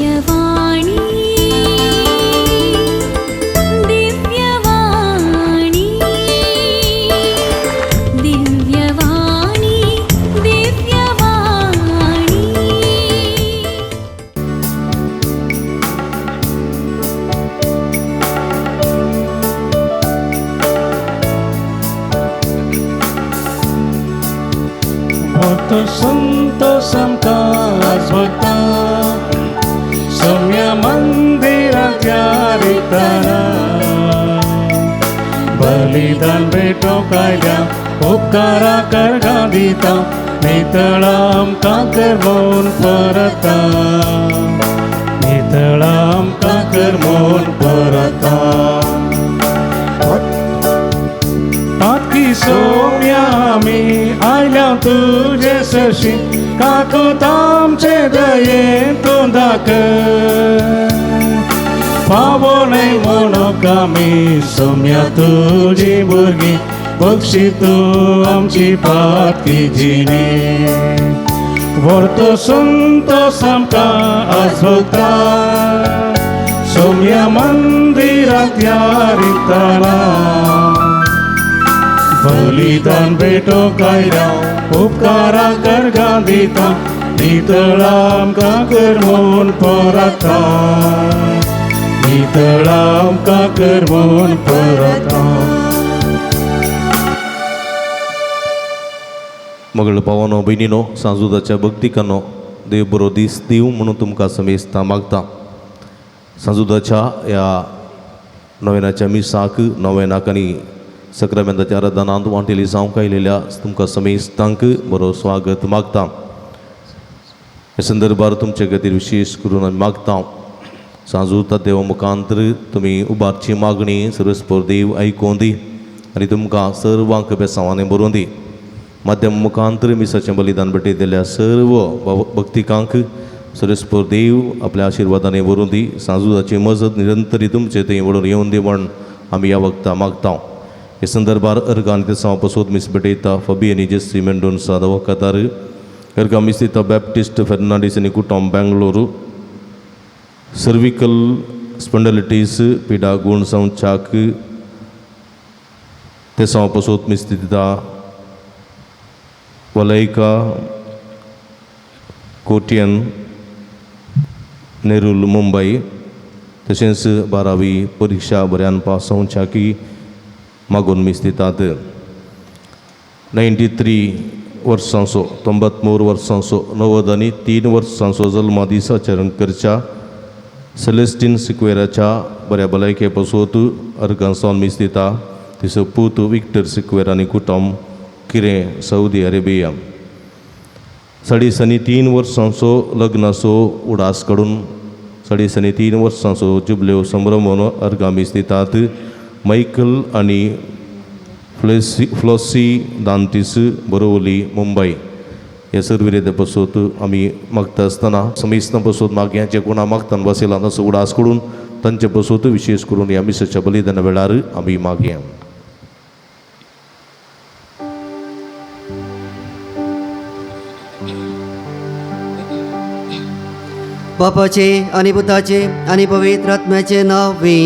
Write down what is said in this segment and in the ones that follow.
दिव्यवाणी दिव्यवाणी दिव्यवाणी दिव्यवाणी। भक्त संत आमकां भक्ता सौम्य मंदिराच्या रिताना बलिदान भेटो कायल्या उपकारा करगा दिता नितळा आमकां करमोन परता नितळा आमकां करमोन परता। पातकी सोम्या आमी आयल्या तुजे सरशी काकूत आमचे दयेन तूं दाखय पावो न्हय म्हणूंक आमी सोम्या तुजी भुरगीं बक्षी तूं आमची पातकी जिणी व्हरतो संतोस आमकां आज भोगता सोम्या मंदिरांतल्या रिताना बलिदान भेटो कायल्या उपकारा करगा दिता नितळा आमकां करमोन परता नितळा आमकां करमोन परता। मगळ पावनो भयणीनो सांजुदाच्या भक्तिकांनो देव बरो दीस दिवं म्हणून तुमकां समेस्तां मागता। सांजुदाच्या ह्या नोवेनाच्या मिसाक नोवेनाक आनी सक्रामेंताच्या आराधनांत वांटेली जावंक आयलेल्या तुमकां समेस्तांक बरो स्वागत मागता। ह्या संदर्भार तुमचे खातीर विशेश करून आमी मागता सांजुता देवा मुखांतर तुमी उबारची मागणी सर्वस्पर देव आयकूं दी आनी तुमकां सर्वांक बेसांवांनी बरोवन दी। माध्यम मुखांतर मिसाचें बलिदान भेटयतल्या सर्व भक्तिकांक सर्वेस्पर देव आपल्या आशिर्वादांनी बरोवन दी। सांजुदाची मजत निरंतरी तुमचे थंय वडून येवन दी म्हण आमी ह्या वखदां मागता। हे संदर्भार अर्गां आनी तेसांव पसोत मीस भेटयता फबी आनी जेसी मेंडोन्सा दवकातार अर्गां मीस दिता बॅप्टिस्ट फेर्नांडीस आनी कुटुंब बेंगलोरू सर्विकल स्पंडलिटीस पिडा गूण जावच्याक तेसांव पसोत मीस दिता वलयका कोटियन नेरूल मुंबय तशेंच बारावी परिक्षा बऱ्यान पास जावच्याकी मागून मीस दितात। 93 वर्सांचो 93 वर्सांचो 93 वर्सांचो जल्मा दीस आचरण करच्या सेलेस्टीन सिक्वेराच्या बऱ्या भलायके पसोत अर्गां सावन मीस दिता। तिचो पूत विक्टर सिक्वेर आनी कुटुंब किरें सौदी अरेबिया। 3.5 वर्सांचो लग्नाचो उडास काडून 3.5 वर्सांचो जुबल्यो संभ्रम अर्गां मीस दितात। मायकल आनी फ्लॉसी दांतीस बोरोवली मुंबय। ह्या सर्विरेद पसोत आमी मागता आसतना समेस्तां पसोत मागया जे कोणा मागतान बसयला तांचो उडास करून तांचे पसोत विशेश करून ह्या मिसाच्या बलिदाना वेळार आमी मागया। बापाचे आनी पुताचे आनी पवित्र आत्म्याचे नांवे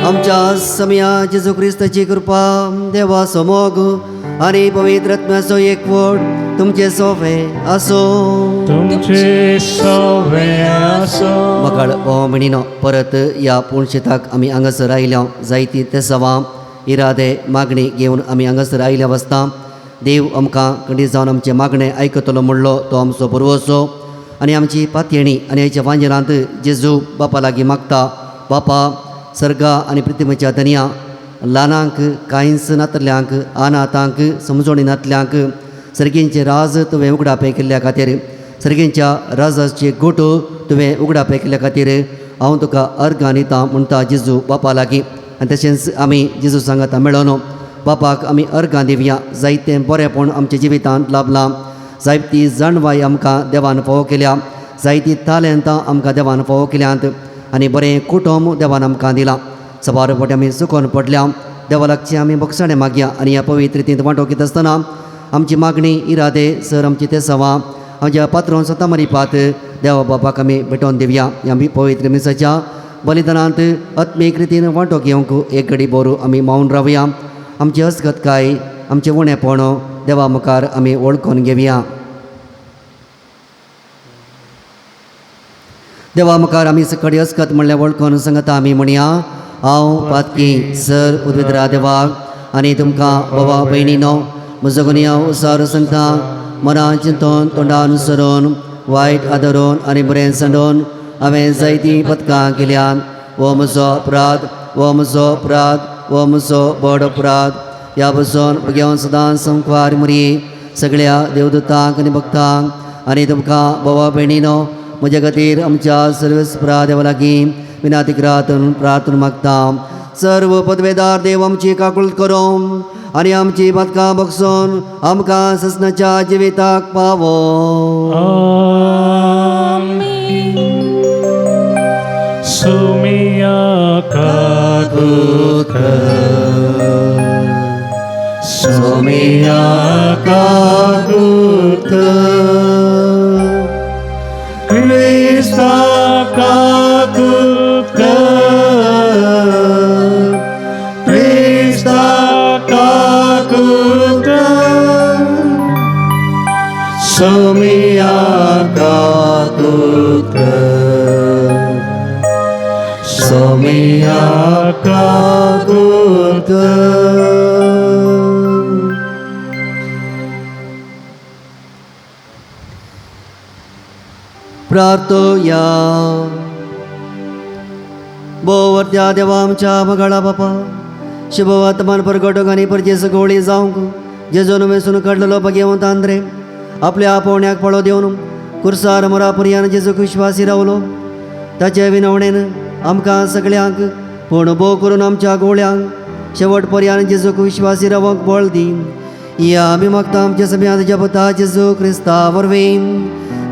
आमच्या समया जेजू क्रिस्ताची कृपा देवाचो मोग आनी पवित्र आत्म्याचो एकवट तुमचे सोवे आसो तुमचे सोवे आसो। मकाळ भाव भयणीनो परत ह्या पुणशेताक आमी हांगासर आयल्या जायती तेसावां इरादे मागणी घेवन आमी हांगासर आयल्या वसता। देव आमकां खंडीत जावन आमचें मागणें आयकतलो म्हणलो तो आमचो पुर्वसो आनी आमची पातयेणी आनी आयच्या वांजेलांत जेजू बापा लागीं मागता। बापा सर्गा आनी पृथ्वीच्या धनया ल्हानांक कांयच नातल्यांक अनाथांक समजोणी नातल्यांक सर्गींचे राज तुवें उगडापें केल्ल्या खातीर सर्गींच्या राजाचे गोटो तुवें उगडापें केल्ल्या खातीर हांव तुका अर्गां दिता म्हणटा जेजू बापा लागीं। आनी तशेंच आमी जेजू सांगाता मेळोन बापाक आमी अर्गां दिवया। जायतें बरेंपण आमच्या जिवितांत लाभलां, जायती जाणवाय आमकां देवान फावो केल्या, जायती तालेंतां आमकां देवान फावो केल्यांत आनी बरें कुटुंब देवान आमकां दिलां। सबार फावटी आमी चुकोन पडल्या, देवा लागची आमी बक्षाणें मागया आनी ह्या पवित्र रितींत वांटो घेता आसतना आमची मागणी इरादे सर आमची ते सवा आमच्या पात्रोन सता मरिपात देवा बापाक आमी भेटोवन दिवया. ह्या पवित्र मिसाच्या बलिदानांत आत्मीक रितीन वांटो घेवंक एक घडी बोरू आमी मावन रावया. आमची हसगतकाय आमचें उणेपण देवा मुखार आमी वळखून घेवया. देवा मुखार आमी सकडी हसगत म्हणल्यार वळखून सांगता आमी म्हणया, हांव पातकी सर पवित्र देवाक आनी तुमकां बाबा भयणीनो म्हजो गुन्यांव उसार सांगता. मनान चिंतून तोंडान सरून वायट आदरून आनी बरें सांडून हांवें जायतीं पदकां केल्यात. हो म्हजो अपराध, हो म्हजो अपराध, हो म्हजो व्हड अपराध. ह्या पसून घेवन सदां संकवार मुरी सगळ्या देवदूतांक आनी भक्तांक आनी तुमकां बाबा भयणीनो म्हज्या खातीर आमच्या सर्वेस्परा देवा लागीं विनातिक्रातून प्रार्थना मागता. सर्व पदवेदार देव आमची काकूळ करूं आनी आमची पदकां बगसून आमकां ससनाच्या जिविताक पावो. सुमिया काकुत, सुमिया काकुत, क्रिस्ता काकुत, क्रिस्ता काकुत, सुमिया काकुत, सुमिया काकुत. प्रार्थोया. भोवरत्या देवा आमच्या मगाळा बापा शुभ वर्तमान परगटूंक आनी परजेस गोळी जावंक जेजून वेसून काडलेलो भगेवंत आंद्रे आपल्या आपोवण्याक पळो दिवन कुर्सार मरा पर्यान जेजूक विश्वासी रावलो. ताचे विनवणेन आमकां सगळ्यांक पूण भोव करून आमच्या गोळ्यांक शेवट पर्यान जेजूक विश्वासी रावंक बळ दी. या आमी मागता आमच्या सम्यांत तुज्या पुता जेजू क्रिस्ता वरवीं.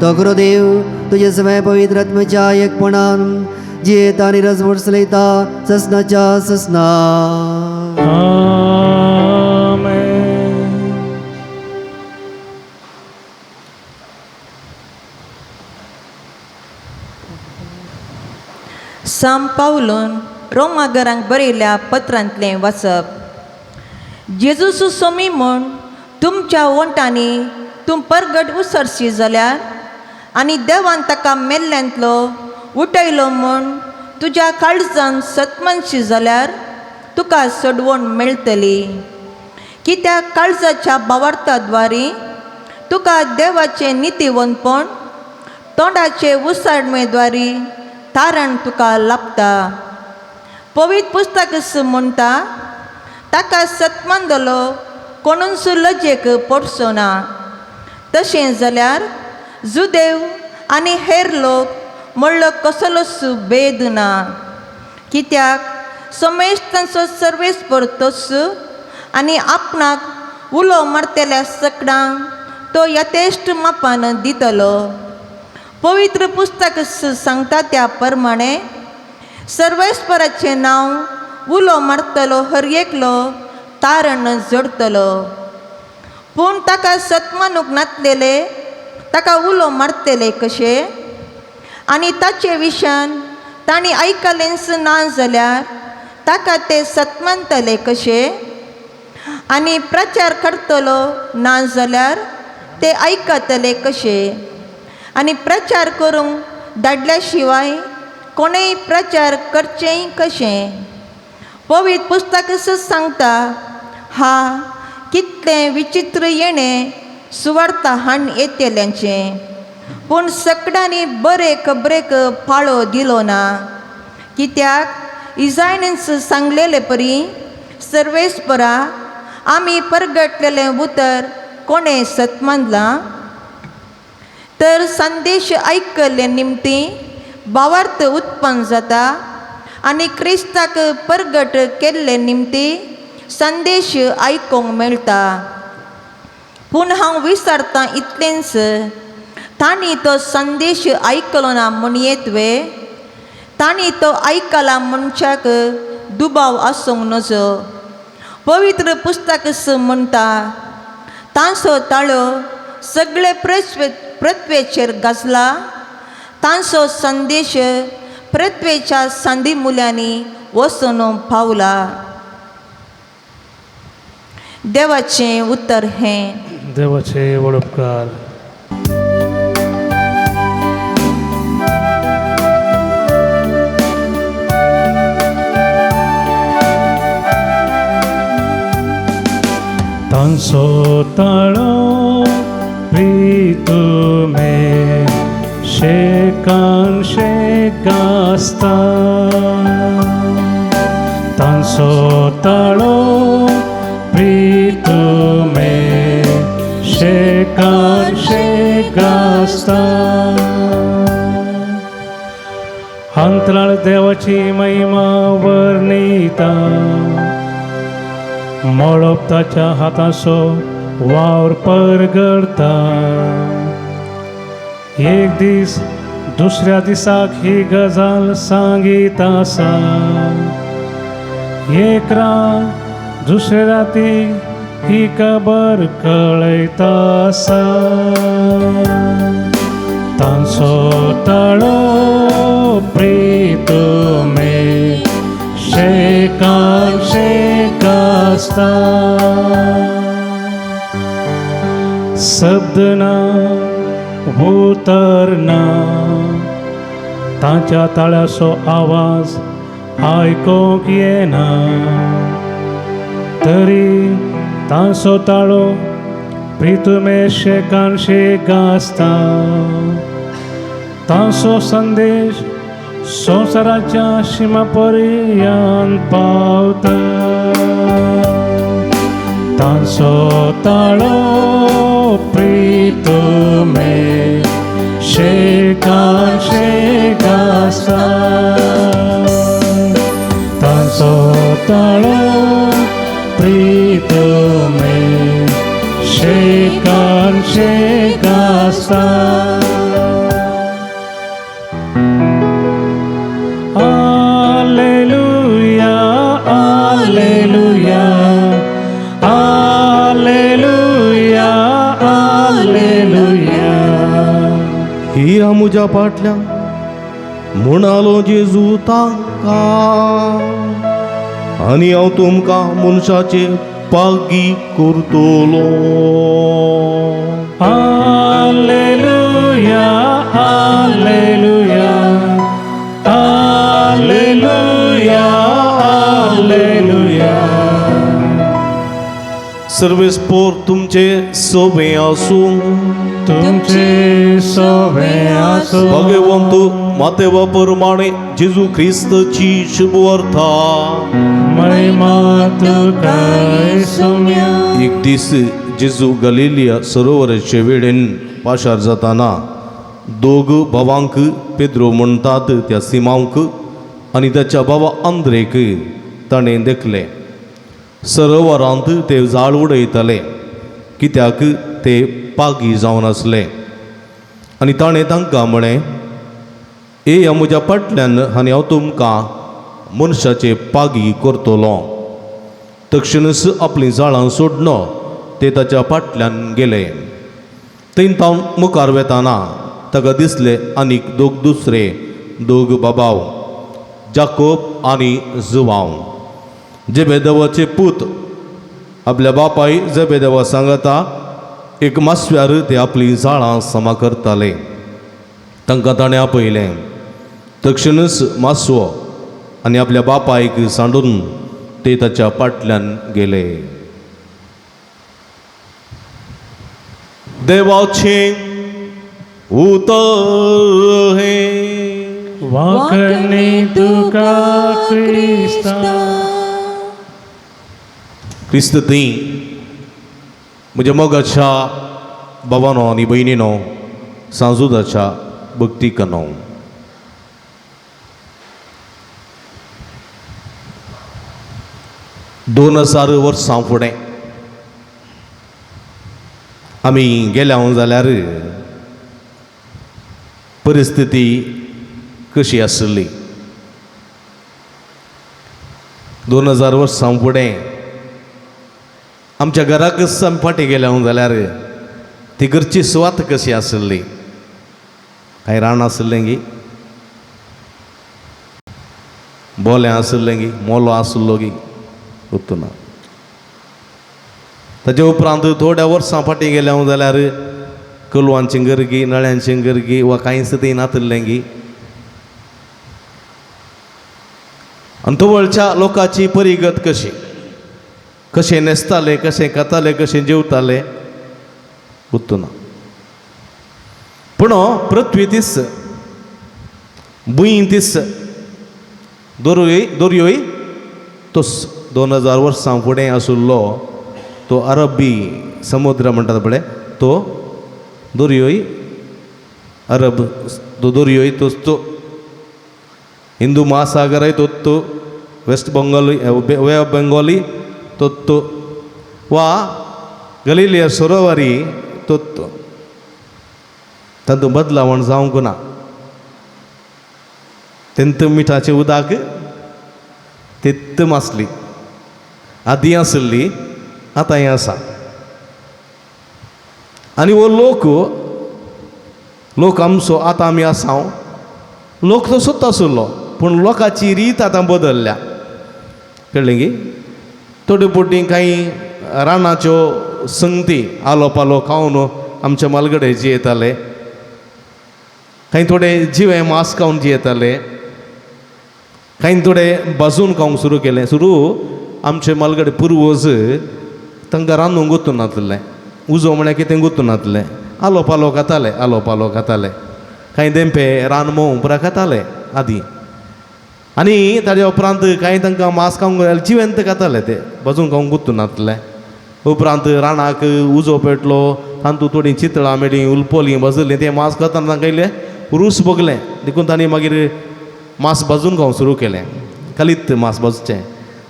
तो गुरुदेव तुजे सगळ्या पवित्र आत्म्याच्या एकपणान जियेता आनी रजवट चलयता ससनाच्या ससना. आमेन. साम पावलून रोमागरांक बरयल्या पत्रांतलें वाचप. जेजूसु सोमी म्हूण तुमच्या वंटांनी तूं परगट उसरशी जाल्यार आनी देवान ताका मेल्ल्यांतलो उठयलो म्हूण तुज्या काळजान सतमनशी जाल्यार तुका सोडवण मेळटली. कित्याक काळजाच्या बावार्थाद्वारी तुका देवाचें नितीवंतपण तोंडाचे उसाडमेद्वारी तारण तुका लाभता. पवित्र पुस्तक म्हणटा ताका सतमंदलो कोणूच लजेक पडचो ना. तशें जाल्यार जुदेव आनी हेर लोक म्हणलो कसलोच भेद ना. कित्याक समेश तांचो सर्वेस परतोच आनी आपणाक उलो मारतल्या सकडांक तो यथेश्ट मापान दितलो. पवित्र पुस्तक सांगता त्या प्रमाणे सर्वेस्पराचें नांव उलो मारतलो हर एकलो तारण जोडतलो. पूण ताका सतमानूक नातलेले ताका उलो मारतले कशे आनी ताचे विशयान तांणी आयकलेंच ना जाल्यार ताका ते सतमानतले कशे आनी प्रचार करतलो ना जाल्यार ते आयकतले कशे आनी प्रचार करूंक धाडल्या शिवाय कोणेय प्रचार करचेंय कशें. पवित्र पुस्तक सांगता हा कितलें विचित्र येणें सुवार्ता हाण येतल्यांचें. पूण सकडांनी बरे खबरेक पाळो दिलो ना. कित्याक इजायनस सांगलेले परी सर्वेस्परा आमी परगटलेलें उतर कोणें सतमानलां. तर संदेश आयकल्ले निमती भावार्थ उत्पन्न जाता आनी क्रिस्ताक परगट केल्ले निमती संदेश आयकूंक मेळटा. पूण हांव विचारतां इतलेंच तांणी तो संदेश आयकलो ना म्हणयेत वे. तांणी तो आयकला मनशाक दुबाव आसूंक नजो. पवित्र पुस्तक म्हणटा तांचो ताळो सगळे पृथ्वेचेर गाजला तांचो संदेश पृथ्वेच्या संदी मुल्यांनी वचून पावला. देवाचें उतर हें. देवाचे व्हड उपकार. तांचो ताळो प्रीतुमे शेकान शेक गाजता, तांचो ताळो प्रीतुमे शेकान शेक गाजता. अंतराळ देवाची महिमा वर्णिता, मळब ताच्या हाताचो वावर परगडता. एक दीस दुसऱ्या दिसाक ही गजाल सांगीत आसा, एक रात दुसरे राती ही खबर कळयता आसा. तांचो ताळो प्रीतुमे शेकान शेक गाजता. शब्द ना उतर ना, तांच्या ताळ्याचो आवाज आयकूंक येना, तरी तांचो ताळो प्रीतुमे शेकान शेक गाजता. तांचो संदेश संवसाराच्या शिमा पर्यंत पावता. तांचो ताळो प्रीतुमे शेकान शेक गाजता, तांचो ताळो प्रीतुमे शेकान शेक गाजता. Alleluia, alleluia, alleluia, alleluia. हिया म्हज्या फाटल्यान म्हणालो जेजू तांकां, आनी हांव तुमकां मनशाचे पागी करतलो. Alleluia, alleluia, alleluia, alleluia. सर्वेस्पोर तुमचे सोबे आसूं. तुमचे सोबे आसूं. भगवंत मातेवा प्रमाणे जेजू ख्रिस्ताची शुभवार्ता. महिमा तुका सोम्या. एक दीस जेजू गलिलिया सरोवराचे वेळेन पाशार जाताना दोग भावांक पेद्रो म्हणटात त्या सिमांक आनी ताच्या बाबा आंद्रेक ताणें देखले. सरोवरांत ते जाळ उडयताले कित्याक ते पागी जावन आसले. आनी ताणें तांकां म्हळें, येया म्हज्या फाटल्यान आनी हांव तुमकां मनशाचे पागी करतलो. तक्षणच आपलीं जाळां सोडन ते ताच्या फाटल्यान गेले. थंय तावन मुखार वेताना ताका दिसले आनीक दोग दुसरे दोग बाबाव, जाकोब आनी जुवांव, जेबेदेवाचे पूत. आपल्या बापाय जेबेदेवा सांगता एक मासव्यार ते आपलीं जाळां समा करताले. तांकां ताणें आपयलें. तक्षणच मासवो आनी आपल्या बापायक सांडून ते ताच्या फाटल्यान गेले. देवाचें उतर हें. वाकणी तुका क्रिस्ता. क्रिस्त थंय म्हज्या मोगाच्या बाबानो आनी भयणीनो, सांजुदाच्या भक्तिकनो, दोन हजार वर्सां फुडें आमी गेल्या जाल्यार परिस्थिती कशी आसली? 2000 वर्सां फुडें आमच्या घराकच आमी फाटीं गेल्या जाल्यार ती घरची सुवात कशी आसली? कांय रान आशिल्लें गी, बोलें आशिल्लें गी, मोलो आशिल्लो गी गुत्तू ना. ताजे उपरांत थोड्या वर्सां फाटीं गेल्या हांव जाल्यार कोलवांची गरगी, नळ्यांची गरगी वा कांयच थंय नातिल्लें गी. आनी तवळच्या लोकांची परिगत कशी, कशें न्हेसताले, कशें खाताले, कशें जेवताले गुत्तू ना. पूण पृथ्वी तीच, भूंय तीच, दोरयोय तोच. 2000 वर्सां फुडें आशिल्लो तो अरबी समुद्र म्हणटात पळय, तो दोरयोय अरब, तो दोरयोय तोच तो. हिंदू महासागरय तोच तो, west Bengal, bay of Bengal तोच तो, वा गलिलिया सरोवरी तोच तो. तातूंत बदलावण जावंक ना. तेंत मिठाचें उदक तित्त मासली आदीं आशिल्ली, आतांय आसा. आनी हो लोक, लोक आमचो आतां आमी आसा, लोक तसोच आशिल्लो, पूण लोकांची रीत आतां बदल्ल्या. कळ्ळें गी? थोडे फावटी कांय रानाच्यो संगती आलो पालो खावन आमच्या मालगडे जियेताले, कांय थोडे जिवे मांस खावन जियेताले, कांय थोडे भाजून खावंक सुरू केलें. सुरू आमचे मालगडे पुर्वज तांकां रांदूंक गुत्तू नासलें, उजो म्हळ्यार कितें गुत्तू नासलें, आलो पालो खाताले, आलो पालो खाताले, कांय देंपे रान म्होंव पुरा खाताले आदीं. आनी ताज्या उपरांत कांय तांकां मांस खावंक जाल्यार जिवेंत खाताले, ते भाजून खावंक गुत्तू नासलें. उपरांत रानाक उजो पेटलो, तातूंत थोडीं चितळां मेळ्ळीं, उलपोलीं भाजलीं, तें मांस खातना तांकां इल्लें रूच भोगलें, देखून तांणी मागीर मांस भाजून खावंक सुरू केलें, कलीत मांस भाजचें.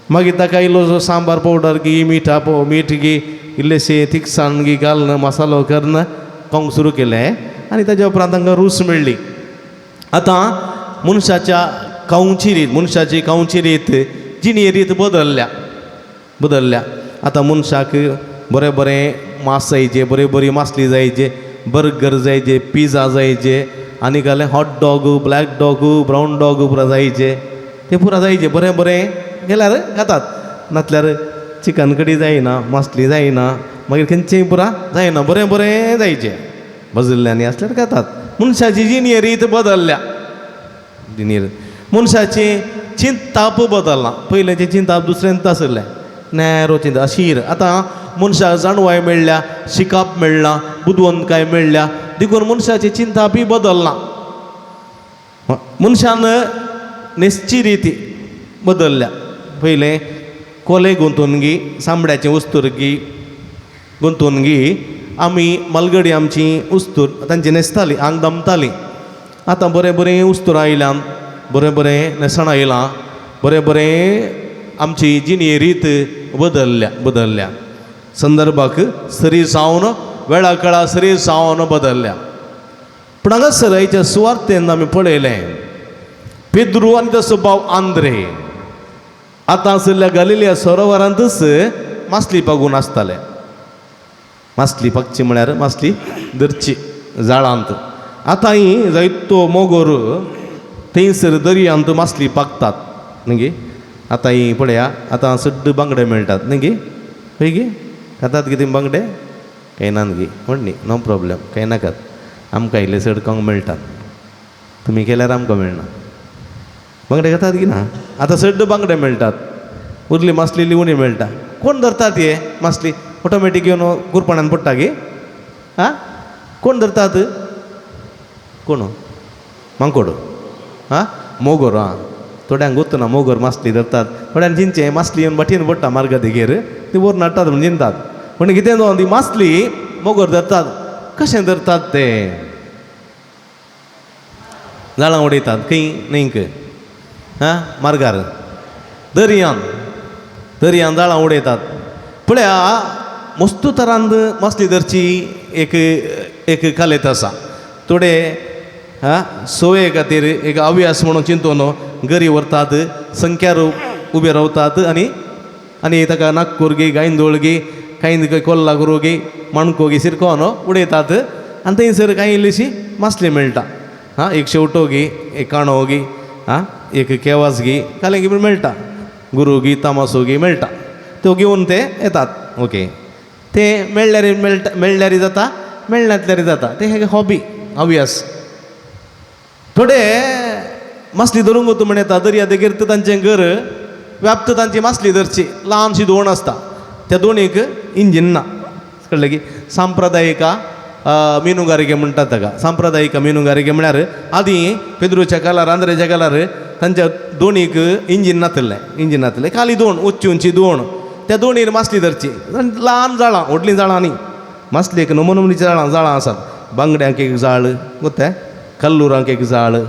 मागीर ताका इल्लो सांबार पावडर गी, मिठा मीठ गी, इल्लेशें तिखसाण गी घालून मसालो करून खावंक सुरू केलें आनी ताज्या उपरांत तांकां रूच मेळ्ळी. आतां मनशाच्या खावची रीत, मनशाची खावची रीत, जिणे रीत बदल्ल्या, बदल्ल्या. आतां मनशाक बरें बरें मांस जायचे, बरी बरी मासली जायचे, बर्गर जायचे, पिझ्झा जायचे, आनी घालें hot dog, black dog, brown dog पुरा जायचे, ते पुरा जायचे. बरें बरें गेल्यार खातात, नातल्यार चिकन कडी जायना, मासली जायना, मागीर खंयचेय पुरा जायना, बरें बरें जायचें भाजिल्ल्यांनी आसल्यार खातात. मनशाची जिणे रीत बदल्ल्या, जिणे मनशाचें चिंताप बदल्लां. पयलेंचें चिंताप दुसरेंच आशिल्लें, नॅरो चिंता अशीर. आतां मनशाक जाणवाय मेळ्ळ्या, शिकप मेळ्ळां, बुदवंतकाय मेळ्ळ्या, देखून मनशाचें चिंतापय बदल्लां. मनशान न्हेसची रिती बदल्ल्या. पयलें कोले गुंतून गी, चामड्याचें वस्तूर गी गुंतून गी आमी मालगडी आमची उस्तूर तांची न्हेसताली, आंग दमताली. आतां बरें बरें उस्तूर आयल्यान, बरें बरें न्हेसण आयलां, बरें बरें आमची जिणे रीत बदल्ल्या, बदल्ल्या. संदर्भाक सरी जावन वेळा काळा सरी जावन बदल्ल्या. पूण हांगासर आयच्या सुवार्थेन आमी पळयलें, पेद्रू आनी तसो भाव आंद्रे आतां आशिल्ल्या गलिलिया सरोवरांतच मासली पागून आसताले. मासली पागची म्हळ्यार मासली धरची जाळांत. आतां ही जायतो मोगोर थंयसर दर्यांत मासली पागतात न्ही गे. आतां ही पळया, आतां सड्ड बांगडे मेळटात न्ही गे, हय गे, खातात कितें बांगडे? कांय ना गे, म्हण न्ही, नो प्रॉब्लेम, कांय नाकात, आमकां इल्ले चड खावंक मेळटात, तुमी केल्यार आमकां मेळना. बांगडे खातात की ना? आतां सड्ड बांगडे मेळटात, उरली मासली इल्ली उणी मेळटा. कोण धरतात हे मासली? ऑटोमॅटीक येवन कुरपणान पडटा गे. आं, कोण धरतात? कोण? मांकोड, आं, मोगोर. आं, थोड्यांक गोत्तू ना मोगोर मासली धरतात, थोड्यांक चिंचें मासली येवन भाटयेन पडटा मार्गा देगेर, ती व्हरून हाडटात म्हूण चिंतात. पूण कितें जावन ती मासली मोगोर धरतात. कशें धरतात ते? जाळां उडयतात खंय न्हंयक, आं, मार्गार, दर्यान, दर्यान जाळां उडयतात. पळया, मस्तू तरान मासली धरची एक एक कालेत आसा. थोडे आं सोये खातीर एक अव्यास म्हणून चिंतून गरी व्हरतात, संख्यार उबे रावतात आनी आनी ताका नागपूर गी, गांयदोळ गी, कांय कोल्हापूर गी, माणको गी शिरकोन उडयतात आनी थंयसर कांय इल्लीशी मासली मेळटा. हां, एक शेवटो घे, एक काणो घे, आं एक केवास घे, कालें बी मेळटा, गुरू घे, तामासो घे मेळटा, त्यो घेवन ते येतात. ओके, ते मेळ्ळ्यार मेळटा, मेळ्ळ्यार जाता, मेळनातल्यार जाता. ते हे हॉबी, हव्यास. थोडे मासली धरूंक वता म्हण येता दर्या देगेर, तांचें घर व्याप्त, तांची मासली धरची ल्हानशी दोण आसता, त्या दोणीक इंजीन ना, कळ्ळें की? सांप्रदायिका मिनुगारिके म्हणटात ताका. सांप्रदायिका मिनुगारिके म्हळ्यार आदीं पेद्रूच्या कालार, आंद्रेच्या कालार तांच्या दोणीक इंजीन नातिल्लें, इंजीन नातिल्लें, खाली दोण, उंची उंची दोण, त्या दोणीर मासली धरची. ल्हान जाळां, व्हडलीं जाळां न्ही, मासलेक नमुनमुनीचीं जाळां जाळां आसात. बांगड्यांक एक जाळ गोत्ते, कल्लुरांक एक जाळ,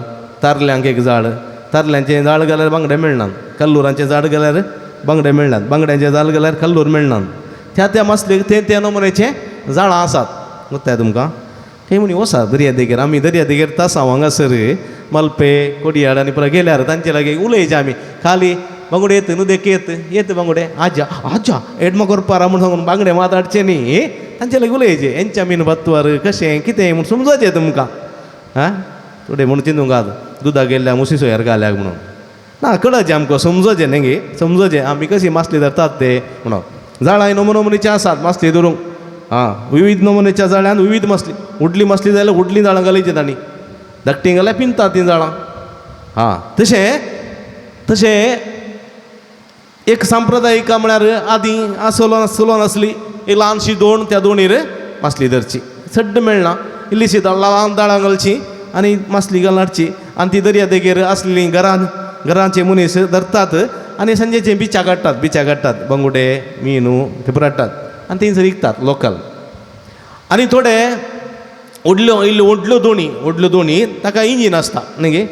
तारल्यांक एक जाळ. तारल्यांचें जाळ घाल्यार बांगडे मेळनात, कल्लुरांचें जाळ घाल्यार बांगडे मेळनात, बांगड्यांचें जाळ घाल्यार कल्लूर मेळनात. त्या त्या मासलेक ते त्या नमुन्याचें जाळां आसात. गोत्ताय तुमकां? ते म्हणी वसा दर्या देगेर, आमी दर्या देगेर तासांव हांगासर मलपे कोडियाड आनी पुरा गेल्यार तांचे लागीं उलयचें आमी. खाली बांगडे येत न्हू, देख येत येत बांगडे, आजा आजा एडमा करपारा म्हूण सांगून बांगडे मात हाडचे न्ही, तांचे लागीं उलयचें. हेंच्या मीन भातवार कशें कितें म्हूण समजचें तुमकां. आं थोडे म्हूण चिंतूंक आतां दुदाक गेल्ल्या मुसी सोयार घाल्याक म्हणून ना कळचें आमकां, समजचें न्ही गे, समजचें आमी कशी मासली धरतात ते म्हणून. जाळां नमुनो नमुनेची आसात मासली धरूंक. आं विविध नमुनेच्या जाळ्यान विविध मासली, व्हडली मासली जाल्यार व्हडलीं जाळां घालयची तांणी, धाकटीं घाल्यार पिंजतात तीं जाळां. आं तशें तशें एक सांप्रदायिका म्हळ्यार आदीं चलोन चलोन आसली एक ल्हानशी दोण, त्या दोणीर मासली धरची, सड्ड मेळना, इल्लीशी ल्हान दाळां घालची आनी मासली घालून हाडची. आनी ती दर्या देगेर आसलेलीं घरान घरांचे मनीस धरतात आनी सांजेचे बिचाक हाडटात, बिचाक हाडटात बांगुडे मीनू ते पुरो हाडटात आनी थंयसर विकतात लोकल. आनी थोडे व्हडल्यो इल्ल्यो व्हडल्यो दोणी, व्हडल्यो दोणी ताका इंजीन आसता न्ही गे,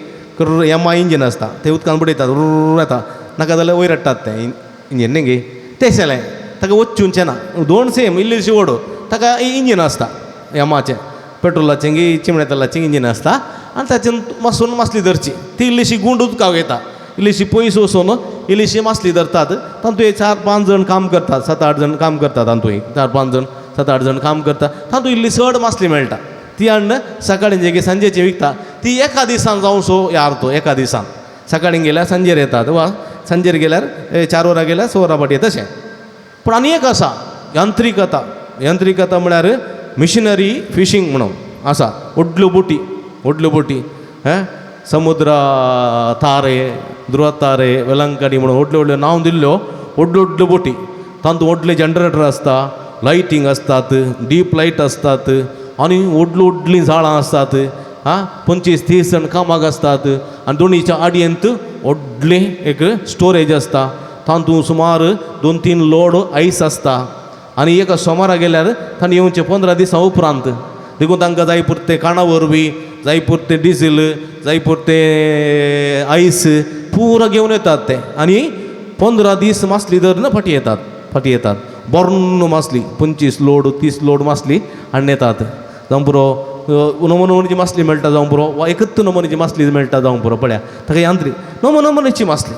एम I engine आसता, ते उदकान बुडयतात, रुर येता, नाका जाल्यार वयर हाडटात तें इंजीन न्ही गे. तें जालें ताका वचूनचें ना, दोन सेम इल्लीशी व्हड, ताका इंजीन आसता एमाचें, पेट्रोलाचें गी चिमणे तेलाचें इंजीन आसता आनी ताचेन मासून मासली धरची. ती इल्लीशी गुंड उदकाक वयता, इल्लीशी पयस वचून इल्लीशी मासली धरतात. तातूंत एक 4-5 जण काम करतात, 7-8 जण काम करतात, तातूंत एक 4-5 जण 7-8 जण काम करतात. तातूंत इल्ली चड मासली मेळटा, ती हाडून सकाळीं जे सांजेची विकता. ती एका दिसान जावन सो यार तो एका दिसान सकाळीं गेल्यार सांजेर येतात, वा सांजेर गेल्यार 4 वरां गेल्यार 6 वरां फाटी तशें. पूण आनी एक आसा यांत्रिकता. यांत्रिकता म्हळ्यार मिशनरी फिशींग म्हणून आसा. व्हडल्यो बोटी, व्हडल्यो बोटी, हें समुद्र तारे, ध्रुव तारे, वेलंकणी म्हणून व्हडल्यो व्हडल्यो नांव दिल्ल्यो व्हडल्यो व्हडल्यो बोटी. तातूंत व्हडले जनरेटर आसता, लायटींग आसतात, डीप लायट आसतात आनी व्हडलीं व्हडलीं जाळां आसतात. आं 25-30 जण कामाक आसतात आनी दोनीच्या आडयेंत व्हडलें एक स्टोरेज आसता, तातूंत सुमार 2-3 लोड आयस आसता. आनी एका सोमारा गेल्यार तांणी येवचें 15 दिसां उपरांत, देखून तांकां जाय पुरतें काणा वरवीं, जाय पुरतें डिझील, जाय पुरतें आयस पुरो घेवन येतात ते. आनी 15 दीस मासली धरून फाटीं येतात, फाटीं येतात बर्ण मासली, 25 लोड 30 लोड मासली हाडून येतात. जावं पुरो नमो नमुनेची मासली मेळटा जावं पुरो, वा एकच नमुनेची मासली मेळटा जावं पुरो. पळया ताका यांत्रीक नमो नमुनेची मासली,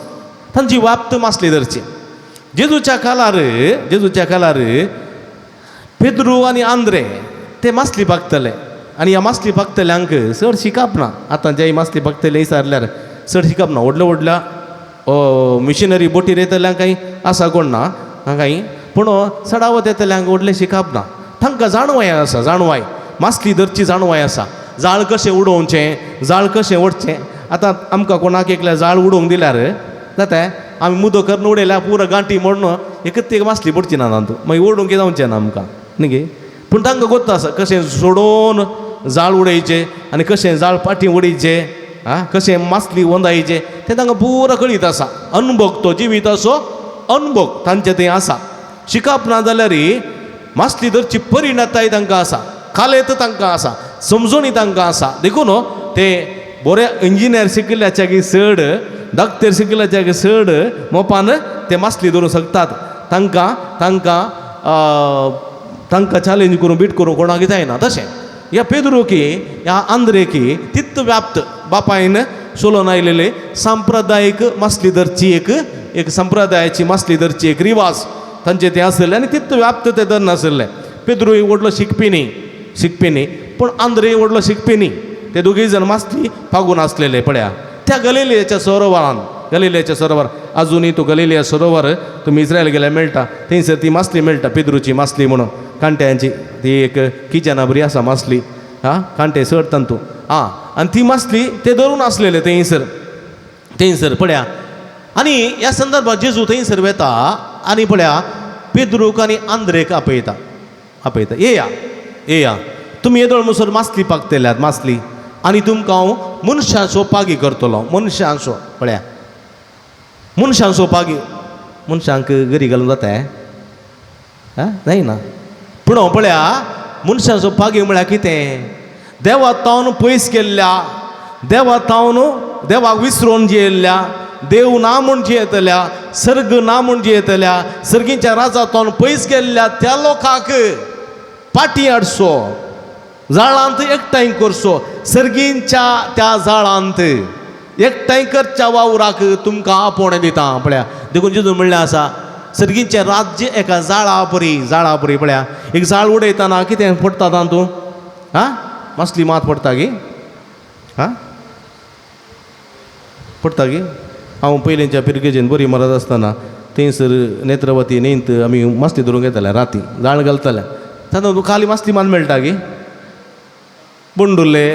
तांची व्याप्त मासली धरची. जेजूच्या कालार, जेजूच्या कालार पेद्रू आनी आंद्रे ते मासली पागतले आनी ह्या मासली पागतल्यांक चड शिकप ना. आतां जे मासली पागतले विचारल्यार चड शिकप ना. व्हडल्या व्हडल्या मिशनरी बोटीर येतल्यांक कांय आसा कोण ना कांय, पूण चडावत येतल्यांक व्हडलें शिकप ना. तांकां जाणवाय आसा, जाणवाय मासली धरची जाणवाय आसा, जाळ कशें उडोवचें, जाळ कशें ओडचें. आतां आमकां कोणाक एकल्या जाळ उडोवंक दिल्यार जाता, आमी मुदो करून उडयल्यार पुरो गांठी मोडून एकच एक मासली पडची ना तातूंत, मागीर ओडूंक कितें जावचें ना आमकां न्ही गे. पूण तांकां गोत्त आसा कशें सोडोवन जाळ उडयचें आनी कशें जाळ पाटी उडयचें, आं कशें मासली वंदायचें, तें तांकां पुरो कळीत आसा. अनुभव तो जिविताचो अनुभव तांचे थंय आसा. शिकप ना जाल्यार मासली धरची परिणताय तांकां आसा, कालेत तांकां आसा, समजणी तांकां आसा. देखून ते बरे इंजिनियर शिकिल्ल्याच्या की चड, डॉक्टर शिकिल्ल्याच्या की चड मोपान ते मासली धरूंक शकतात. तांकां तांकां तांकां चॅलेंज करूं बीट करूं कोणाक जायना. तशें ह्या पेद्रुकी ह्या आंद्रेकी तित व्याप्त बापायन चलोवन आयलेले सांप्रदायीक मासली धरची एक एक संप्रदायाची मासली धरची एक रिवाज तांचे ते आसले आनी तित व्याप्त ते धरनासले. पेद्रूय व्हडलो शिकपी न्ही, शिकपी न्ही, पूण आंद्रेय व्हडलो शिकपी न्ही. ते दोगीय जाण मासली पागून आसलेले पळया त्या गलिलियाच्या सरोवरान. गलिलियाच्या सरोवर अजुनूय तो गलिलिया सरोवर तुमी इस्रायल गेल्यार मेळटा. थंयसर ती मासली मेळटा, पेद्रूची मासली म्हणून कांट्यांची ती एक किचना बरी आसा मासली. आं कांटे चड तांतू. आं आनी ती मासली ते धरून आसलेले थंयसर थंयसर पळया. आनी ह्या संदर्भात जेजू थंयसर वेता आनी पळया पेद्रूक आनी आंद्रेक आपयता आपयता, येया येया तुमी येदोळ मुसर मासली पागतल्यात मासली आनी तुमकां हांव मनशांचो पागी करतलो. मनशांचो पळया मनशांचो पागी, मनशांक गरी घालून जाता आं जायना. पूण पळया मनशांचो पागी म्हळ्यार कितें? देवा तावन पयस केल्ल्या, देवा तावन देवाक विसरून जियेल्ल्या, देव ना म्हूण जियेतल्या, सर्ग ना म्हूण जियेतल्या, सर्गीच्या राजा तावन पयस केल्ल्या त्या लोकांक पाटी हाडचो, जाळांत एकठांय करचो. सर्गींच्या त्या जाळांत एकठांय करच्या वावराक तुमकां आपोवणें दिता. पळया देखून जेजू म्हणलें आसा सर्गींचें राज्य एका जाळा परी, जाळा परी. पळया एक जाळ उडयतना कितें पडटा तातूंत? आं मासली मात पडटा गी? आं पडटा गी? हांव पयलींच्या पिरगेजेन बरी मरत आसतना थंयसर नेत्रवती न्हंयत आमी मासली धरूंक येताले राती, जाळ घालताले. तातूंत खाली मासली मात मेळटा गी? बोंडुल्ले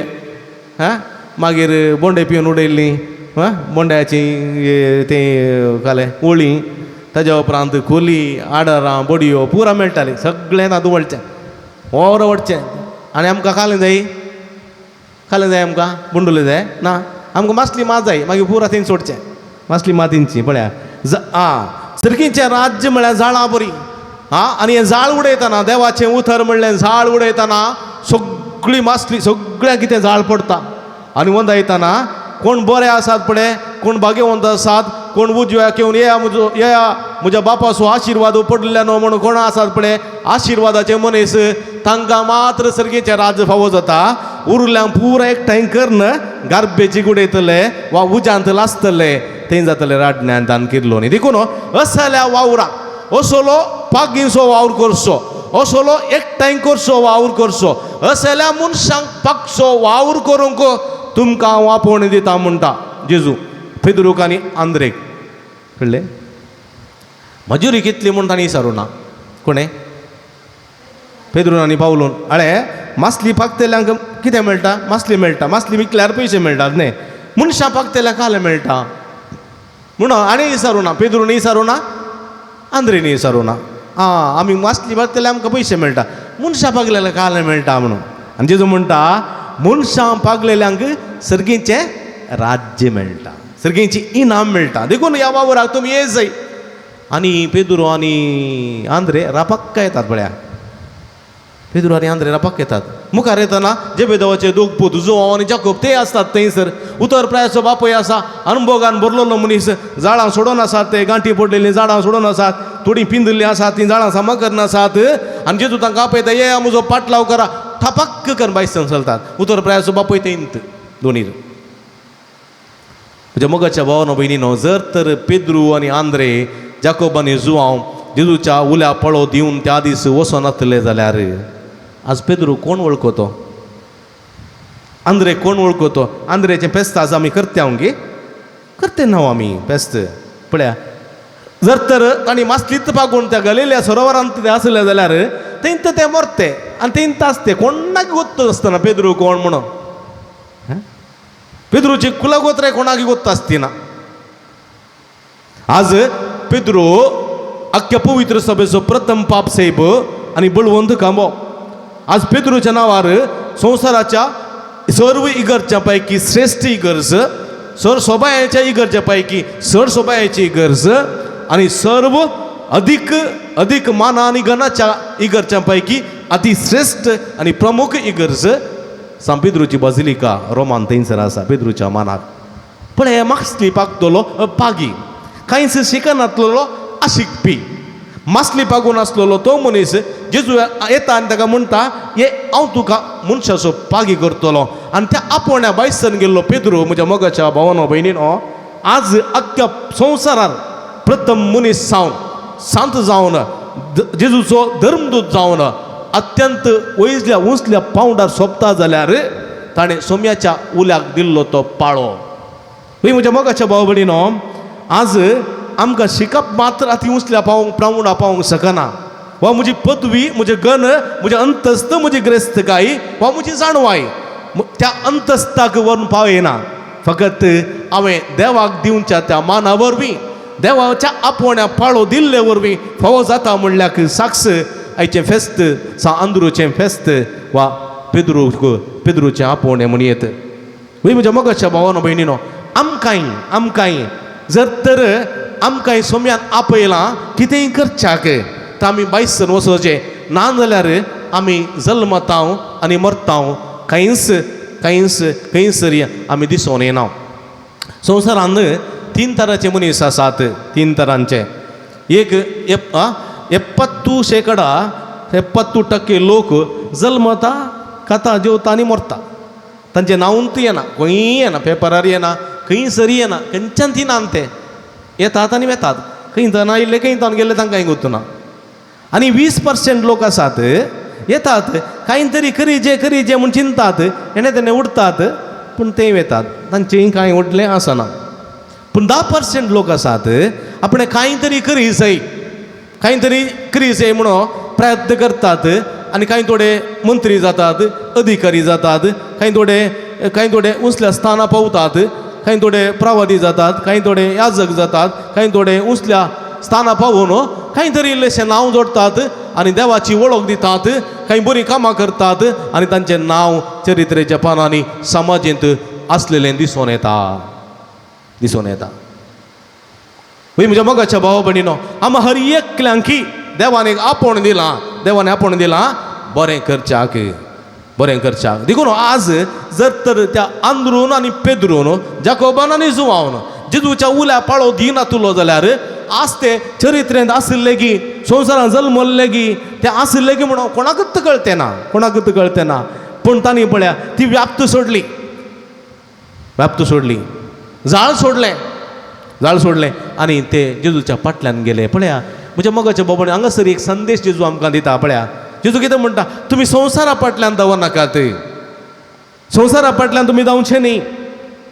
आं मागीर बोंडे पिवन उडयल्ली, आं बोंड्याची तें काले ओळी, ताज्या उपरांत खोली, आडरां, बडयो पुरा मेळटाली. सगळें तातूंत वळचें ओर वडचें. आनी आमकां खालें जाय, खालें जाय आमकां बोंडुल्ले जाय ना, आमकां मासली मात जाय. मागीर पुरा थंय सोडचें मासली मात तेंची. पळया आं सर्गीचें राज्य म्हळ्यार जाळां बरी. आं आनी हें जाळ उडयतना देवाचें उतर म्हणलें जाळ उडयतना सगळी मासली सगळ्या कितें जाळ पडटा. आनी वंदायतना कोण बरे आसात पळय, कोण भाग्यवंत आसात, कोण उजव्याक येवन येया म्हजो येया म्हज्या बापाचो आशिर्वाद पडल्या न्हू म्हणून कोण आसात पळय आशिर्वादाचे मनीस, तांकां मात्र सर्गीचें राज्य फावो जाता. उरल्यां पुरा एकठांय करून गार्बेची उडयतले वा उज्यांत लासतले, थंय जातले राडण्यान दान किरलो न्ही. देखून असल्या वावराक असलो पागींचो वावर करचो, असलो एकठांय करचो वावर करचो, असल्या मनशांक पागचो वावर करूंक तुमकां हांव आपोवणें दिता म्हणटा जेजू पेद्रूक आनी आंद्रेक. कळ्ळें? मजुरी कितली म्हूण तांणी विचारूं ना. कोणें? पेद्रून आनी पावलून. अळे मासली पागतल्यांक कितें मेळटा? मासली मेळटा. मासली विकल्यार पयशे मेळटात न्ही. मनशां पागतल्यांक कालें मेळटा म्हणून आनी विचारूं ना, पेद्रून विचारूं ना, आंद्रेनी विचारूं ना. आं आमी मासली पागतल्या आमकां पयशे मेळटा, मनशां पागलेल्या कालें मेळटा म्हणून. आनी जेजू म्हणटा मनशां पागलेल्यांक सर्गीचें राज्य मेळटा, सर्गीचें इनाम मेळटा. देखून ह्या वावराक तुमी ये जाय. आनी पेद्रू आनी आंद्रे रापक्का येतात. पळया पेद्रू आनी आंद्रे रापक्का येतात. मुखार येतना जेबेदेवाचे दोग पूत जुवांव आनी जाकोब ते आसतात थंयसर. उतर प्रायाचो बापूय आसा, अनुभोगान भरलेलो मनीस, जाळां सोडून आसात ते, गांठी पडलेलीं जाळां सोडून आसात, थोडीं पिंदिल्लीं आसात, तीं जाळां सामा करून आसात. आनी जेजू तांकां आपयता येया म्हजो पाटलाव करा, थापाक्क करून बायसन चलतात. उतर प्रायाचो बापूय थंयत दोनीर. म्हज्या मोगाच्या भावानो भयणीनो, जर तर पेद्रू आनी आंद्रे, जाकोब आनी जुवांव जेजूच्या उल्या पळो दिवन त्या दीस वचनातले जाल्यार आज पेद्रू कोण वळखतो? आंद्रे कोण वळखतो? आंद्रेचें पेस्त आज आमी करते हांव गे, करते ना आमी पेस्त. पळया जर तर तांणी मासलीच पागून त्या गलेल्या सरोवरांत ते आसले जाल्यार थंयत ते मरते आनी थंयत आसते, कोणाक गोत्त आसतना पेद्रू कोण म्हणून. पेद्रूची कुलगोत्रे कोणाक गोत्त आसती ना. आज पेद्रू अख्ख्या पवित्र सभेचो प्रथम पाप साहेब आनी बळवंत खांबो. आज पेद्रूच्या नांवार संवसाराच्या सर्व इगर्जां पैकी श्रेश्ठ इगर्ज, सर सोबायाच्या इगर्जा पैकी चड सोबायाची इगर्ज आनी सर्व अधिक अधिक माना आनी गणाच्या इगर्जां पैकी अतिश्रेश्ठ आनी प्रमुख इगर्ज सांत पेद्रूची बाजिलिका रोमान थंयसर आसा पेद्रूच्या मानाक. पळय मासली पागतलो पागी, कांयच शिकनातलेलो अशिकपी, मासली पागून आसलेलो तो मनीस जेजू येता आनी ताका म्हणटा ये हांव तुका मनशाचो पागी करतलो. आनी त्या आपोवण्या बायसन गेल्लो पेद्रू म्हज्या मोगाच्या भावानो भयणीनो आज अख्ख्या संवसारार प्रथम मनीस जावन सांत जावन जेजूचो धर्मदूत जावन अत्यंत वयल्या उंचल्या पावंडार सोंपता जाल्यार ताणें सोम्याच्या उल्याक दिल्लो तो पाळो. म्हज्या मोगाच्या भाव भयणीनो, आज आमकां शिकप मात्र आतां उंचल्या पावोवंक प्रावुणा पावोवंक शकना, वा म्हजी पदवी, म्हजें गन, म्हजें अंतस्त, म्हजी ग्रेस्तकाय वा म्हजी जाणवाय त्या अंतस्ताक व्हरून पावयना. फकत हांवें देवाक दिवच्या त्या माना वरवीं, देवाच्या आपोवण्या पाळो दिल्ले वरवीं फावो जाता म्हणल्याक साक्ष आयचें फेस्त सा आंद्रूचें फेस्त वा पेद्रूचें आपोवणें म्हणयेत. म्हज्या मोगाच्या भावानो भयणीनो, आमकांय आमकांय जर तर आमकांय सोम्यान आपयलां कितेंय करच्याक तर आमी बायसन वचोचें, ना जाल्यार आमी जल्मताव आनी मरताव, कांयच कांयच खंयसर आमी दिसून येना. संवसारान तीन तरांचे मनीस आसात, तीन तरांचे. एक 70% 70% लोक जल्मता, खाता, जेवता आनी मरता. तांचें नांवूच येना, खंय येना, पेपरार येना, खंय सरी येना, खंयच्यान ती नान ते येतात आनी वेतात, खंय जावन आयिल्ले खंय जावन गेल्ले तांकां गोत्तुना. आनी 20% लोक आसात येतात, कांय तरी करीजे करीजे म्हूण चिंतात, हेणे तेणे उडतात, पूण ते वेतात, तांचें कांय व्हडलें आसना. पूण 10% लोक आसात आपणें कांय तरी करी जाय, कांय तरी करी जाय म्हणून प्रयत्न करतात आनी कांय थोडे मंत्री जातात, अधिकारी जातात, कांय थोडे उंचल्या स्थानां पावतात, कांय थोडे प्रवादी जातात, कांय थोडे याजक जातात, कांय थोडे उंचल्या स्थानां पावून कांय तरी इल्लेशें नांव जोडटात आनी देवाची वळख दितात, कांय बरीं कामां करतात आनी तांचें नांव चरित्रेच्या पानांनी समाजेंत आसलेलें दिसून येता, दिसून येता. म्हज्या मोगाच्या भाव भयणीनो, आमी हर एकल्यांकी देवान एक आपोवणें दिलां, देवान आपोवणें दिलां बरें करच्याक, बरें करच्याक. देखून आज जर तर त्या आंद्रून आनी पेद्रून, जाकोबान आनी जुवावन जेजूच्या उल्या पाळो दिनातुलो जाल्यार आज ते चरित्रेंत आशिल्ले की, संवसारांत जल्मल्ले की, ते आशिल्ले की म्हणून कोणाकूच कळतें ना, कोणाकूच कळतें ना. पूण तांणी पळया ती व्याप्त सोडली, व्याप्त सोडली, जाळ सोडलें, जाळ सोडलें आनी ते जेजूच्या फाटल्यान गेले. पळया म्हज्या मोगाच्या बाबांनी, हांगासर एक संदेश जेजू आमकां दिता. पळया जेजू कितें म्हणटा, तुमी संवसारा फाटल्यान धांवनाकात, संवसारा फाटल्यान तुमी धांवचे न्ही,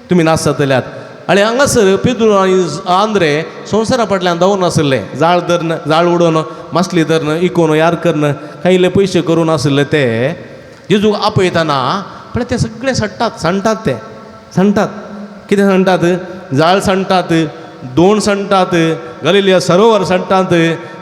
तुमी नासतल्यात. आनी हांगासर पेद्रू आनी आंद्रे संवसारा फाटल्यान धांवून आशिल्ले, जाळ धरून, जाळ उडोवन, मासली धरून, इकोन यार करून, कांय इल्ले पयशे करून आशिल्ले. ते जेजूक आपयतना पळय ते सगळे सट्टात, सांडटात, ते सांडटात. कितें सांडटात? जाळ सांडटात, दोण सांडटात, गलिलिया सरोवर सांडटात,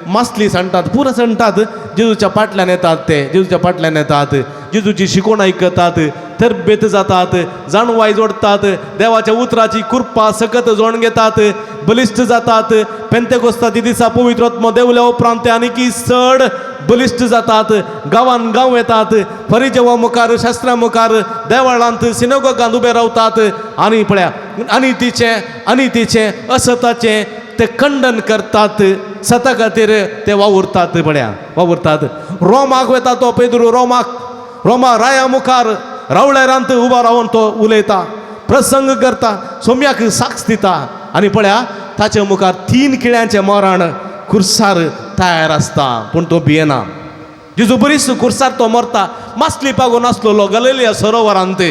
मासली सांडटात, पुरा सांडटात. जेजूच्या फाटल्यान येतात ते, जेजूच्या फाटल्यान येतात, जेजूची शिकवण आयकतात, तरबेत जातात, जाणवाय जोडटात, देवाच्या उतराची कृपा सकत जोडून घेतात, बलिश्ट जातात. पेंतेकोस्ताच्या दिसा पवित्र आत्मो देवल्या उपरांत ते आनीकी चड बलिश्ट जातात, गांवान गांव येतात, फरिजेवा मुखार, शास्त्रा मुखार, देवाळांत, सिनेगोगांत उबे रावतात आनी पळया आनी तिचें आनी तिचें असताचें ते खंडन करतात, सता खातीर ते वावुरतात. पळया वावुरतात. रोमाक वता तो पेद्रू, रोमाक, रोमा राया मुखार रावळेरांत उबो रावन तो उलयता, प्रसंग करता, सोम्याक साक्ष दिता आनी पळया ताचे मुखार 3 किळ्यांचें मरण खुर्सार तयार आसता, पूण तो भियेना. जेजू बरीच खुर्सार तो मरता. मासली पागून आसलेलो गलिलिया सरोवरांत,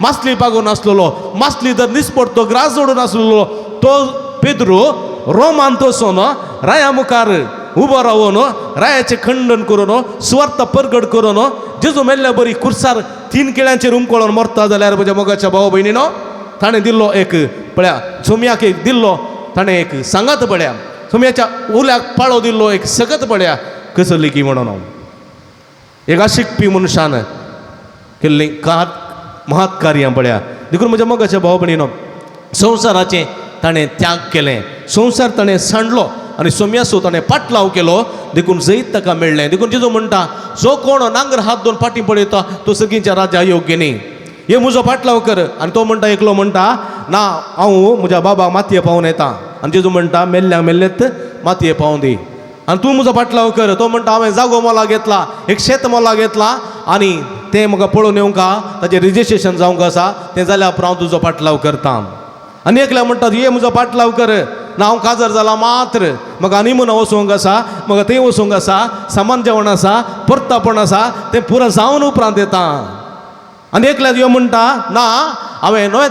मासली पागून आसलेलो, मासली तर निस्पट तो ग्रास जोडून आसलेलो तो पेद्रू रोमांत वचून राया मुखार उबो रावन रायाचें खंडन करून, सुवार्थ परगट करून जेजू मेल्ल्या बरी खुर्सार 3 किळ्यांचेर उमकळून मरता जाल्यार म्हज्या मोगाच्या भाव भयणीनो, ताणें दिल्लो एक पळया सोम्याक एक दिल्लो ताणें एक सांगात पळया, सोम्याच्या उल्याक पाळो दिल्लो एक सकत पळया कसली की म्हणून एक अशिकपी मनशान केल्लीं महत् कार्यां पळया. देखून म्हज्या मोगाच्या भाव भयणीनो, संवसाराचें ताणें त्याग केलें, संवसार ताणें सांडलो आनी सोम्यासो ताणें पाटलाव केलो, देखून जैत ताका मेळ्ळें. देखून जेजू म्हणटा, जो कोण नांगर हात दोन फाटीं पळयता तो सगळींच्या राज्या योग्य न्ही, हे म्हजो पाटलाव कर. आनी तो म्हणटा, एकलो म्हणटा, ना हांव म्हज्या बाबा मातये पावून येता. आनी जेजू म्हणटा, मेल्ल्यांक मेल्लेत मातये पावून दी, आनी तूं म्हजो पाटलाव कर. तो म्हणटा, हांवें जागो मोला घेतला, एक शेत मोला घेतला आनी तें म्हाका पळोवन येवंक आहा, ताचें रजिस्ट्रेशन जावंक आसा, तें जाल्या उपरांत हांव तुजो पाटलाव करता. आनी एकल्या म्हणटा, ये म्हजो पाटलाव कर, ना हांव काजार जाला मात्र, म्हाका आनी म्हणून वचूंक आसा, म्हाका थंय वचूंक आसा, सामान जेवण आसा, परतापण आसा, तें पुरो जावन उपरांत येता. आनी एकल्याक यो म्हणटा ना हांवें न्हय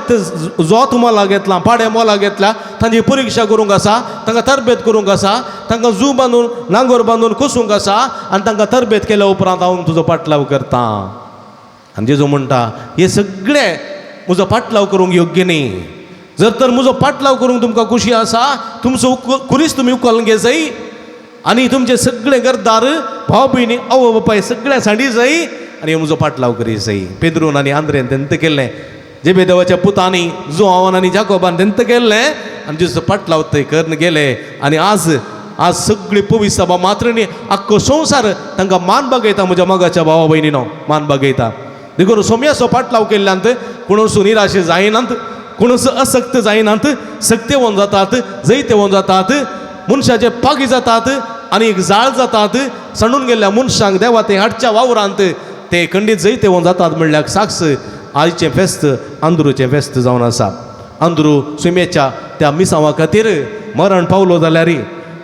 जोत मोला घेतला, पाडे मोला घेतला, तांची परिक्षा करूंक आसा, तांकां तरबेत करूंक आसा, तांकां जू बांदून नांगोर बांदून कोसूंक आसा आनी तांकां तरबेत केल्या उपरांत हांव तुजो पाटलाव करता. आनी जेजू म्हणटा हे सगळे म्हजो पाटलाव करूंक योग्य न्ही. जर तर म्हजो पाटलाव करूंक तुमकां खुशी आसा, तुमचो खुरीस तुमी उखलून घेजाय आनी तुमचे सगळे घरदार भाव भयणी आवय बापाय सगळ्या सांडी जाय आनी म्हजो पाटलाव करी जाय. पेद्रून आनी आंद्रेन तेंत केल्लें, जेबेदेवाच्या पुतांनी जुआवान आनी जाकोबान तेंत केल्लें आनी जेजूचो पाटलाव थंय करून गेले. आनी आज आज सगळी पवित्र सभा मात्र न्ही, आख्खो संवसार तांकां मान बागयता म्हज्या मोगाच्या भावा भयणीनो, मान बागयता. देखून सोम्याचो पाटलाव केल्ल्यान कोणूच निराशे जायनात, कोणूच असक्त जायनात, सक्तेवन जातात, जैतेवन जातात, मनशाचे पागी जातात आनी एक जाळ जातात. सांडून गेल्ल्या मनशांक देवा ते हाडच्या वावरांत ते खंडीत जैतेवन जातात म्हणल्यार साक्ष आयचें फेस्त आंद्रूचें फेस्त जावन आसा. आंद्रू सुमेच्या त्या मिसांवा खातीर मरण पावलो जाल्यार,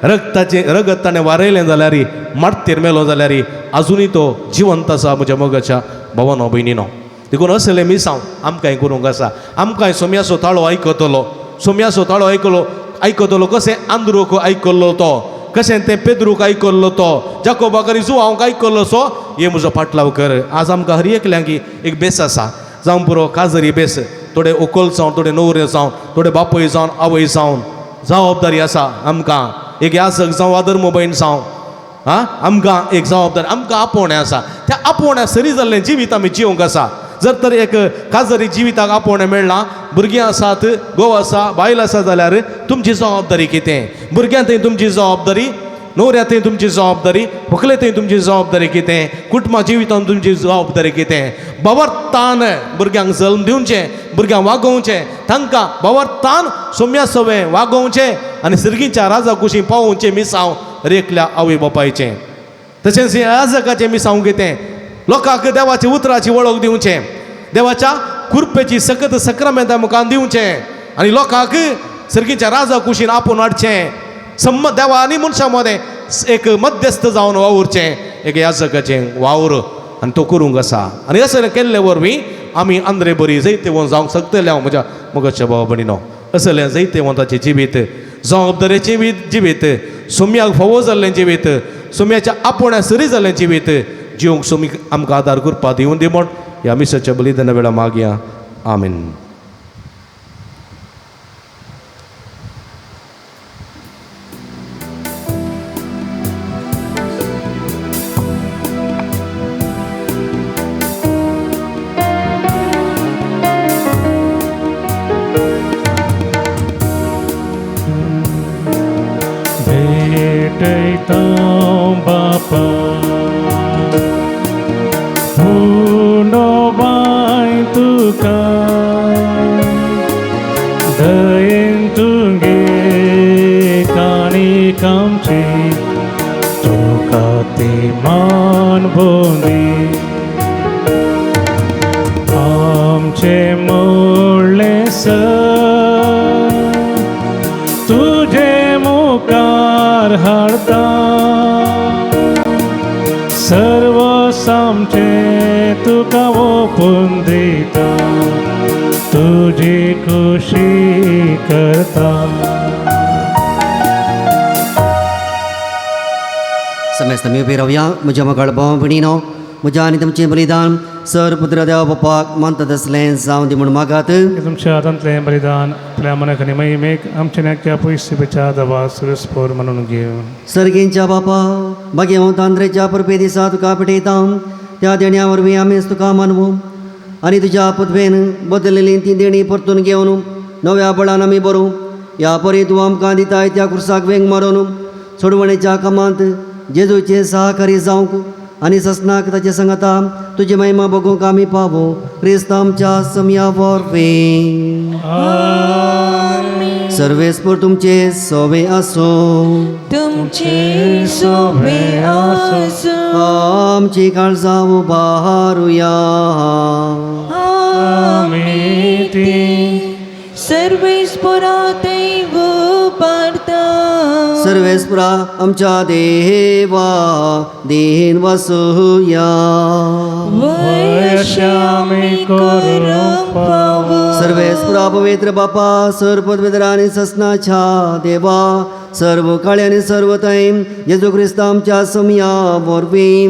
रगताचें रगत ताणें वारयलें जाल्यार, मार्तेर मेलो जाल्यार आजुनूय तो जिवंत आसा म्हज्या मोगाच्या भावानो भयणीनो. देखून असलें मिसांव आमकांय करूंक आसा. आमकांय सोम्याचो ताळो आयकतलो, सोम्याचो ताळो आयकलो आयकतलो कशें आंद्रूक आयकल्लो तो, कशें तें पेद्रूक आयकल्लो तो, जाकोबाक आनी जुआंवक आयकल्लो सो हे म्हजो पाटलाव कर. आज आमकां हर एकल्यांक एक बेस आसा, जावं पुरो काजरी बेस, थोडे ओकल जावन, थोडे नवरे जावन, थोडे बापूय जावन, आवय जावन जबाबदारी आसा आमकां. एक याजक जावं आदर्म भयण जावं, आं आमकां एक जबाबदारी, आमकां आपोवणें आसा. त्या आपोवण्या सरी जाल्लें जिवीत आमी जिवंक आसा. जर तर एक काजरी जिविताक आपोवणें मेळ्ळां, भुरगीं आसात, घोव आसा, बायल आसा जाल्यार तुमची जबाबदारी कितें? भुरग्यां थंय तुमची जबाबदारी, न्हवऱ्या थंय तुमची जबाबदारी, व्हंकले थंय तुमची जबाबदारी कितें? कुटुंबा जिवितान तुमची जबाबदारी कितें? बावरतान भुरग्यांक जल्म दिवचें, भुरग्यांक वागोवचें, तांकां बावरतान सोम्या सवें वागोवचें आनी सिरगीच्या राजा कुशी पावोवचें मिसांव रेखल्या आवय बापायचें. तशेंच हें याजकाचें मिसांव कितें? लोकांक देवाची उतराची वळख दिवचें, देवाच्या कृपेची सकत सक्रामेंता मुखार दिवचें आनी लोकांक सर्गीच्या राजा कुशीन आपोवन हाडचें. संम देवा आनी मनशां मदें एक मध्यस्थ जावन वावुरचें एक याजकाचें वावर आनी तो करूंक आसा. आनी अशें केल्ले वरवीं आमी आंद्रे बरी जैतेवंत जावंक शकतले. हांव म्हज्या मोगाच्या भावा भयणीनो, असलें जैतेवंताचें जिवीत, जबाबदारेचें जिवीत, सोम्याक फावो जाल्लें जिवीत, सोम्याच्या आपोवण्या सरी जाल्लें जिवीत जिवंक सोमी आमकां आदार करपा दिवन दी म्हण ह्या मिसाच्या बलिदाना वेळार मागया. आमेन. भेटयता बापा पुनोबाय तुका दयेन तुगे काणी आमची तुका ती मान बोंदी आमचे मोडले स तुझे मुखार हाडता सर्व सामचे तुका ओपून दिता तुजी खुशी करता. समेस्त आमी उबी रावया. म्हज्या मोगाळ भाव भयणीनो, म्हज्या आनी तुमचें बलिदान सर पुत्र देवा बापाक मानता तसलें जावं दी म्हूण मागात. तुमच्या हातांतलें बलिदान आपल्या मनाक आनी महिमेक आमच्या नाक्या पयशेच्या दबा सुरस्पोर म्हणून घेवन. सर्गींच्या बापा, भाग्यवंत आंद्रेच्या परबे दिसा तुका पेटयता त्या देण्या वरवीं आमीच तुका मानवू आनी तुज्या पदवेन बदललेली ती देणी परतून घेवन नव्या बळान आमी बरूं. ह्या परी तूं आमकां दिताय त्या खुर्साक वेंग मारून सोडवणेच्या कामांत जेजूचे सहकारी जावंक आनी ससनाक ताचे सांगाता तुजी महिमा बगूंक आमी पावो. क्रिस्त आमच्या समया वरवीं. सर्वेस्पर तुमचे सोवे आसूं. तुमचे सोवे आसूं. आमची काळजां उबारुया. आमी ती सर्वेस्परा दैव उबारता. सर्वेस्परा आमच्या देवा दीन वसुया. वयश्यामी करूंक पावो. सर्वेस्परा पवित्र बापा सर पदवेदर आनी ससनाच्या देवा सर्व काळे आनी सर्व थंय जेजू क्रिस्त आमच्या समया वरवीं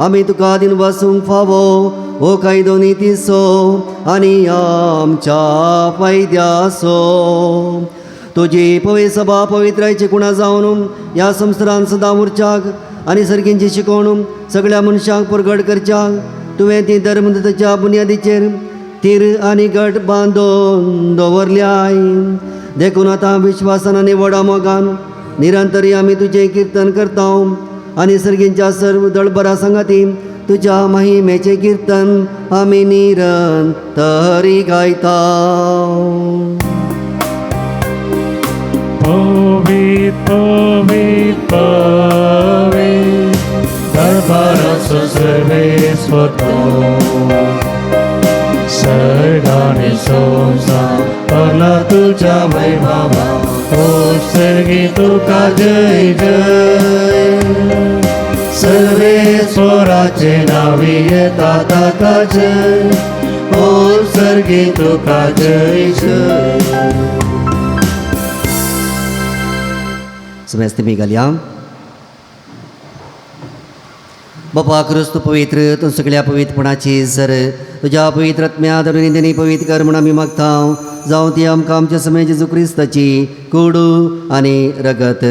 आमी तुका दीन वसूंक फावो हो कायदो नितीचो आनी आमच्या फायद्याचो. तुजी पवित्र सभा पवित्रायची कुणा जावन ह्या संवसारान सदां उरच्याक आनी सर्गींची शिकवण सगळ्या मनशांक परगट करच्याक तुवें ती धर्मदत्ताच्या बुन्यादीचेर तीर आनी गट बांदून दवरल्याय. देखून आतां विश्वासान आनी व्हडा मोगान निरंतरी आमी तुजें किर्तन करता आनी सर्गींच्या सर्व दळबरा सांगाती तुज्या महिमेचें किर्तन आमी निरंतरी गायता. पवित पवित पवित दरबाराचो सर्वेस्पर तो सर्गानी संवसार भरला तुज्या वैभवा ओ सर्गी तुका जय जय. सर्वेस्वराचे नावी येता ताका जय ओ सर्गी तुका जय जय. समेस्त मी घालया. बापा क्रिस्त पवित्र तूं सगळ्या पवित्रपणाची जर तुज्या पवित्र आत्म्या धरून निंदनी पवित्र कर म्हूण आमी मागता. जावं ती आमकां आमच्या समय जेजू क्रिस्ताची कुडू आनी रगत.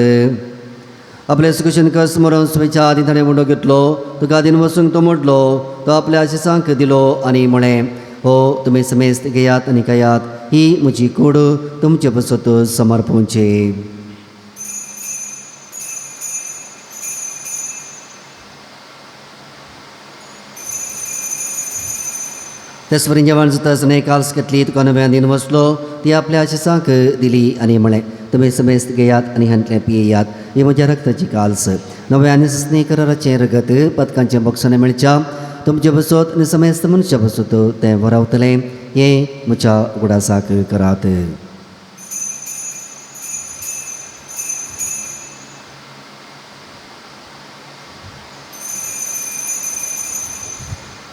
आपले सुकुशन कस मरोन स्वेच्छा आदी ताणें मुंडो घेतलो तुका दिन वसूंक तो मोडलो तो आपल्या आशिसांक दिलो आनी म्हळें हो तुमी समेस्त घेयात आनी खायात ही म्हजी कूड तुमचे पसत समर्पणची. तेसवरी जेवण जाता आसतना काल्स घेतली तुका नव्यान दिन वसलो ती आपल्या आशिसांक दिली आनी म्हळें तुमी समेस्त घेयात आनी हांतलें पियेयात ही म्हज्या रक्ताची काल्स नव्या आनी सस्नी कराराचें रगत पदकांचें बक्षाणें मेळच्या तुमचे बसत आनी समेस्त मनशा बसत तें वरावतलें हें म्हज्या उगडासाक करात.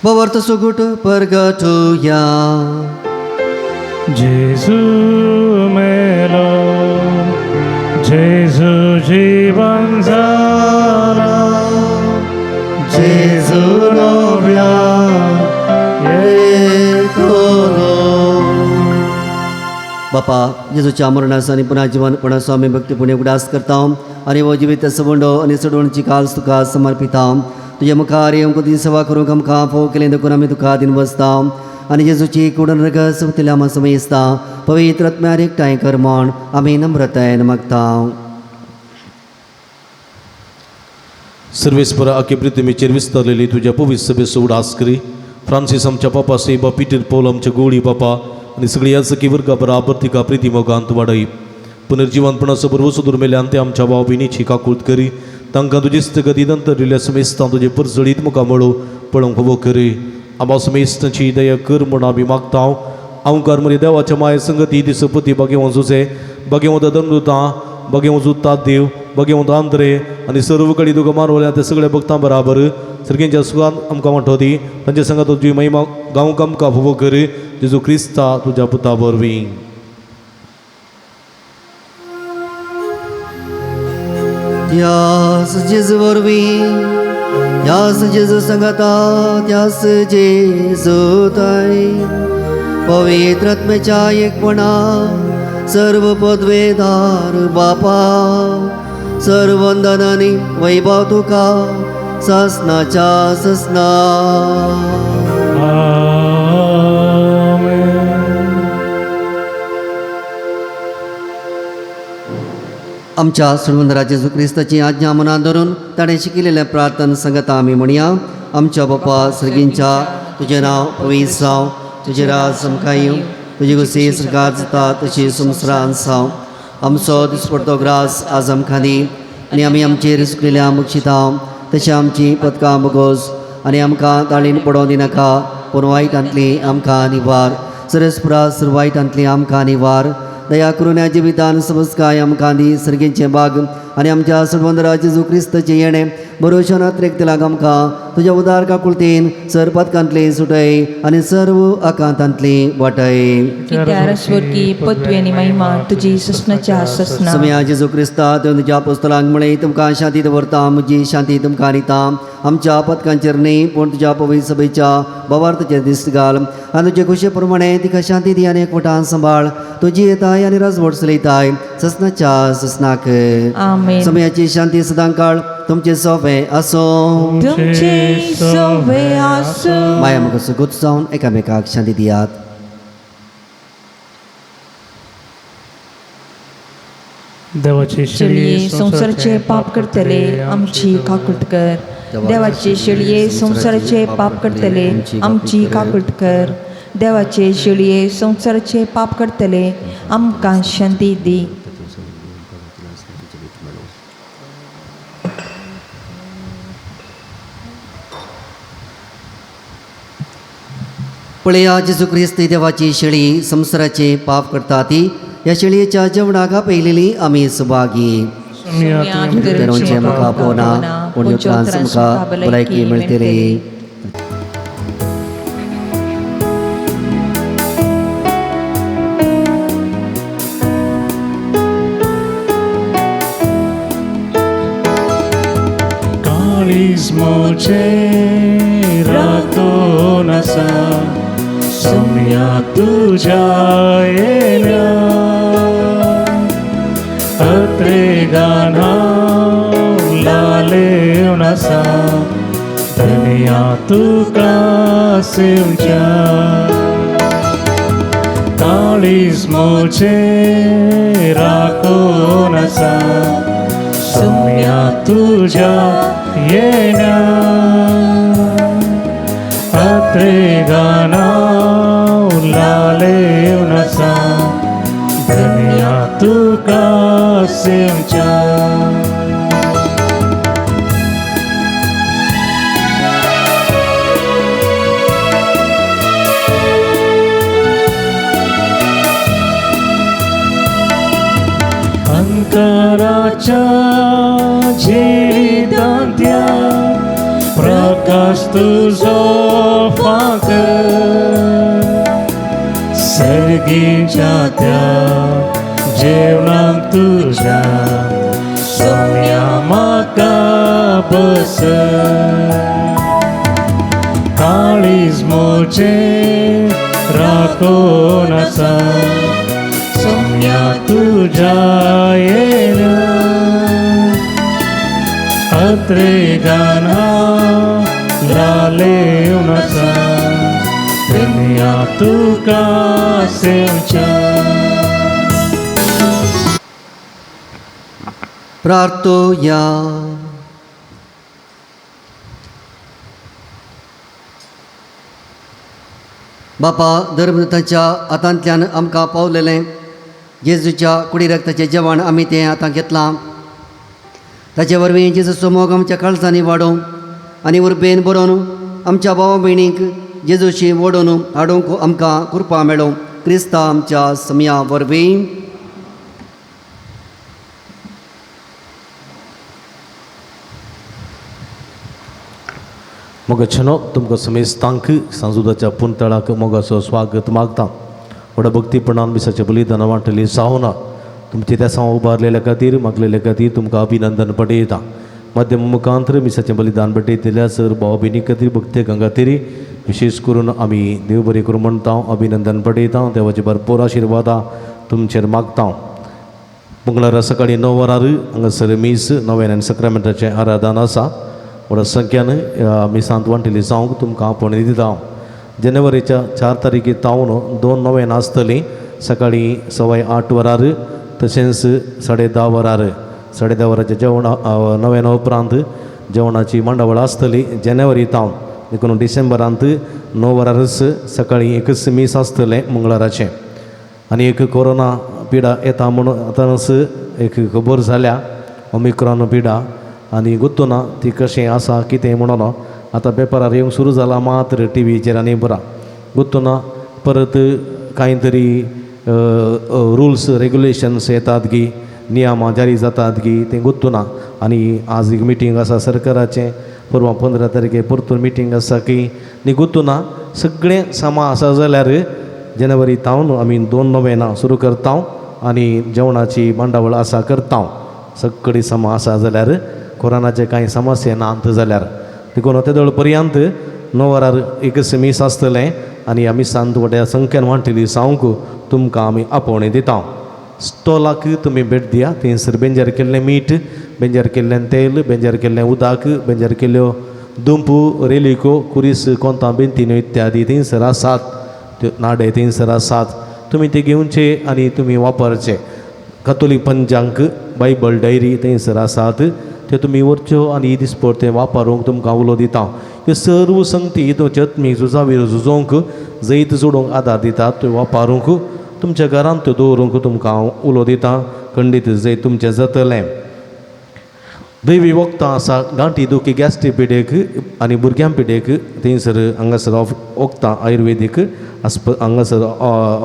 भवर्त सुगुट परगटुया. जेजू मेलो जेजू जीवन झाला जेजू नव्या येतलो. बापा जेजूच्या मरणाचो आनी पुन्हा जिवनपणाचो आमी भक्तीपुण्य उगडास करता आनी हो जिवीत सवंडो आनी चडवणची काल्स तुका समर्पिता. तुज्या मुखार येवंक तुजी सेवा करूंक आमकां फोव केलें देखून आमी तुका दिन बसता आनी जेजूची कुडन रगत सोबतल्या आमी समयसता पवित्र आत्म्यार एकठांय कर म्हूण आमी नम्रतायेन मागता. सर्वेस्परा आखे पृथ्वीचेर विस्तारलेली तुज्या पवित्र सभेचो उडास करी. फ्रांसीस आमच्या पापा सेबा पिटर पौल आमच्या गोळी बापा आनी सगळी याजकी वर्गा बराबर तिका प्रिती मोगांत वाडय. पुनर्जिवनपणाचो भरवसो दुर्मेल्यान ते आमच्या भाव भयणीची काकूत करी. तांकां तुजी स्थगती नंतर दिल्या समेस्तां तुजे परजळीत मुखार मळो पळोवंक फावो करी. आमकां समेस्तांची दया कर म्हूण आमी मागता. आंवकार मरे देवाच्या माये संगती दिसपती बागेवंत जुजे बागेवंत दमदुतां बागेवंत जुता देव बागेवंत आंद्रे आनी सर्व कडेन तुका मारवल्या त्या सगळ्या भक्तां बराबर सर्गेंच्या सुखान आमकां वांटो दी. तांच्या संगात तुजी महिमा गांवक आमकां फावो कर जेजू क्रिस्ता तुज्या पुता वरवीं. त्यास जेजू वरवीं त्यास जेजू संगता त्यास जेजू ताय पवित्र आत्म्याच्या एकपणा सर्व पदवेदार बापा सर्व वंदनांनी वैभव तुका ससनाच्या ससना. आमेन. आमच्या सुरवंदरा जेजू क्रिस्ताची आज्ञा मनात धरून ताणें शिकिल्लें प्रार्थना संगता आमी म्हणया. आमच्या बापा सर्गींच्या तुजें नांव पवित्र जावं तुजें राज आमकां येवं तुजी गोशी सरकार जाता तशी संवसारांत जावं. आमचो दिसपडतो ग्रास आज आमकां दी आनी आमी आमचेर चुकलेल्या बक्षिता तशें आमची पदकां बगोस आनी आमकां ताळीन पडोवं दिनाका पूण वायटांतली आमकां निवार. सरस्पुरा सर वायटांतली आमकां निवार. दया करून ह्या जिवितान समजकाय आमकां दी सर्गेंचें बाग आनी आमच्या सडवंदरा जेजू क्रिस्ताचें येणें बरोवच्या नात्रेक दिलां आमकां तुज्या उदार काकुळतीन सर पातकांतली सुटय आनी सर्व आकांतांतली वाटय. कित्यार स्वर्गी पदवी आनी महिमा तुजी ससनाच्या ससना. समया जेजू क्रिस्ता तुवें तुज्या पुस्तकांक म्हळें तुमकां शांती दवरता म्हजी शांती तुमकां दिता. आमच्या पथकांचेर न्ही पूण तुज्या पवित्र सभेच्या भावार्थाचेर दिश्ट घाल आनी तुजे खुशे प्रमाणे तिका शांती दी आनी एकवटान सांबाळ. तुजी येताय आनी राजवट चलयताय ससनाच्या ससनाक. आमेन. समयाची शांती सदांकाळ तुमचे सोंपें आसूं. तुमचे सोवे आसूं. माया म्हाका सुगूत जावन एकामेकाक शांती दियात. देवाची शेळये संवसाराचे पाप करतले आमची काकूट कर. देवाचे शेळये संवसाराचे पाप करतले आमची काकूट कर. देवाचे शेळये संवसाराचे पाप करतले आमकां शांती दी. पळया जेजू क्रिस्त देवाची शेळी संवसाराचे पाप करता ती ह्या शेळयेच्या जेवणाक आपयलेली आमी सुभागी. तेरोंचे म्हाका पोना पूण उपरांत म्हाका भलायकी मेळटली. काळीज मोचे राखून आसा सोम्या तुज्या येण्या अत्रेगान लालेवन आसा धनया तुका सेवच्या. काळीज मोचे राखून आसा सोम्या तुज्या येण्या अत्रेगान लालेवन आसा धनया तुका सेवच्या. अंतराच्या जिवितांत्या प्रकाश तुजो फांक सर्गीच्या त्या जेवणाक तुज्या सोम्या म्हाका बस. काळीज मोचे राखून आसा सोम्या तुज्या येण्या अत्रेगान लालेवन आसा धनया तुका सेवच्या. प्रार्थोया. बापा धर्मदूतांच्या हातांतल्यान आमकां पावलेलें जेजूच्या कुडी रक्ताचें जेवण आमी तें आतां घेतलां. ताचे वरवीं जेजूचो मोग आमच्या काळजांनी वाडोवं आनी उर्बेन बरोवन आमच्या भावा भयणींक जेजूशी ओडून हाडूंक आमकां कृपा मेळोवं. क्रिस्ता आमच्या समया वरवीं. मोगाचेनो तुमकां समेस्तांक सांजुदाच्या पुनतळाक मोगाचो स्वागत मागता. व्हडा भक्तीपणान मिसाचें बलिदान वांटली जावना तुमचे देसां उबारलेल्या खातीर मागलेल्या खातीर तुमकां अभिनंदन पडयता. मध्यम मुखांतर मिसाचें बलिदान भेटयतल्या सर भाव भयणी खातीर भक्ती खातीर विशेष करून आमी देव बरें करूं म्हणटा अभिनंदन पडयता. देवाचे भरपूर आशिर्वादां तुमचेर मागता. मंगळारा सकाळीं 9 वरार हांगासर मीस नवेन आनी सक्रामेंटाचें आराधन आसा. व्हडा संख्यान मिसांत वांटेली जावंक तुमकां आपोवणें दिता. जानेवारीच्या 4 तारखे तावन 2 नवेन आसतलीं सकाळीं 8:15 वरार तशेंच 10:30 वरार. 10:30 वरांच्या जेवणा नवेना उपरांत जेवणाची मांडावळ आसतली जानेवारी तावन. देखून डिसेंबरांत 9 वरारच सकाळीं एकच मीस आसतलें मंगळाराचें. आनी एक कोरोना पिडा येता म्हणून आतांच एक खबर जाल्या ओमिक्रॉन पिडा आनी गुत्तो ना ती कशें आसा कितें म्हणून आतां पेपरार येवंक सुरू जाला मात्र टी व्हीचेर आनी बरा गुत्तो ना परत कांय तरी रुल्स रेगुलेशन्स येतात की नियमां जारी जातात की तें गुत्तू ना. आनी आज एक मिटींग आसा सरकाराचें, परवां 15 तारखे परतून मिटींग आसा की न्ही गुत्तू ना. सगळें सामा आसा जाल्यार जानेवारी तावन आमी 2 नोवेनां सुरू करता आनी जेवणाची मांडावळ आसा करता. सगळी समा आसा जाल्यार कोरोनाचे कांय समस्या नात जाल्यार देखून तेदोळ पर्यंत 9 वरार एक मीस आसतलें आनी ह्या मिसांत व्हड्या संख्येन वांटिल्ली सावंक तुमकां आमी आपोवणें दिता. स्टॉलाक तुमी भेट दिया, थंयसर बेंजार केल्लें मीठ, बेंजार केल्लें तेल, बेंजार केल्लें उदक, बेंजार केल्ल्यो दुंपू, रेलिको, कुरीस, कोंतां, बेंतिन्यो इत्यादी थंयसर आसात. त्यो नाडे थंयसर आसात, तुमी ते घेवचे आनी तुमी वापरचे. कातोलीक पंचांक बायबल डायरी थंयसर आसात, त्यो तुमी व्हरच्यो आनी दिसपट तें वापरूंक तुमकां उलो दिता. त्यो सर्व संगती तुमच्या आत्मीक झुजावीर झुजोवंक जैत जोडूंक आदार दितात. त्यो वापरूंक तुमच्या घरांत त्यो दवरूंक तुमकां हांव उलो दिता. खंडीत जैत तुमचें जातलें. दैवी वखदां आसा गांठी दुखी गॅस्ट्रीक पिडेक आनी भुरग्यां पिडेक थंयसर हांगासर वखदां आयुर्वेदीक हांगासर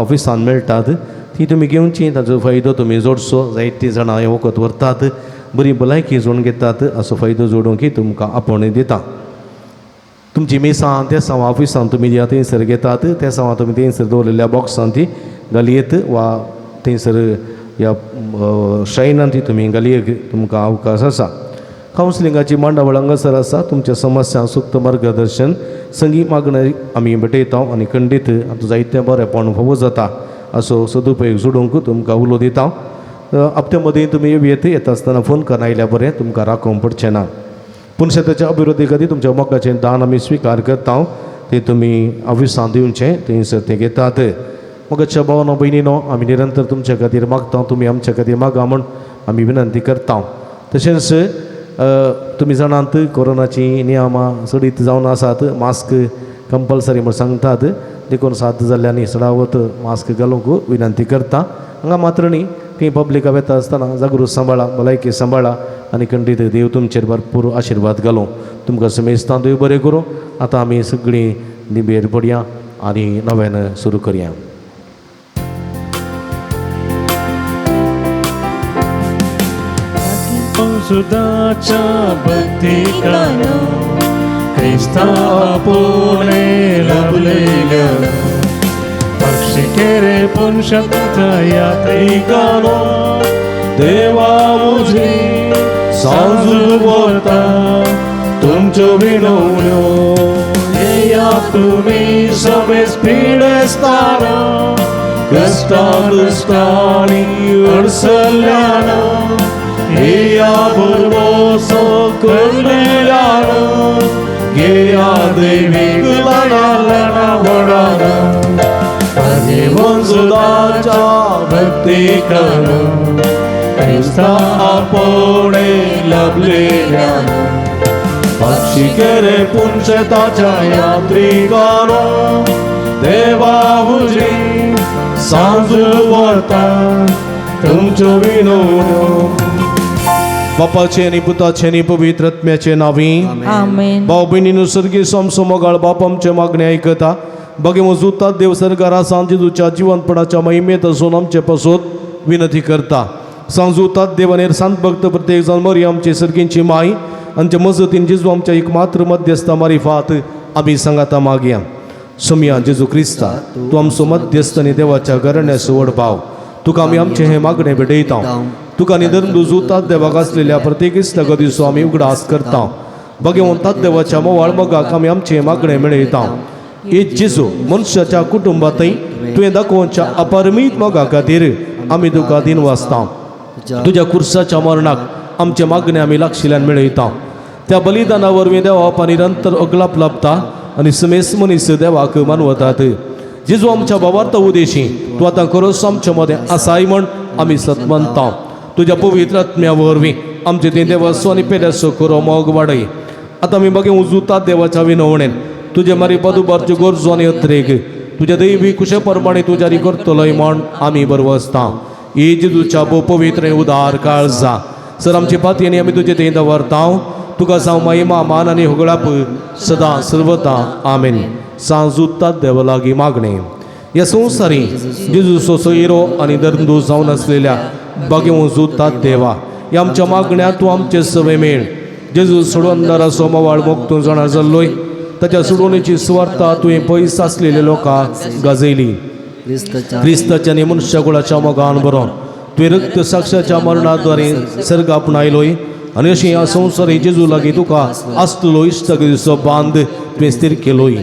ऑफिसान मेळटात, ती तुमी घेवची. ताचो फायदो तुमी जोडचो. जायतीं जाणां हें वखद व्हरतात, बरी भलायकी जोडून घेतात. असो फायदो जोडूंक तुमकां आपोवणें दिता. तुमची मिसां तेसांव ऑफिसान तुमी दिया थंयसर घेतात, तेसांव तुमी थंयसर दवरिल्ल्या बॉक्सान ती घालयेत वा थंयसर ह्या श्रायनान ती तुमी घालयेक तुमकां अवकाश आसा. कावन्सिलिंगाची मांडावळ हांगासर आसा. तुमच्या समस्या सुक्त मार्गदर्शन संगीत मागणें आमी भेटयता आनी खंडीत आतां जायतें बरेंपण फावो जाता असो सदुपयोग जोडूंक तुमकां उलो दिता. हप्त्या मदीं तुमी येत येता आसतना फोन करून आयल्यार बरें, तुमकां राखोवंक पडचें ना. पूण शेताच्या अभिवृद्धी खातीर तुमच्या मोगाचें दान आमी स्विकार करता, तें तुमी ऑफिसांत दिवचें, थंयसर तें घेतात. मोगाच्या भावानो भयणीनो, आमी निरंतर तुमच्या खातीर मागता, तुमी आमच्या खातीर मागा म्हूण आमी विनंती करता. तशेंच तुमी जाणात कोरोनाचीं नियमां चडीत जावन आसात. मास्क कंपल्सरी म्हूण सांगतात, देखून सात जाल्ल्यांनी सदावत मास्क घालूंक विनंती करता. हांगा मात्र न्ही, थंय पब्लिका वेता आसतना जागृत सांबाळा, भलायकी सांबाळा आनी खंडीत देव तुमचेर भरपूर आशिर्वाद घालूं. तुमकां समेस्तां देव बरें करूं. आतां आमी सगळीं निबेर पडया आनी नव्यान सुरू करया. सुदाच्या भक्तिकानो क्रिस्ता आपोणे लाभलेल्या पक्षी केरे पुनशत यात्रिकानो देवा मुझी सांजू बोलता तुमच्यो विनवण्यो येया तुमी समेज पिडेस्ताना कश्टा दुश्टांनी अडसल्यान येया भरवसो करलेल्यान घेया दैवीक ल्हाना व्हडान सुदाच्या भक्तिकान क्रिस्ता आपोणे लाभलेल्यान पक्षी केरे पुनशेताच्या यात्रिकानो देवा हुजी सांजू व्हरता तुमच्यो विनवण्यो. बापाचे आनी पुताचे आनी पवित्र आत्म्याचे नांवी आमेन. भाव भयणीनो, सर्गी आमचो मोगाळ बाप आमचें मागणें आयकता. बगे मजुतात देव सरकारा सांजेच्या जिवनपणाच्या महिमेत आसून आमचे पासत विनंती करता. सांजुतात देवानेर सांत भक्त प्रत्येक जाण मरी आमची सर्गींची माय आमच्या मजतीन जेजू आमच्या एक मात्र मध्यस्था मारिफात आमी सांगाता मागया. सोमया जेजू क्रिस्ता, तूं आमचो मध्यस्थ आनी देवाच्या घराण्याचो व्हड भाव, तुका आमी आमचें हें मागणें भेटयता. तुका निधन दुजुतात देवाक आसलेल्या प्रत्येक इश्टागतीचो आमी उगडास करता. भगवंतात देवाच्या मोवाळ मोगाक आमी आमचें मागणें मेळयता. हे जेजू, मनशाच्या कुटुंबांतय तुवें दाखोवच्या अपरमीत मोगा खातीर आमी तुका दिन वाचता. तुज्या कुर्साच्या मरणाक आमचें मागणें आमी लागशिल्ल्यान मेळयता. त्या बलिदाना वरवीं देवा निरंतर अगलाप लाभता आनी समेस मनीस देवाक मानवतात. जेजू आमच्या भावार्थ उदेशी तूं आतां खरोच आमच्या मदें आसाय म्हण आमी सत मानता. तुज्या पवित्र आत्म्या वरवीं आमचे तें देवाचो आनी पेल्याचो खरो मोग वाडय. आतां आमी बगे उजुतात देवाच्या विनवणेन तुजे मारी पदुबारच्यो गरजो आनी अत्रेक तुज्या दैवी कुशे प्रमाणे तूं जारी करतलोय म्हण आमी बरवसता. हे जेजूच्या भोव पवित्र उदार काळजा सर आमचे पातयेनी आमी तुजे थंय दवरता. तुका जावं महिमा मान आनी होगळाप सदां सर्वता. आमेन. सांजुतात देवा लागीं मागणें. ह्या संवसारी जेजूचो सोयरो आनी धर्मदूत जावन आसलेल्या बागेवूं जुतात देवा ह्या आमच्या मागण्या तूं आमचे सवय मेळ जेजू सोडवंदाराचो मवाळ मोग तूं जाणा जाल्लोय ताच्या सोडवणेची सुवार्ता तुवें पयस आसलेल्या लोकांक गाजयली क्रिस्ताच्या आनी मनुष्यकुळाच्या मोगान बरोवन तुवें रक्त साक्षाच्या मरणाद्वारे सर्ग आपणायलोय आनी अशें ह्या संवसारी जेजू लागीं तुका आसलेलो इश्टागतीचो बांद तुवें स्थीर केलोय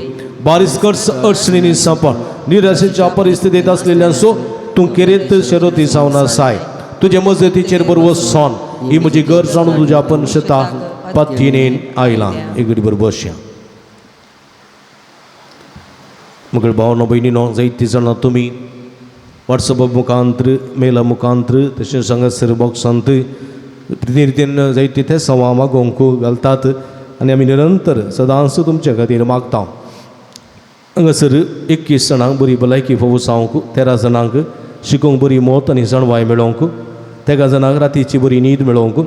बारीस कड्स अडचणींनी सांपड निराशेच्या परिस्थितींत आसलेल्यांचो तूं केरेत शरती जावन आसाय तुजे मजतीचेर बरोबर सोन ही म्हजी गरज जाणून तुज्या पंशता पत्तीनेन आयलां एक घडी बरोबर बसया. मगळ भावनो भयणीनो जायतीं जाणां तुमी वॉट्सॅप मुखांत्र मेला मुखांत्र तशेंच हांगासर बॉक्सांत रितीन जायते ते सवा मागोवंक घालतात आनी आमी निरंतर सदांच तुमच्या खातीर मागता. हांगासर 21 जाणांक बरी भलायकी फावो जावंक, 13 जाणांक शिकोवंक बरी मत आनी जाणवाय मेळोवंक, 13 जाणांक रातीची बरी न्हीद मेळोवंक,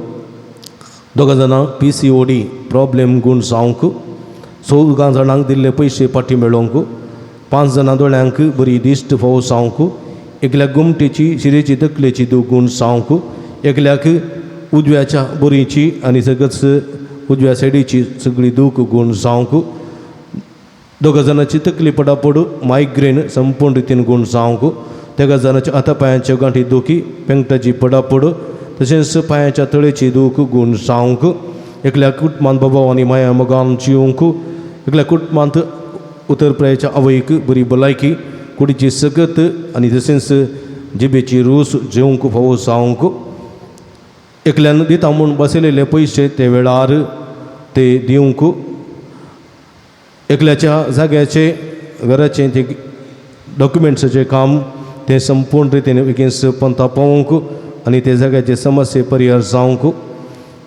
2 जाणांक PCOD problem गूण जावंक, 14 जाणांक दिल्ले पयशे फाटीं मेळोवंक, 5 जाणां दोळ्यांक बरी दिश्ट फावो जावंक, एकल्याक गोमटेची शिरेची तकलेची दूख गूण जावंक, एकल्याक उजव्याच्या बोरीची आनी सगळंच उजव्या सायडीची सगळी दूख गूण जावंक, 2 जाणांची तकली पडापड मायग्रेन संपूर्ण रितीन गूण जावंक, 3 जाणांच्या हाता पांयांच्या गांठी दुखी पेंगटाची पडापड तशेंच पांयांच्या तळेची दूख गूण जावंक, एकल्या कुटुंबांत बाबा आनी माया मोगान जिवंक, एकल्या कुटुंबांत उतरप्रायेच्या आवयक बरी भलायकी कुडीची सकत आनी तशेंच जिबेची रूस जेवंक फावो जावंक, एकल्यान दिता म्हूण बसयलेले पयशे ते वेळार ते दिवंक, एकल्याच्या जाग्याचे घराचें ते डॉक्युमेंट्साचें काम तें संपूर्ण रितीन बेगीन पंता पावोवंक आनी ते जाग्याचे समस्ये परिहार जावंक,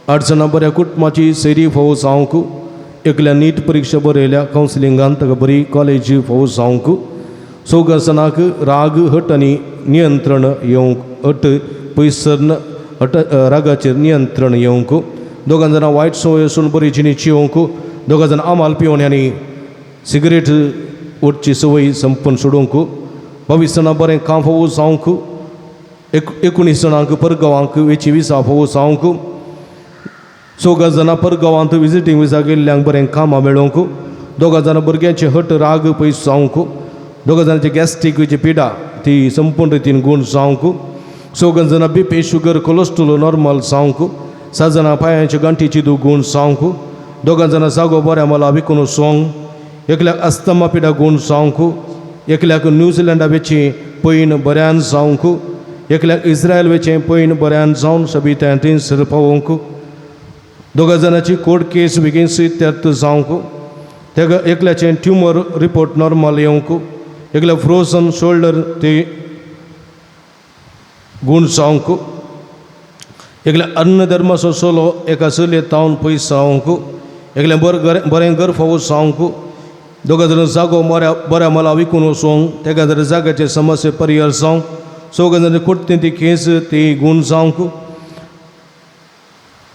8 जाणां बऱ्या कुटुंबाची सैरी फावो जावंक, एकल्या नीट परिक्षा बरयल्या कावन्सिलिंगान ताका बरी कॉलेज फावो जावंक, 4 जाणांक राग हट आनी नियंत्रण येवंक, हट पयसर हट रागाचेर नियंत्रण येवंक, 2 जाणां वायट संवय आसून बरी जिणेची येवंक, 2 जाणां आमाल पिवन आनी सिगरेट ओडची संवय संपूर्ण सोडूंक, 22 जाणां बरें काम फावो जावंक, 19 जाणांक परगांवांक वेची विसा फावो जावंक, 4 जाणां परगांवांत विजिटींग विसा गेल्ल्यांक बरें कामां मेळोवंक, 2 जाणां भुरग्यांचे हट राग पयस जावंक, 2 जाणांचे गॅस्ट्रीकची पिडा ती संपूर्ण रितीन गूण जावंक, 4 जाणां BP sugar cholesterol normal जावंक, 7 जाणां पांयांच्या गांठीची दूख गूण जावंक, 2 जाणां जागो बऱ्या मला विकून सोंग, एकल्याक अस्तमा पिडा गूण जावंक, एकल्याक न्यूझिलंडा वेची पयण बऱ्यान जावंक, एकल्याक इस्रायल वेचें पयण बऱ्यान जावन सबित्यान थंयसर पावोवंक, 2 जाणांची कोर्ट केस बेगीन इत्यर्थ जावंक, तेका एकल्याचें ट्युमर रिपोर्ट नॉर्मल येवंक, एकल्या फ्रोजन शोल्डर ते गूण जावंक, एकल्या अन्न धर्माचो सोलो एका चलये तावन पयस जावंक, एकल्या बरें घर फावो जावंक, 2 जाणां जागो बऱ्या मला विकून वचोंक, तेका जर जाग्याचे समस्ये परिहार जावंक, 4 जाणां कोर्तीन ती केस ती गूण जावंक,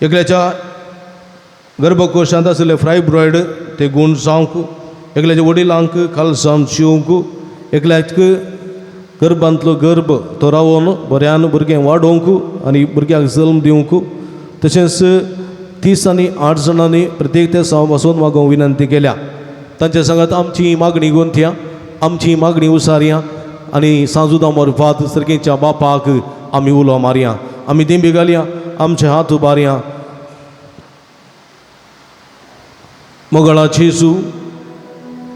एकल्याच्या गर्भकोशांत आशिल्ले फ्रायब्रॉयड ते गूण जावंक, एकल्याच्या वडिलांक खालसावन शिवंक, एकल्याक गर्भांतलो गर्भ तो रावोन बऱ्यान भुरगें वाडोवंक आनी भुरग्यांक जल्म दिवंक, तशेंच 30 आनी 8 जाणांनी प्रत्येक ते साव बसून मागोवंक विनंती केल्या. तांच्या सांगात आमची मागणी गुंथया, आमची मागणी उसारया आनी सांजुदा मोरफात सर्गेच्या बापाक आमी उलो मारया, आमी दिंबी घालया, आमचे हात उबारया. मोगळा जेजू,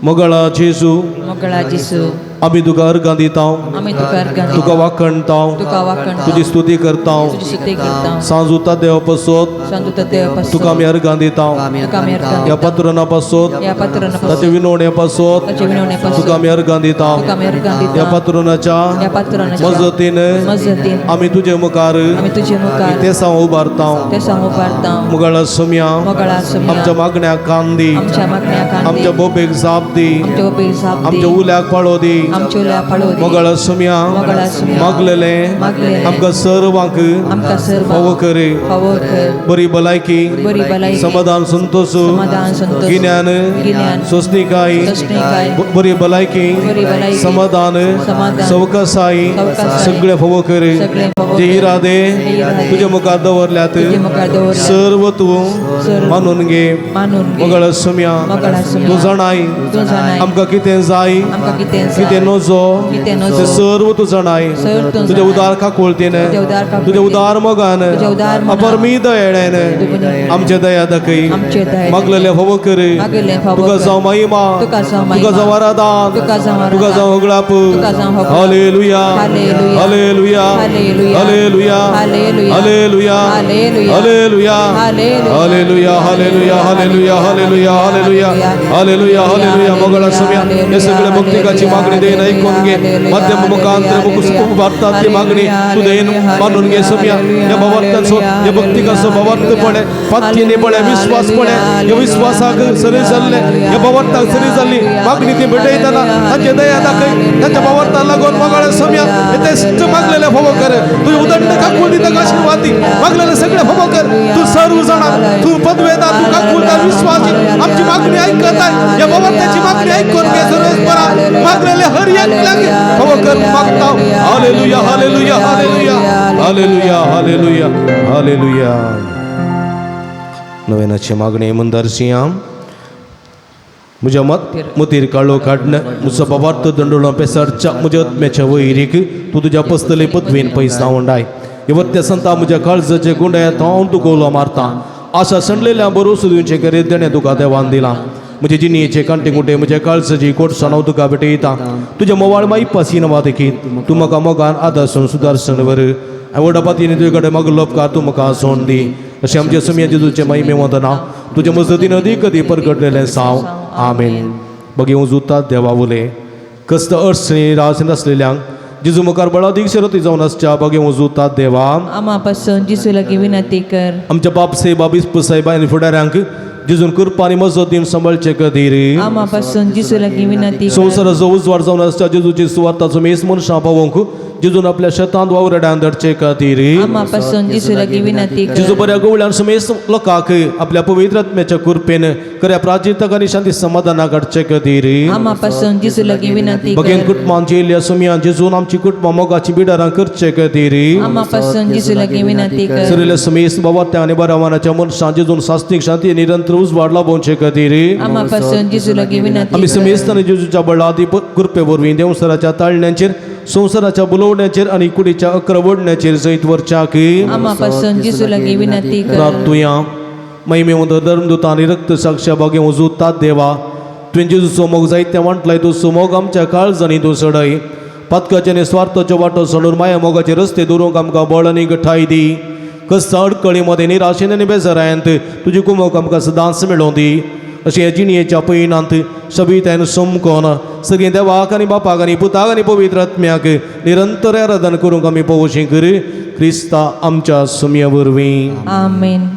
मोगळा जेजू, मोगळा जेजू, आमी तुका अर्गां दिता, आमी तुका अर्गां दिता, तुका वाखणता, तुका वाखणता, तुजी स्तुती करता, तुजी स्तुती करता, सांजुता देवा पासत, सांजुता देवा पासत, तुका आमी अर्गां दिता, तुका आमी अर्गां ह्या पात्रोना पासत, ह्या पात्रोना पासत, ताचे विनवणे पासत, ताचे विनवणे पासत, तुका आमी अर्गां दिता, तुका आमी अर्गां दिता, ह्या पात्रोनाच्या ह्या पात्रोनाच्या मजतीन मजतीन आमी तुजे मुखार आमी तुजे मुखार ते सांग उबारता, ते सांग उबारता. मोगळा सोम्या, मोगळा सोम्या, आमच्या मागण्याक कान दी, आमच्या मागण्याक कान दी, आमच्या बोबेक जाप दी, आमच्या बोबेक जाप दी, आमच्या उल्याक पाळो दी, आमच्या उल्याक पाळो दी. मोगळा सोम्या, मोगळा सोम्या, मागलेलें मागलेलें आमकां सर्वांक आमकां सर्वांक फावो कर, फावो कर. बरी बरी भलायकी बरी भलायकी समाधान संतोष समाधान संतोष गिन्यान गिन्यान सोसणिकाय सोसणिकाय बरी भलायकी बरी भलायकी समाधान समाधान सवकासाय सवकासाय सगळे फावो कर सगळे फावो जे कर. इरादे जे इरादे तुजे मुखार दवरल्यात तुजे मुखार दवरल्यात सर्व तूं सर्व मानून घे मानून घे मगळ सुम्या मगळ सुम्या. तूं जाणाय तूं जाणाय आमकां कितें जाय आमकां कितें जाय कितें नजो कितें नजो तें सर्व तूं जाणाय सर्व तूं तुज्या जाणाय. उदार काकुळतीन तुज्या उदार काकुळतीन. तुज्या उदार मोगान तुज्या उदार मोगान. अपरमी दयेळेन आमच्या दया दाखय आमचे दया मागलेले फावो कर मागलेलें फावो तुका कर. जावं महिमा तुका जावं महिमा. तुका जावं आराधन तुका जावं आराधन. तुका जावं होगळाप तुका जावं होगळाप. Hallelujah hallelujah. Hallelujah hallelujah. Hallelujah hallelujah. Hallelujah hallelujah. Hallelujah hallelujah. Hallelujah hallelujah hallelujah hallelujah hallelujah hallelujah मगळ सुम्या हे सगळे भक्तिकाची मागणी देईन ऐकून घे माध्यम मुखांतर वार्तातली मागणी तू देईन मानून घे सुम्या या भावार्थांचो या भक्तिकाचो भावार्थ पडे पातयेने पडे विश्वास पडे या विश्वासाक सरी जाल्ले या भावार्थाक सरी जाल्ली मागणी ती भेटयतना तांचे दया दाखय तांच्या भावार्थाक लागून मगळ सुम्या हे तेच मागलेले फावो कर तुझे उदंड काकुळती ताका आशीर्वाद दी मागलेले सगळे फावो कर तू सर्व जाणा तू पदवेदा तू काकुळता विश्वासी आमची मागणी ऐकत आहे या भावार्थाची मागणी ऐकून घे सर्वेस्परा मागलेले हर एक लागे फावो कर मागता hallelujah hallelujah hallelujah hallelujah hallelujah hallelujah. नव्यानाची मागणी मंदार सिंह म्हज्या मत मतीर काळो काडण म्हजो बाबार्थ दंडोळो पेसरच्या म्हज्या आत्म्याच्या वैरीक तूं तुज्या पसतले पदवेन पैसा वंडाय इवत्या संता म्हज्या काळजाचे गुंड्यात हांव तुका उलो मारता आशा सणलेल्या बरोस दिवचे करीत देणें तुका देवान दिलां म्हजे जिणेचे कांटे कुंटे म्हज्या काळजाची कोटसाण हांव तुका भेटयता तुज्या मोवाळ माई पासीन वा देखीत तूं म्हाका मोगान आदर्शन सुदारसन वर व्हडा पातीने तुजे कडेन मागलो उपकार तूं म्हाका सोंड दी अशें आमचे सुमया जेजूचे महिमे वंदना तुजे मजतीन अदीक कदी परगटलेलें साव आमेन. बगे उजुतात देवा उले कस्त अडचणी रास नासलेल्यांक जेजू मुखार बळादीक शरती जावन आसच्या बगे उजुतात देवा आमा पासून जेजू लागीं विनंती कर. आमच्या बाप साहेबा बिस्प साहेबा आनी फुडाऱ्यांक जेजून कृपा आनी मजत दिवन सांबाळचे खातीर आमा पासून जेजू लागीं विनंती कर. संवसाराचो उजवाड जावन आसच्या जेजूची सुवार्ताचो मेस मनशां पावोवंक जेजून आपल्या शेतांत वावरड्यान धाडचे खातीर आमा पासून जेजू लागीं विनंती कर. जेजू बऱ्या गवळ्यान समेस लोकांक आपल्या पवित्र आत्म्याच्या कृपेन खऱ्या प्राचितक आनी शांती समाधानाक हाडचे खातीर आमा पासून जेजू लागीं विनंती बगेन कर. कुटुंबांची येयल्ल्या सुमयान जेजून आमची कुटुंबां मोगाची बिडारां करचे खातीर आमा पासून जेजू लागीं विनंती कर. सरिल्ल्या समेस बाबा आनी बऱ्या मनाच्या मनशां जेजून सास्तीक शांती निरंतर उजवाड लाभोवचे खातीर आमा पासून जेजू लागीं विनंती आमी कर. समेस्तांनी जेजूच्या बळादी कृपे वरवीं देवसराच्या ताळण्याचेर संवसाराच्या बुलोवण्याचेर आनी कुडीच्या अकरा ओडण्याचेर जैत वरच्याक आमा पासून जेजू लागीं विनंती कर. प्राप्तुया महिमेवंत धर्मदूत आनी रक्त साक्ष्या बागे उजुतात देवा तुवें जेजूचो मोग जायते वांटलाय तूं सुमोग आमच्या काळजांनी तूं सडय पातकाचे आनी स्वार्थाच्यो वाटो सोडून माया मोगाचे रस्ते दवरूंक आमकां बळ आनी गठाय दी कस्ता अडकळी मदें निराशेन आनी बेजारायंत तुजी कुमोक आमकां सदांच मेळोवं दी अशें ह्या जिणयेच्या पयणांत सबितायन समकोन सगळीं देवाक आनी बापाक आनी पुताक आनी पवित्र आत्म्याक निरंतर आराधन करूंक आमी पळोवशी कर क्रिस्ता आमच्या सुमया वरवीं. आमेन.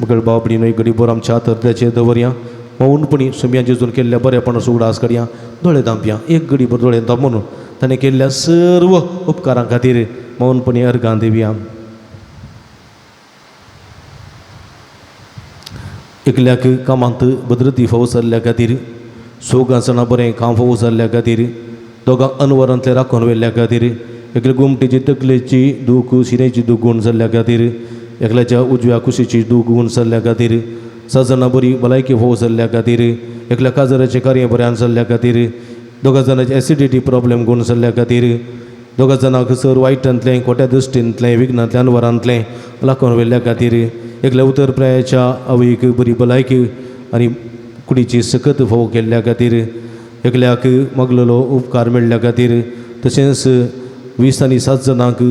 मगळ बाबडी न्हय गडीभर आमच्या तरद्याचेर दवरया मौनपणी सुमया जेजून केल्ल्या बरेपणाचो उगडास करया दोळे धांपया एक गडीभर दोळे धांपून ताणें केल्ल्या सर्व उपकारां खातीर मौनपणी अर्गां दिवया. एकल्याक कामांत भद्रती फावो जाल्ल्या खातीर सोगां जाणां बरें काम फावो जाल्ल्या खातीर दोगां अनवरांतले राखून व्हेल्ल्या खातीर एकले गोमटेची तकलेची दूख शिरेची दूख गूण जाल्ल्या खातीर एकल्याच्या उजव्या कुशीची दूख गूण जाल्ल्या खातीर सात जाणां बरी भलायकी फावो जाल्ल्या खातीर एकल्या काजराचें कार्य बऱ्यान जाल्ल्या खातीर दोगां जाणांचे एसिडिटी प्रॉब्लेम गूण जाल्ल्या खातीर दोगां जाणांक सर वायटांतलें खोट्या दृश्टींतलें विघ्नांतलें अनवरांतलें राखून व्हेल्ल्या खातीर एकल्या उतर प्रायाच्या आवयक बरी भलायकी आनी कुडीची सकत फावो केल्ल्या खातीर एकल्याक मागलेलो उपकार मेळ्ळ्या खातीर तशेंच 20 आनी 7 जाणांक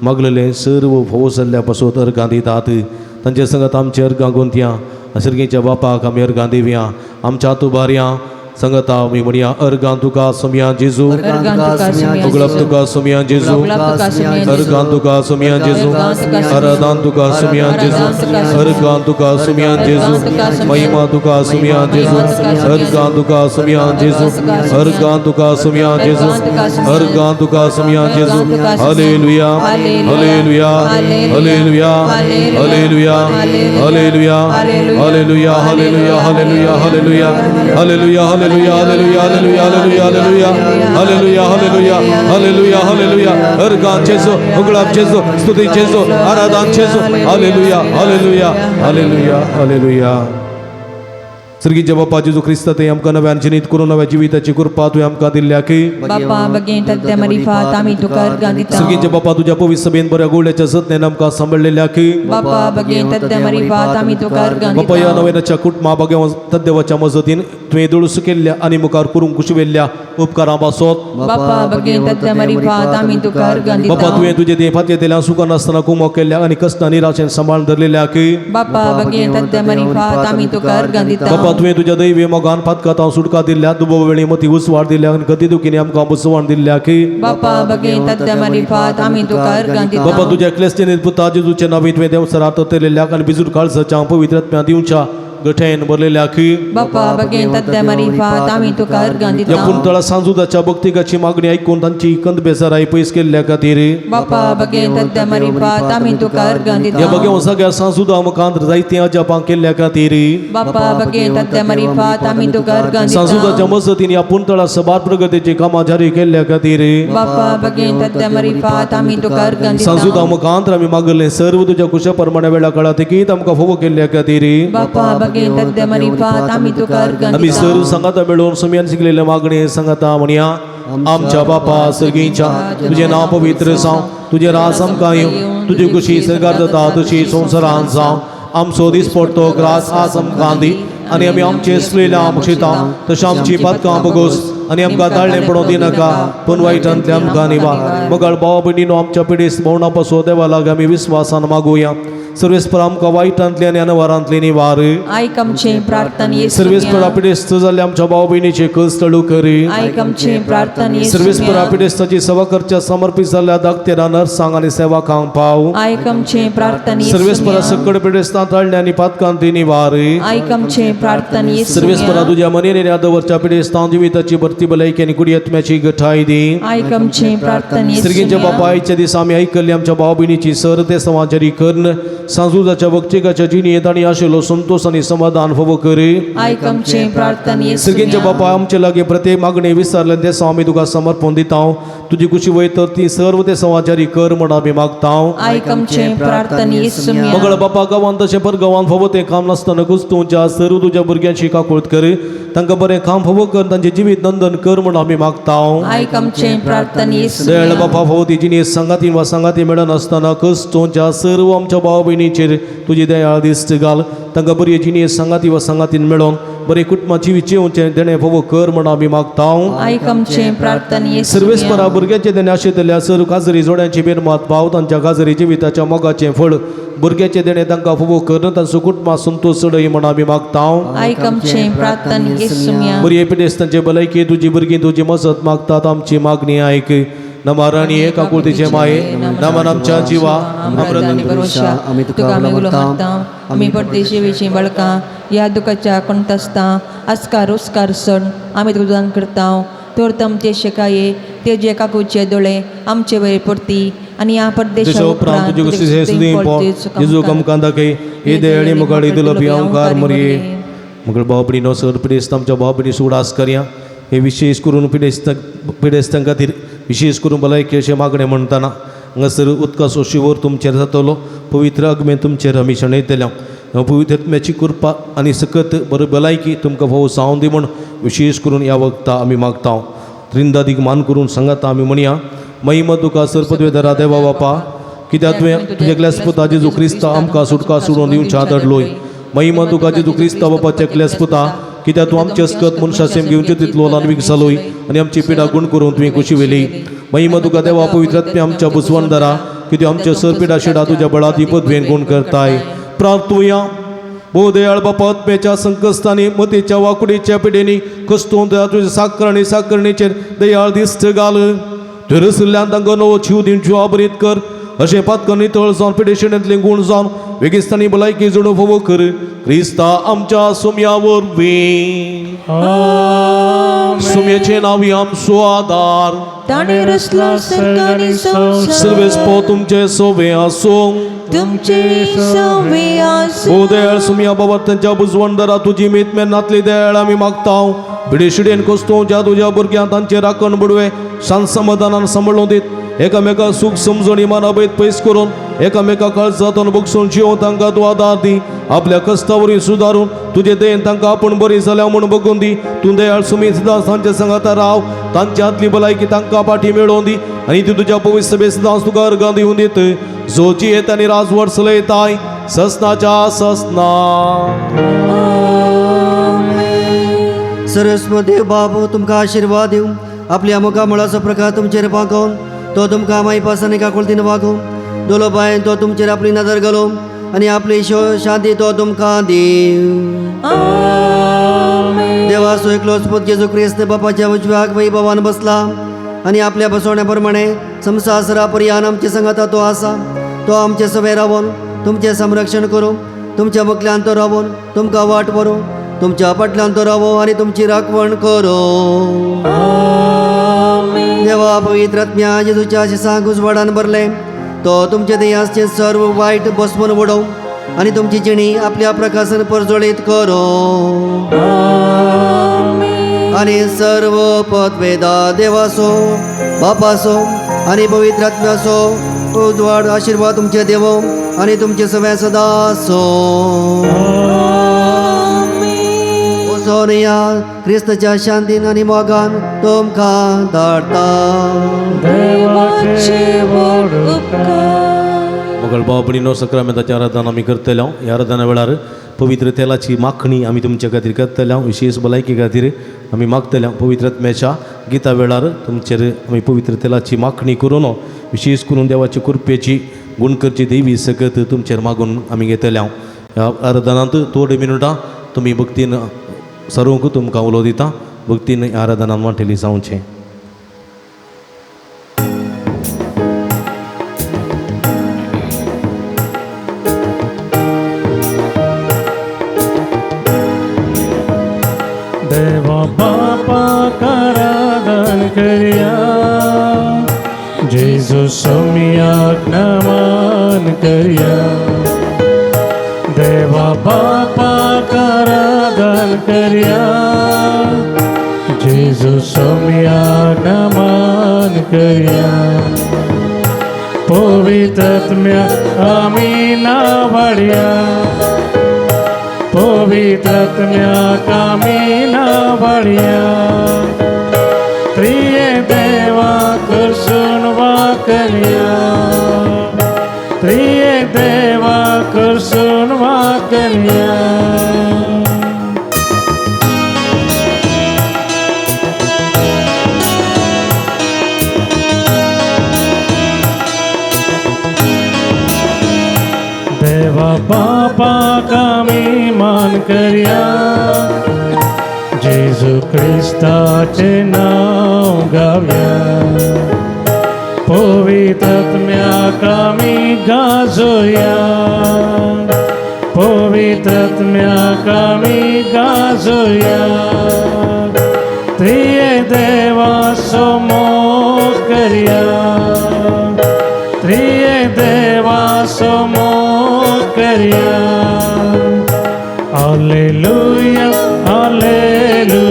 मागलेलें सर्व फावो जाल्ल्या पासत अर्गां दितात तांचे संगत आमचे अर्गां गोंतया सर्गीच्या बापाक आमी अर्गां दिवया आमच्या हात उबारया संगता आमी म्हणया अर्गां तुका सोमया जेजू उगळप तुका सोमया जेजू अर्गां तुका सोमया जेजू आराधान तुका सोमया जेजू अर्गां तुका सोमया जेजू महिमा तुका सोमया जेजू अर्गां तुका सोमया जेजू अर्गां तुका सोमया जेजू अर्गां तुका सोमया जेजू. Hallelujah hallelujah hallelujah hallelujah hallelujah hallelujah hallelujah hallelujah hallelujah hallelujah hallelujah hallelujah hallelujah hallelujah hallelujah hallelujah hallelujah hallelujah. अर्गां जेजू उगळाप जेजू स्तुती जेजू आराधन जेजू. Hallelujah hallelujah hallelujah hallelujah. सर्गीच्या बापा जेजू क्रिस्ता ते आमकां नव्यान जिनीत करून नव्या जिविताची कृपा तुवें आमकां दिल्ल्या की बापा बगेन तद्या मरिफात आमी तुका अर्गां दिता. सर्गीच्या बापा तुज्या पवित्र सभेन बऱ्या गोळ्याच्या जतनेन आमकां सांबाळलेल्या की बापा बगेन तद्या मरिफात आमी तुका अर्गां बापा ह्या दिता. नव्याच्या कुटुंबा बगे तद्देवाच्या मजतीन तुवें दुडूस केल्ल्या आनी मुखार करूंक कुशवेल्ल्या उपकारां पासत बापा बगेन तद्या मरिफात आमी तुका अर्गां बापा दिता. तुवें तुजे देह फातयेंतल्यान सुखान नासतना कुमो केल्ल्या आनी कश्टां निराशेन सांबाळून धरलेल्या की बापा बगेन तद्या मरिफात आमी तुका अर्गां दिता. बापा तुवें तुज्या दैवी मोगान फातकातां सुटका दिल्ल्या दुबो वेळी मती उसवाड दिल्ल्या आनी गती दुखीनी आमकां बसवण दिल्ल्या की बापा बगेन तद्या मरिफात आमी तुका अर्गां दिता. बापा तुज्या क्लेस्तेनीत पुता जेजूच्या नांवान तुवें देवसरात तरेल्ल्या आनी बिजूर काळजाच्या पवित्र आत्म्या दिवच्या गठेन भरलेल्या की बापा बगेन तद्या मरिफात आमी तुका अर्गां ह्या दिता. पुंतळा सांजुदाच्या भक्तिकाची मागणी ऐकून तांची कंद बेजाराय पयस केल्ल्या खातीर बापा बगेन तद्या मरिफात आमी तुका अर्गां ह्या दिता. बगे सगळ्या सांजुदा मुखांत जायतीं अजापां केल्ल्या खातीर बापा बगेन तद्या मरिफात आमी तुका अर्गां दिता. सांजुदाच्या मजतीन ह्या पुंतळा सबार प्रगतीची कामां जारी केल्ल्या खातीर बापा बगेन तद्या मरिफात आमी तुका अर्गां दिता. सांजुदा मुखांत आमी मागले सर्व तुज्या कुशा प्रमाणे वेळा काळा तिकीत आमकां फोवो केल्ल्या खातीर बापा बगेन तद्या मरिफात आमी तुका अर्गां आमी दिता. सर्व सांगाता मेळून सुमयान शिकलेले मागणे सांगाता म्हणया आमच्या बापा सर्गींच्या तुजें नांव पवित्र जावं तुजें राज आमकां येवं तुजी खुशी सरकार जाता तशी संवसारान जावं आमचो दिसपडतो ग्रास आज आमकां दी आनी आमी आमचे सलेल्या मुक्षिता तशें आमची पातकां बगोस आनी आमकां ताळणें पडोवं दिनाका पूण वायटांतलें आमकां निवार. मगळ भाव भयणीनो आमच्या पिडेस्त भोवणा पासून देवा लागीं आमी विस्वासान मागुया. सर्वेस्पर आमकां वायटांतले आनी अनवारांतले निवार. आयक आमचें प्रार्थना सर्वेस्परा पिडेस्त जाल्ल्या आमच्या भाव भयणीचे कस तळू करी. आयक आमचें प्रार्थना सर्वेस्परा पिडेस्ताची सेवा करच्या समर्पित जाल्ल्या दाक्तेरा नर्सांक आनी सेवकांक पाव. आयक आमचें प्रार्थना सर्वेस्परा सकड पिडेस्तां ताळणे आनी पातकांती निवार. आयक आमचें प्रार्थना सर्वेस्परा तुज्या मनेर दवरच्या पिडेस्तां जिविताची भरती भलायकी आनी कुडयत्म्याची गठाय दी. आयक आमचें प्रार्थना सर्गींच्या बापायच्या दिसा आमी आयकल्ली आमच्या भाव भयणीची सर ते समाजारी कर्ण सांजुजाच्या भक्तिकाच्या जिणेंत आनी आशिल्लो संतोष आनी समाधान फावो करी. आयक आमचें प्रार्थना सर्गींच्या बापा आमचे लागीं प्रत्येक मागणी विसरले ते आमी तुका समर्पण दिता. तुजी खुशी वय तर ती सर्व ते समाजारी कर म्हण आमी मागता. आयक आमचें प्रार्थना मगळ बापा गांवांत तशें पर गांवांत फावो तें काम नासतना कुस्तूच्या सर्व तुज्या भुरग्यांची काकूळत कर तांकां बरें काम फावो कर तांचें जिवीत नंदन कर म्हण आमी मागता. आयक आमचें प्रार्थना दयाळ बापा फावो ती जिणें सांगाती वा सांगाती मेळनासतना कस्तूच्या सर्व आमच्या भाव भयणीचेर तुजी दयाळ दिश्ट घाल तांकां बरी जिणें सांगाती वा सांगातीन मेळोन बरें कुटुंबाची जेवचें देणें फावो कर म्हण आमी मागता. आयक आमचें प्रार्थना सर्वेस्परा भुरग्याचें देणें आशिल्ल्या सर्व काजरी जोड्यांची बेरमात पाव तांच्या काजरी जिविताच्या मोगाचें फळ भुरग्याचें देणें तांकां फावो कर तांचो कुटुंबा संतोष चडय म्हण आमी मागता. आयक आमचें प्रार्थना बरी पिडेस्तांचे भलायकी तुजी भुरगीं तुजी मजत मागतात आमची मागणी आयक. नमाराणी एक आकुळतीचे माये नमन आमच्या जिवा अमृत आनी भरोशा आमी तुका आमी उलो मारता. आमी परदेशी विशीं बळकां ह्या दुखाच्या कोणतासता आस्कार उस्कार सण आमी तुका दान करता. तर तमचे शेकाये तेजे काकूचे दोळे आमचे वयर परती आनी ह्या परदेशा उपरांत तुजे कुशीचे सुदीं जेजू आमकां दाखय हे दयाळी मुखार दिलो पियांवकार मरये. मगळ भाव भयणीनो सर पिडेस्त आमच्या भाव भयणी सुडास करया हे विशेष करून पिडेस्तां खातीर विशेष करून भलायकी अशें मागणें म्हणटना हांगासर उदकाचो शिंवर तुमचेर जातलो पवित्र आगमेन तुमचेर आमी शणयतल्या पवित्र आत्म्याची कृपा आनी सकत बरी भलायकी तुमकां फावो जावन दी म्हूण विशेष करून ह्या वखदां आमी मागता. त्रिंदादीक मान करून सांगाता आमी म्हणया महिमा तुका सरपदवेदरा देवा बापा कित्याक तुवें तुज्या क्लेस पुता जेजू क्रिस्ता आमकां सुटका सोडून दिवच्या धाडलोय. महिमा तुका जेजू क्रिस्ता बापाच्या क्लेस पुता कित्याक तूं आमचे अस्कत मनशासेम घेवचे तितलो ल्हानवीक जालोय आनी आमची पिडा गुण करून तुवें खुशी व्हेली. महिमा तुका देवा पवित्र आत्म्या आमच्या बुजवणदारा कित्याक आमच्या सरपिडा शिडा तुज्या बळाती पदवेन गुण करताय. प्रार्थुया. भोवदयाळ बापा आत्म्याच्या संकश्टांनी मतीच्या वाकुडीच्या पिडेनी कस्तून तुज्या साकर आनी साकरणीचेर दयाळ दिश्ट घाल. तुवें रसिल्ल्यान तांकां नवो जीव दिवच्यो आबरीत कर. अशें पातकां नितळ जावन पिडेशणेंतले गूण जावन वेगिस्तानी भलायकी जोडून फावो कर क्रिस्ता आमच्या सोम्या वरवीं. सोम्याचें नांव आमचो आदार. ताणें रचलो सर्ग आनी संवसार. सर्वेस्पो तुमचे सोवे आसूं. तुमचे सवे आसूं. ओ दयाळ सुमया बाबा तांच्या बुजवणदारा तुजी मीत मेन्नातली दयाळ आमी मागता. पिडेशिडेन कोस्तू ज्या तुज्या भुरग्यांक तांचे राखण बुडवे शांत समाधानान सांबाळून दीत एकामेका सूख समजणी मानाबैत पयस करून एकामेका काळजातून बगसून जिवन तांकां तूं आदार दी. आपल्या कश्टा वरवीं सुदारून तुजे दयेन तांकां आपूण बरी जाल्या म्हूण बगून दी. तूं दयाळ सुमी सदांच तांच्या सांगाता राव. तांच्या हातली भलायकी तांकां पाठी मेळोवन दी आनी ती तुज्या पवित्र सभे सदांच तुका अर्गां दिवन दित जो जियेत आनी राजवट चलयताय ससनाच्या ससना. सरस्व देव बाब तुमकां आशिर्वाद दिवं. आपल्या मुखामळाचो प्रकार तुमचेर पांकोवन तो तुमकां मायपास आनी काकुळतीन वागोवं. दोलो बायन तो तुमचेर आपली नदर घालूं आनी आपली शांती तो तुमकां दिवं. देवाचो एकलोच पूत जेजू क्रिस्त बापाच्या उजव्याक वैभवान बसला आनी आपल्या बसवण्या प्रमाणे संवसारा पर्यान आमचे संगाता तो आसा. तो आमचे सवे रावोन तुमचें संरक्षण करूं. तुमच्या मुखल्यान तो रावोन तुमकां वाट व्हरूं. तुमच्या फाटल्यान तो रावो आनी तुमची राखवण करूं. देवा पवित्र आत्म्या जेजूच्या शिसांक उजवाडान भरलें तो तुमचे देहाचे सर्व वायट बसवून उडोवं आनी तुमची जिणी आपल्या प्रकाशन परजळीत करूं. आनी सर्व पदवेदा देवाचो बापाचो आनी पवित्र आत्म्याचो उजवाड आशिर्वाद तुमचे देवो आनी तुमचे सगळ्या सदां आसूं. वचोन या क्रिस्ताच्या शांतीन आनी मोगान तुमकां धाडटा. देवाचे व्हड उपकार. मोगल भाव भयणीनो सक्रामेंताच्या आराधना आमी करतले. ह्या आराधना वेळार पवित्र तेलाची माखणी आमी तुमच्या खातीर करतले. विशेष भलायकी खातीर आमी मागतले. पवित्र आत्म्याच्या गिता वेळार तुमचेर आमी पवित्र तेलाची माखणी करून विशेष करून देवाची कृपेची गुणकरची देवी सकत तुमचेर मागून आमी घेतले. ह्या आराधनांत थोडे मिनटां तुमी भक्तीन सरूंक तुमकां उलो दिता. भक्तीन ह्या आराधनान वांटेली जावचें. देवा बापा आराधन करया जेजू सोम्याक नमन करया. देवा बापा आराधन करया जेजू सोम्याक नमन करया. पवित्र आत्म्या आमी नावाडया पवित्र आत्म्याक आमी नावाडया. त्रिये देवा करसून वाकरया त्रिये देवा करसून वाकरया. देवा बापा आमी मान करया जेजू क्रिस्ताचें नांव गावया. पवित्र आत्म्याक आमी गाजोया पवित्र आत्म्याक आमी गाजोया. त्रिये देवा मोग करया त्रिये देवा मोग करया. Hallelujah hallelujah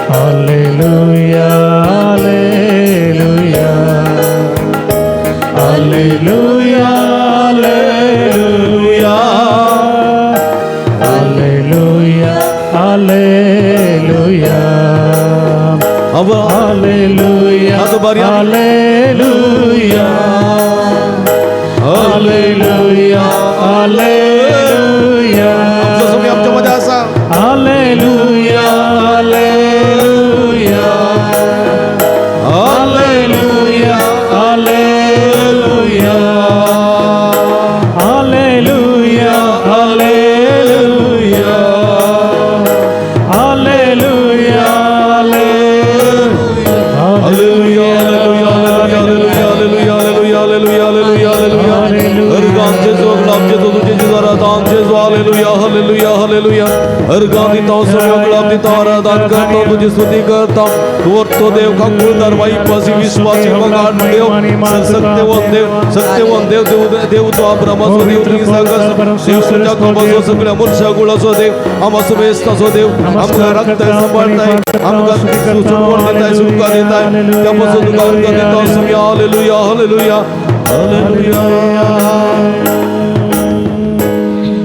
hallelujah hallelujah hallelujah hallelujah hallelujah hallelujah hallelujah hallelujah hallelujah hallelujah. आमच्या मध्ये आसा. Hallelujah hallelujah hallelujah hallelujah hallelujah अर्गां दिता सगळ्या दिता आराधन करता तुजी स्तुती करता तूं तो देव काकुळदार वाईपासी विश्वासी मगाड देव सत्यवंत देव सत्यवंत देव देव देव तो अब्रामाचो देव इसाकाचो देव जाकोबाचो सगळ्या मनशा कुळाचो देव आमा समेस्ताचो देव आमकां राखताय सांबाळताय आमकां सुटवण दिताय सुटका दिताय त्या पासून तुका अर्गां दिता सुम्या. Hallelujah hallelujah hallelujah.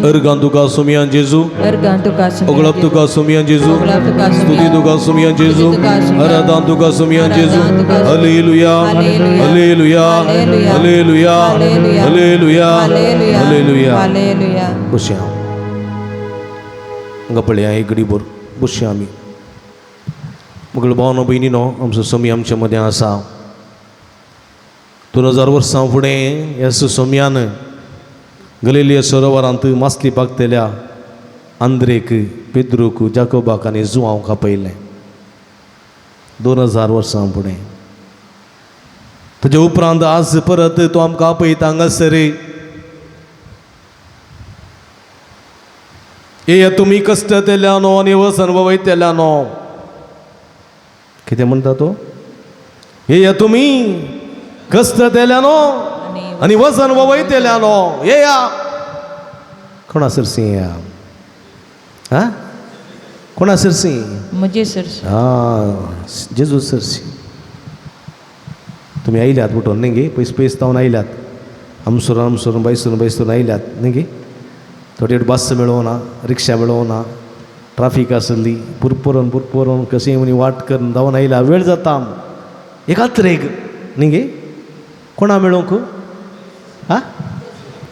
अर्गां तुका सुमियान जेजू अर्गां तुका सुमयान ओगळप तुका सुमियान जेजू ओगळप तुका सुमयान स्तुती तुका सुमियान जेजू स्तुती तुका सुमयान आराधन तुका सुमियान जेजू. आराधन तुका सुमयान. Hallelujah hallelujah. Hallelujah hallelujah hallelujah. Hallelujah hallelujah. Hallelujah. Hallelujah. बसया हांगा पळया एक घडीभर बसया आमी. मगळ भावनो भयणीनो आमचो सोमी आमच्या मदें आसा. 2000 वर्सां फुडें ह्या सोम्यान गलिलिया सरोवरांत मासली पागतल्या आंद्रेक पेद्रूक जाकोबाक आनी जुआंक आपयलें. 2000 वर्सां फुडें ताजे उपरांत आज परत तो आमकां आपयता हांगासर. येया तुमी कश्ट तेल्यानो आनी वसन वयतेल्यानो. कितें म्हणटा तो? येया तुमी कश्ट तेल्यानो आनी वजन वयतेल्यानो येया. कोणा सरशी येया? हा कोणा सरशी? म्हजे सरशी. आं जेजू सरशी. तुमी आयल्यात उठोन न्ही गे? पयस पयस तावन आयल्यात. आमसरून आमसरून बायसून बायसून आयल्यात न्ही गे? थोडे बस मेळोना, रिक्षा मेळोना, ट्राफीक आसली, पुरपुरून पुरपुरून कशी म्हणी वाट करून धांवन आयल्या. वेळ जाता एकात्रेक न्ही गे? कोणा मेळोवंक? हा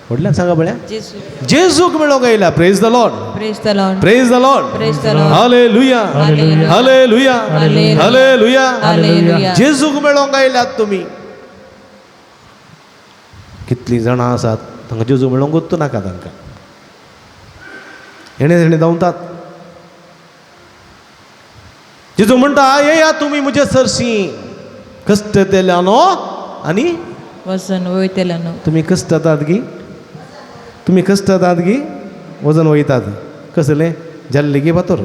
व्हडल्यान सांगा पळया. जेजूक मेळोवंक आयल्या. Praise the Lord. Praise the Lord. Praise the Lord. Praise the Lord. Hallelujah hallelujah hallelujah. Hallelujah. जेजूक मेळोवंक आयल्यात तुमी. कितलीं जाणां आसात तांकां जेजू मेळोवंक वचूं नाका. तांकां हेणे हेणे धांवतात. जेजू म्हणटा येया तुमी म्हजे सरशी कश्ट तेल्यानो आनी वजन वयतेल्यानो. तुमी कश्टतात गी? तुमी कश्टतात गी? वजन वयतात कसलें? जाल्लें गी फातर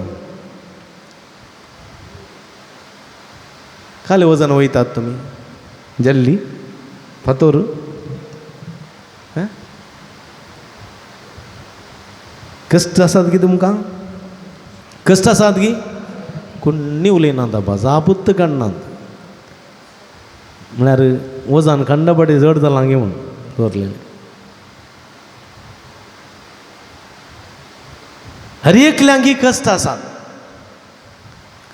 खाली वजन वयतात तुमी जाल्ली फातर. कश्ट आसात गी तुमकां? कश्ट आसात गी? कोण्णी उलयनात बाबा, जापूत काडनात. म्हळ्यार वजन खंडपटी जड जालां गे म्हूण दवरलेलें. हर एकल्यांकी कश्ट आसात.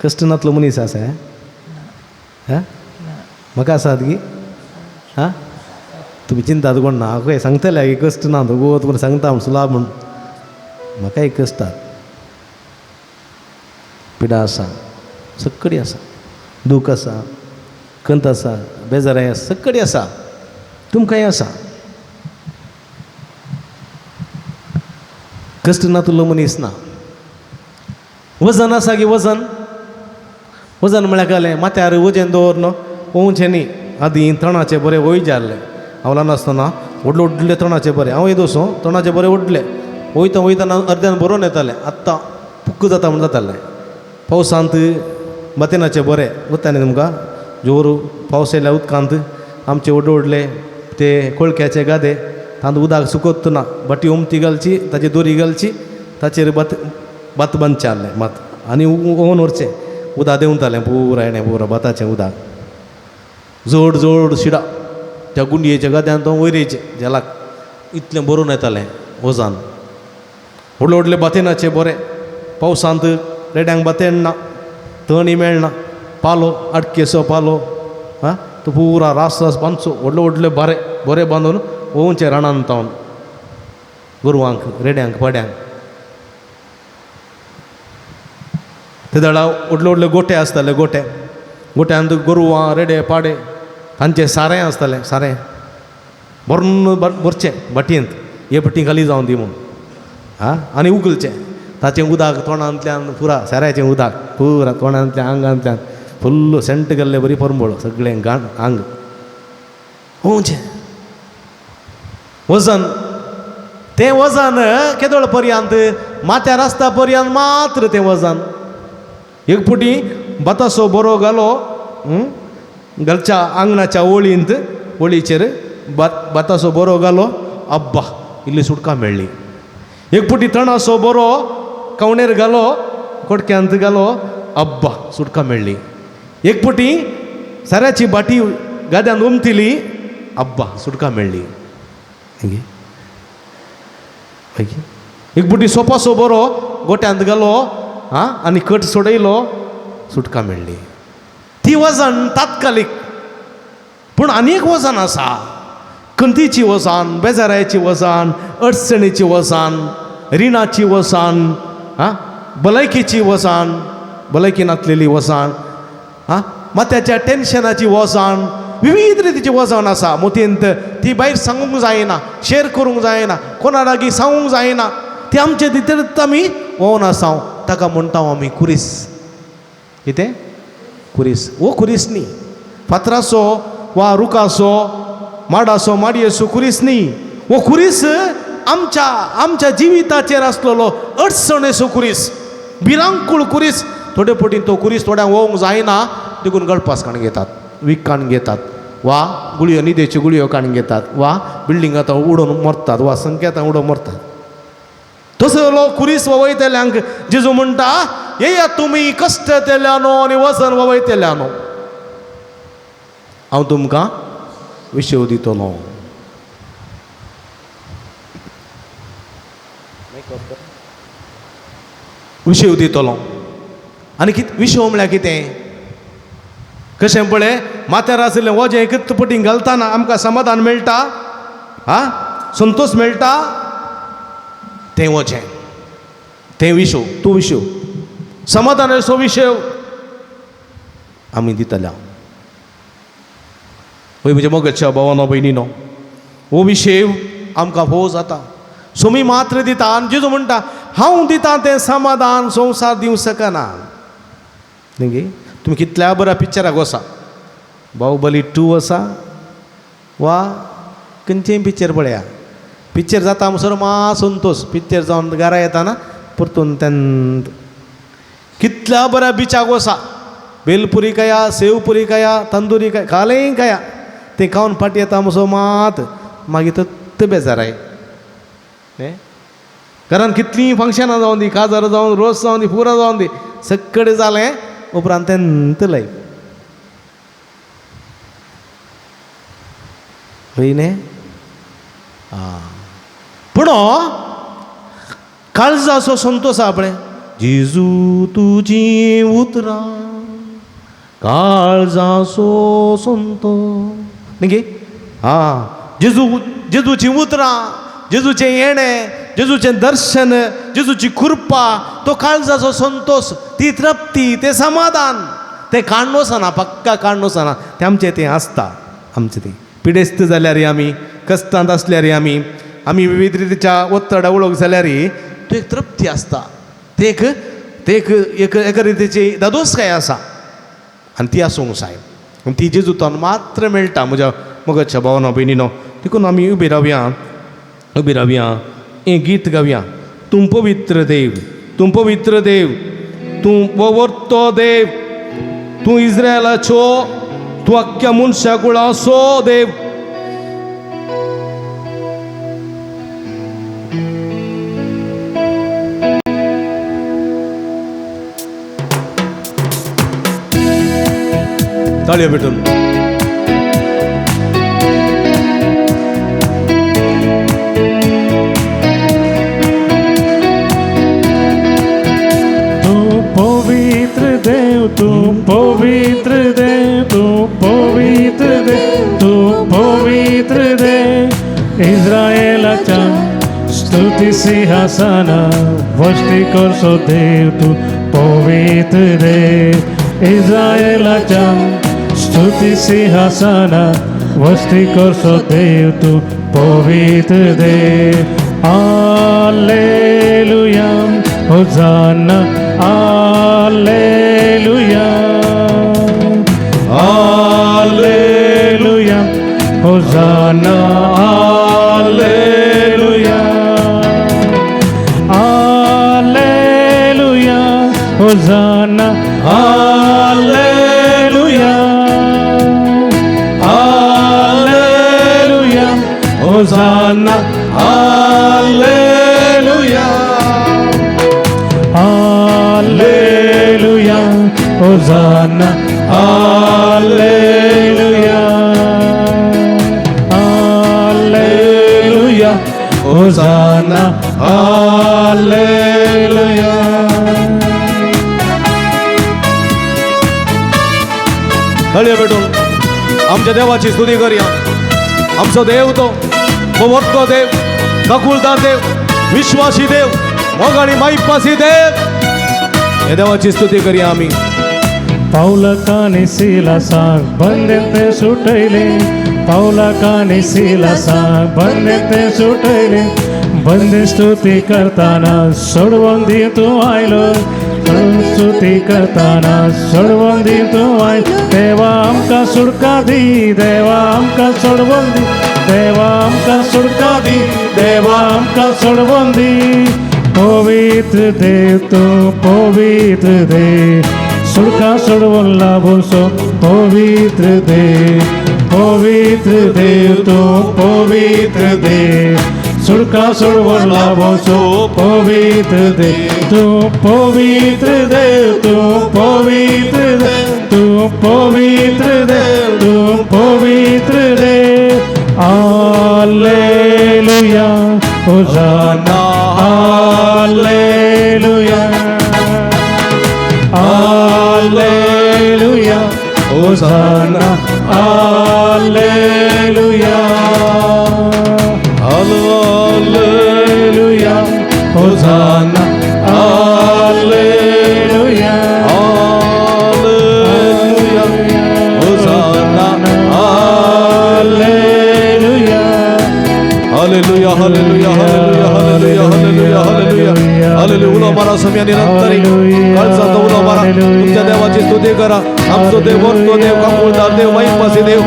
कश्ट नातलो मनीस आसा? हा म्हाका आसात गी? हा तुमी चिंतात कोण ना? हांव सांगतले की कश्ट ना गोत म्हूण सांगता म्हूण सुलाभ म्हूण. म्हाकाय कश्ट आसात, पिडा आसा, सगळी आसा, दूख आसा, कंत आसा, बेजाराय आसा, सगळी आसा. तुमकांय आसा. कश्ट नातलो मनीस ना. वजन आसा गी? वजन वजन म्हळ्यार कळ्ळें माथ्यार वजन दवरन ओवचें न्ही. आदीं तणाचें बरें वय जाल्लें. हांव ल्हान आसतना व्हडले व्हडले तणाचे बरें हांव येदोसो तणाचे बरें व्हडले वयता वयतना अर्द्यान बरोवन येतालें. आत्तां पुक्क जाता म्हूण जातालें. पावसांत बातेनाचें बरें वता न्ही तुमकां जोर पावस येयल्या उदकांत आमचे व्हडले व्हडले ते कोळक्याचे गादे तांत उदक सुकत ना. बाटी उमती घालची, ताची दोरी घालची, ताचेर भात भात बांदचें आहलें मात आनी ओवन व्हरचें. उदक देंवतालें पुरा हेणें पुरा भाताचें उदक. जड जड शिडा त्या गुंडयेच्या गाद्यान तो वयर येयचें झेलाक इतलें बरोवन येतालें वजान. व्हडले व्हडले बातेनाचे बरें पावसांत रेड्यांक बातेन ना, तणी मेळना, पालो आडकेसो पालो आं तो पुरा रास रास बांदचो व्हडले व्हडले बारे बरें बांदून ओवचें रानान तावन गोरवांक रेड्यांक पाड्यांक. ते दळा व्हडले व्हडले गोटे आसताले. गोटे गोट्यांत गोरवां रेडे पाडे तांचें सारें आसतालें. सारें भरून भरचें भाटयेंत हे पट्टी खाली जावन दी म्हूण आं आनी उगलचें ताचें उदक तोंडांतल्यान पुरा साऱ्याचें उदक पुरा तोंडांतल्यान आंगांतल्यान फुल्ल सेंट गेल्ले बरी परंबळ सगळें गाण आंग ओवचें. वजन तें वजन केदोळ पर्यंत माथ्यार आसता पर्यंत मात्र तें वजन. एक पुटी भाताचो बरो घालो घरच्या आंगणाच्या ओळींत ओळीचेर भाताचो बरो घालो, अब्बा इल्ली सुटका मेळ्ळी. एक पुटी तणाचो बरो कवणेर घालो, कोटक्यांत घालो, अब्बा सुटका मेळ्ळी. एक पुटी साऱ्याची बाटी गाद्यान उमतिली, अब्बा सुटका मेळ्ळी. एक पुटी सोपासो बरो गोट्यांत घालो आं आनी कट सोडयलो, सुटका मेळ्ळी. ती वजन तात्कालीक. पूण आनी एक वजन आसा, खंतीची वजन, बेजारायची वजन, अडचणीची वजन, रिणाची वजन, आं भलायकेची वजन, भलायकी नासलेली वजन, आं माथ्याच्या टेन्शनाची वजन, विविध रितीची वजन आसा मोतयेंत. ती भायर सांगूंक जायना, शेर करूंक जायना, कोणा लागीं सांगूंक जायना, ती आमचे भितरच आमी वोवन आसा. ताका म्हणटा आमी कुरीस. कितें कुरीस? हो कुरीस न्ही, फातराचो वा रुखाचो, माडाचो, माडयेचो कुरीस न्ही. हो कुरीस आमच्या आमच्या जिविताचेर आसलेलो अडचणेचो कुरीस, भिरांकूळ कुरीस. थोडे पटी तो कुरीस थोड्यांक वोवंक जायना देखून गळपास काडून घेतात, वीख काडून घेतात, वा गुळयो न्हिदेच्यो गुळयो काडून घेतात, वा बिल्डिंग आतां उडोवन मरतात, वा संकेतां उडोवन मरतात. तसलो कुरीस ववयतल्यांक जेजू म्हणटा, येया तुमी कश्ट तेल्यानो आनी वजन ववयतल्यानो, हांव तुमकां विशेव दितलो. विशेव दितलो. आनी कितें विशेव म्हळ्यार कितें? कशें पळय माथ्यार आशिल्लें वजें एकच पटीन घालतना आमकां समाधान मेळटा, आं संतोश मेळटा. तें वजें, तें विशेव, तूं विशेव, समाधानाचो विशेव आमी दितल्या. हय म्हज्या मोगाच्या भावानो भयणीनो, हो विशेव आमकां भोव जाता. सोमी मात्र दिता. आनी जेजू म्हणटा, हांव दिता तें समाधान संवसार दिवंक शकना. न्ही तुमी कितल्या बऱ्या पिक्चराक वसा, बाहुबली 2 आसा वा खंयचेंय पिक्चर पळया, पिक्चर जाता म्हणसर मा संतोश, पिक्चर जावन घरा येताना परतून तेन्ना कितल्या बऱ्या बिचाक वसा, बेलपुरी खाया, सेवपुरी खाया, तंदुरी खाया, खालेंय खाया, तें खावन फाटी येता म्हणसर मात मागीर तत्त बेजाराय. घरान कितलीं फंक्शनां जावन दी, काजार जावन, रोस जावन दी, पुरो जावन दी, सगळें जालें उपरांत तेन्ना लायफ. हय न्ही? आं, पूण काळजाचो संतोश आसा पळय, जेजू तुजी उतरां काळजाचो संतोश. न्ही आं, जेजू, जेजूचीं उतरां, जेजूचें येणें, जेजूचें दर्शन, जेजूची कृपा, तो काळजाचो संतोश, ती तृप्ती, तें समाधान, तें काडून वचना, पक्का काडून वचना, तें आमचें तें आसता. आमचें तें पिडेस्त जाल्यार आमी, कश्टांत आसल्यार आमी, आमी विविध रितीच्या ओत्तडा उलोवंक जाल्यार तो एक तृप्ती आसता, ते एक ते एक एक एका रितीची दादोसकाय आसा आनी ती आसूंक जाय. आनी ती जेजूतान मात्र मेळटा म्हज्या मोगाच्या भावना भयणीनो. देखून आमी उबी रावया, उबी रावया, हें गीत गावया. तूं पवित्र देव, तूं पवित्र देव, तूं ववर्तो देव, तूं इस्रायलाचो, तूं अख्ख्या मनशा कुळाचो देव. ताळयो भेटून. तू पवित्र देव, तू पवित्र देव, तू पवित्र देव, तू पवित्र देव, इस्रायलाच्या स्तुती सिंहासना वस्ती करसो देव, तू पवित्र देव, इस्रायलाच्या स्तुती सिंहासना वस्ती करसो देव, तू पवित्र देव. Hallelujah, hosanna, hallelujah, hallelujah, hosanna, hallelujah. Hosanna, hallelujah, hallelujah, hosanna, hallelujah, hallelujah, hosanna, hallelujah, hallelujah, hosanna, hallelujah. टाळयो पेटून आमच्या देवाची स्तुती करया. आमचो देव तो मोठो देव, काकुळदार देव, विश्वासी देव, मोगाणी माईपासी देव. हे देवाची स्तुती करया आमी. पावलकाने सिलासाक बंदेत सुटयले, पावलकाने सिलासाक बंदेत सुटयले. बंदी स्तुती करताना सोडवून दी तूं आयलो, स्तुती करताना सोडवून दी तूं आयलो. देवा आमकां सुटका दी, देवा आमकां सोडवून दी, देवा आमकां सुटका दी, देवा आमकां सोडवून दी. पवित्र देव तूं पवित्र देव, सुटका सोडवून लाभूसो पवित्र देव. पवित्र देव तूं पवित्र देव, सुटका सोडवून लाभूसो पवित्र देव. तूं पवित्र देव, तूं पवित्र देव, तूं पवित्र देव, तूं पवित्र देव. Hallelujah, hosanna, hallelujah, hallelujah, hosanna, hallelujah, hallelujah, hosanna, hallelujah, hallelujah, hosanna, hallelujah. Hallelujah, hallelujah, hallelujah, hallelujah, hallelujah, hallelujah, hallelujah. उलो मारा सम्या निरंतरी काळजांत उलो मारा. तुमच्या देवाची स्तुती करा. आमचो देव मोठो देव, काकुळदार देव, माईपासी देव,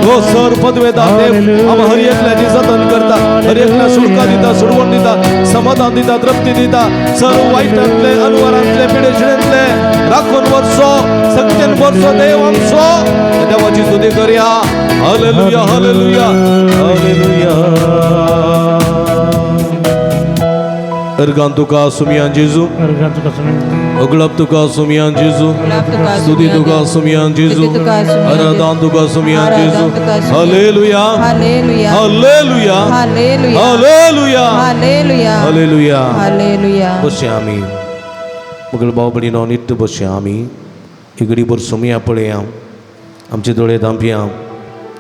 तो सर पदवेदार देव. आम हर एकल्याची जतन करता, हर एकल्या सुटका दिता, सोडवण दिता, समाधान दिता, तृप्ती दिता. सर्व वायटांतले, अनवरांतले, पिडेशिणेंतले राखून वर्सो, सक्तेन वर्सो देव आमचो. देवाची स्तुती करया. Hallelujah, hallelujah, hallelujah. अर्गान तुका सुमियान जेजू, अर्घान तुका सुमियान, अगळप तुका सुमियान जेजू, स्तुती तुका सुमियान जेजू, आराधन तुका सुमियान जेजू. Hallelujah, hallelujah, hallelujah, hallelujah, hallelujah, hallelujah, hallelujah. Hallelujah. बसया आमी मगळ भाव भयणीनो, नित्त बसया आमी. इगडी भर सुमया पळया, आमचे दोळे धांपया,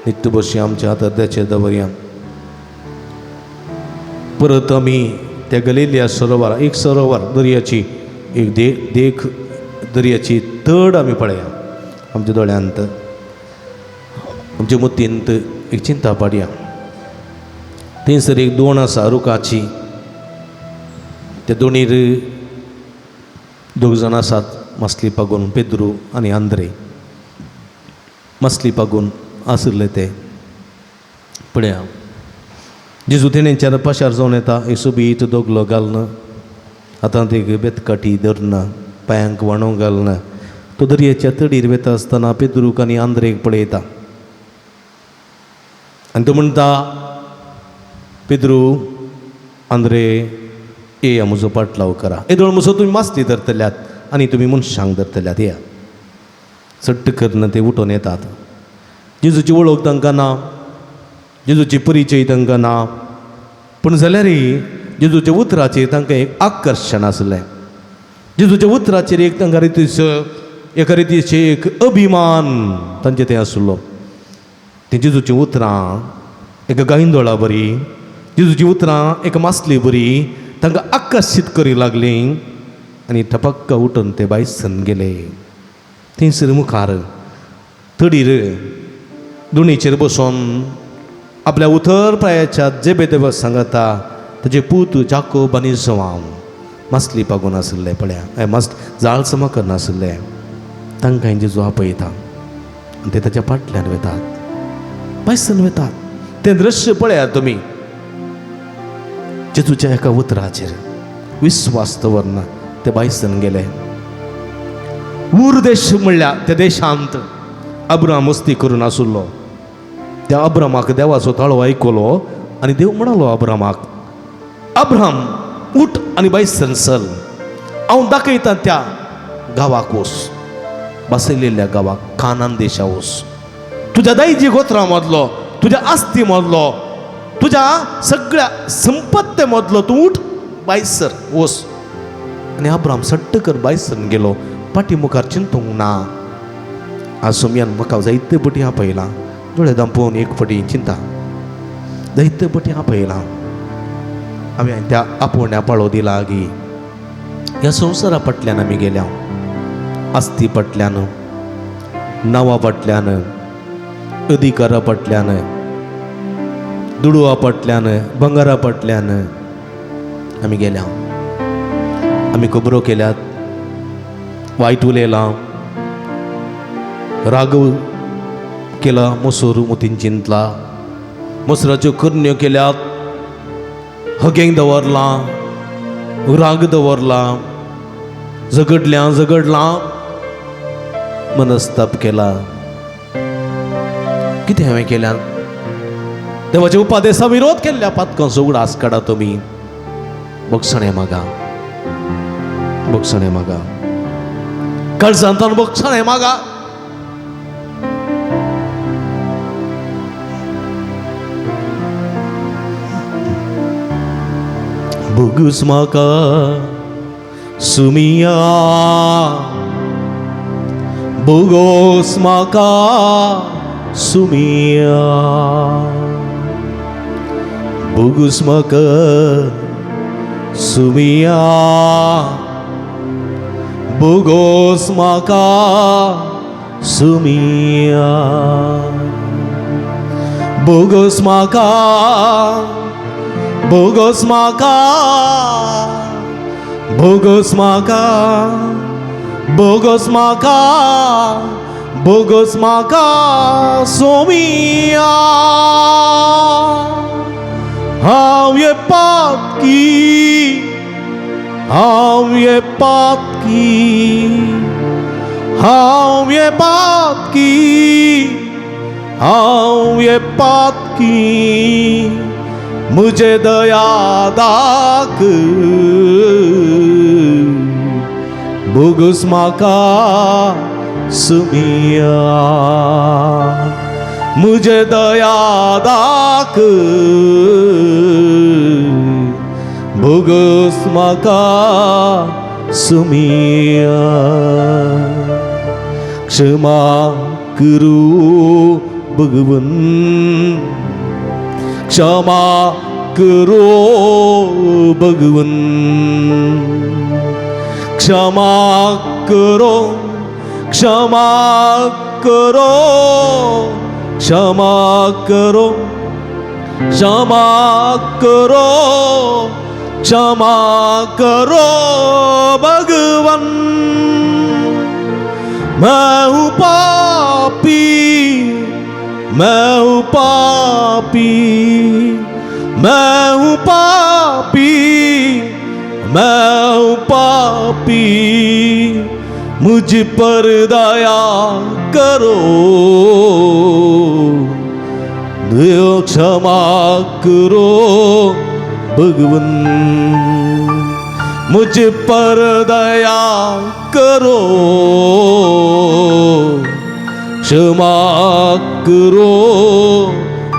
नित्त बसया, आमच्या हात अर्द्याचेर दवरया. परत आमी त्या गलिल्या सरोवर, एक सरोवर दर्याची एक देख, दर्याची तड आमी पळया. आमच्या दोळ्यांत, आमच्या मुतींत एक चिंता पाडया. थंयसर एक दोण आसा रुखाची. त्या दोणीर दोग जाण आसात मासली पागून, पेद्रू आनी आंद्रे. मासली पागून आशिल्ले ते. पळया जेजू तेणेच्यान पाशार जावन येता. एक सोबीत दोगलो घालना, हातांत एक बेतकाठी धरना, पांयांक व्हाणो घालना. तो दर्याच्या तडीर वेता आसतना पेद्रूक आनी आंद्रेक पळयता आनी तो म्हणटा, पेद्रू, आंद्रे, येया म्हजो पाटलाव करा. येदोळ म्हजो तुमी मासली धरतल्यात आनी तुमी मनशांक धरतल्यात, येया. सट्ट करून ते उठून येतात. जेजूची वळख तांकां ना, जेजूची परिचय तांकां ना, पूण जाल्यारय जेजूच्या उतराचेर तांकां एक आकर्शण आसलें. जेजूच्या उतराचेर एक तांकां रितीचो, एका रितीचें एक अभिमान तांचें तें आसलो. तें जेजूचीं उतरां एका गायंदोळा बरी, जेजूचीं उतरां एका मासले बरी तांकां आकर्शीत करी लागलीं आनी टपक्क उठून ते बायसन गेले. थंयसर मुखार तडीर दोणीचेर बसून आपल्या उतर प्रायाच्या जेबेदेवा सांगता ताजे पूत जाकोब आनी जवाम मासली पागून आशिल्ले. पळया मास जाळ जमा करनाशिल्ले. तांकां जेजू आपयता आनी ते ताच्या फाटल्यान वेतात, बायसन वेतात. तें दृश्य पळयात तुमी. जेजूच्या एका उतराचेर विस्वास दवरना ते बायसन गेले. ऊर देश म्हणल्यार त्या देशांत अब्राम मस्ती करून आसुल्लो. त्या अब्रामाक देवाचो ताळो आयकलो आनी देव म्हणालो अब्रामाक, अब्राम उठ आनी बायसन चल, हांव दाखयता त्या गांवाक वच, बसयलेल्या गांवाक, कानान देशा वच. तुज्या दायजी गोत्रां मदलो, तुज्या आस्ती मदलो, तुज्या सगळ्या संपत्ते मदलो तूं उठ बायसर वच. आनी अब्राम सट्ट कर बायसर गेलो, पाटी मुखार चिंतूंक ना. आज सोमयान म्हाका जायते पटी आपयलां, दोळे दांपोवन एक पटी चिंता, जायते पटी आपयलां. आमी त्या आपोवण्या पाळो दिला गी ह्या संवसारा फाटल्यान आमी गेल्या, आस्ती फाटल्यान, नांवा फाटल्यान, अधिकारा फाटल्यान, दुडवा फाटल्यान, भांगरा फाटल्यान आमी गेल्या. आमी खबरो केल्यात, वायट उलयलां, राग केला, मोसोर मोतीन चिंतला, मोसराच्यो करण्यो केल्यात, हगेंक दवरलां, राग दवरला, झगडल्यां झगडलां, मनस्ताप केला. कितें हांवें केल्यान? देवाच्या उपादेसा विरोध केल्ल्या पातकांचो उगडास काडा तुमी. बगसणें मागा, बगसणें मागा, काळजांतान बगसणें मागा. भोगूस म्हाका सुमिया, भोगोस म्हाका सुमिया, भोगूस म्हाका सुमिया, भोगोस म्हाका सुमिया, भोगोस म्हाका, भोगोस म्हाका, भोगोस म्हाका, भोगोस म्हाका, भोगोस म्हाका सोमिया. हांव ये पातकी, हांव ये पातकी, हांव ये पातकी, हांव ये पातकी, मुझे दया दाख, भोगूस म्हाका सुमिया, मुझे दया दाख, भोगूस म्हाका सुमिया. क्षमा करू भगवन, क्षमा करो भगवन, क्षमा करो, क्षमा करो, क्षमा करो, क्षमा करो, क्षमा करो भगवन. मैं हूँ पापी, मैं हूँ पापी, मैं हूँ पापी, मैं हूँ पापी, मुझ पर दया करो, देव क्षमा करो भगवन, मुझ पर दया करो, क्षमा करो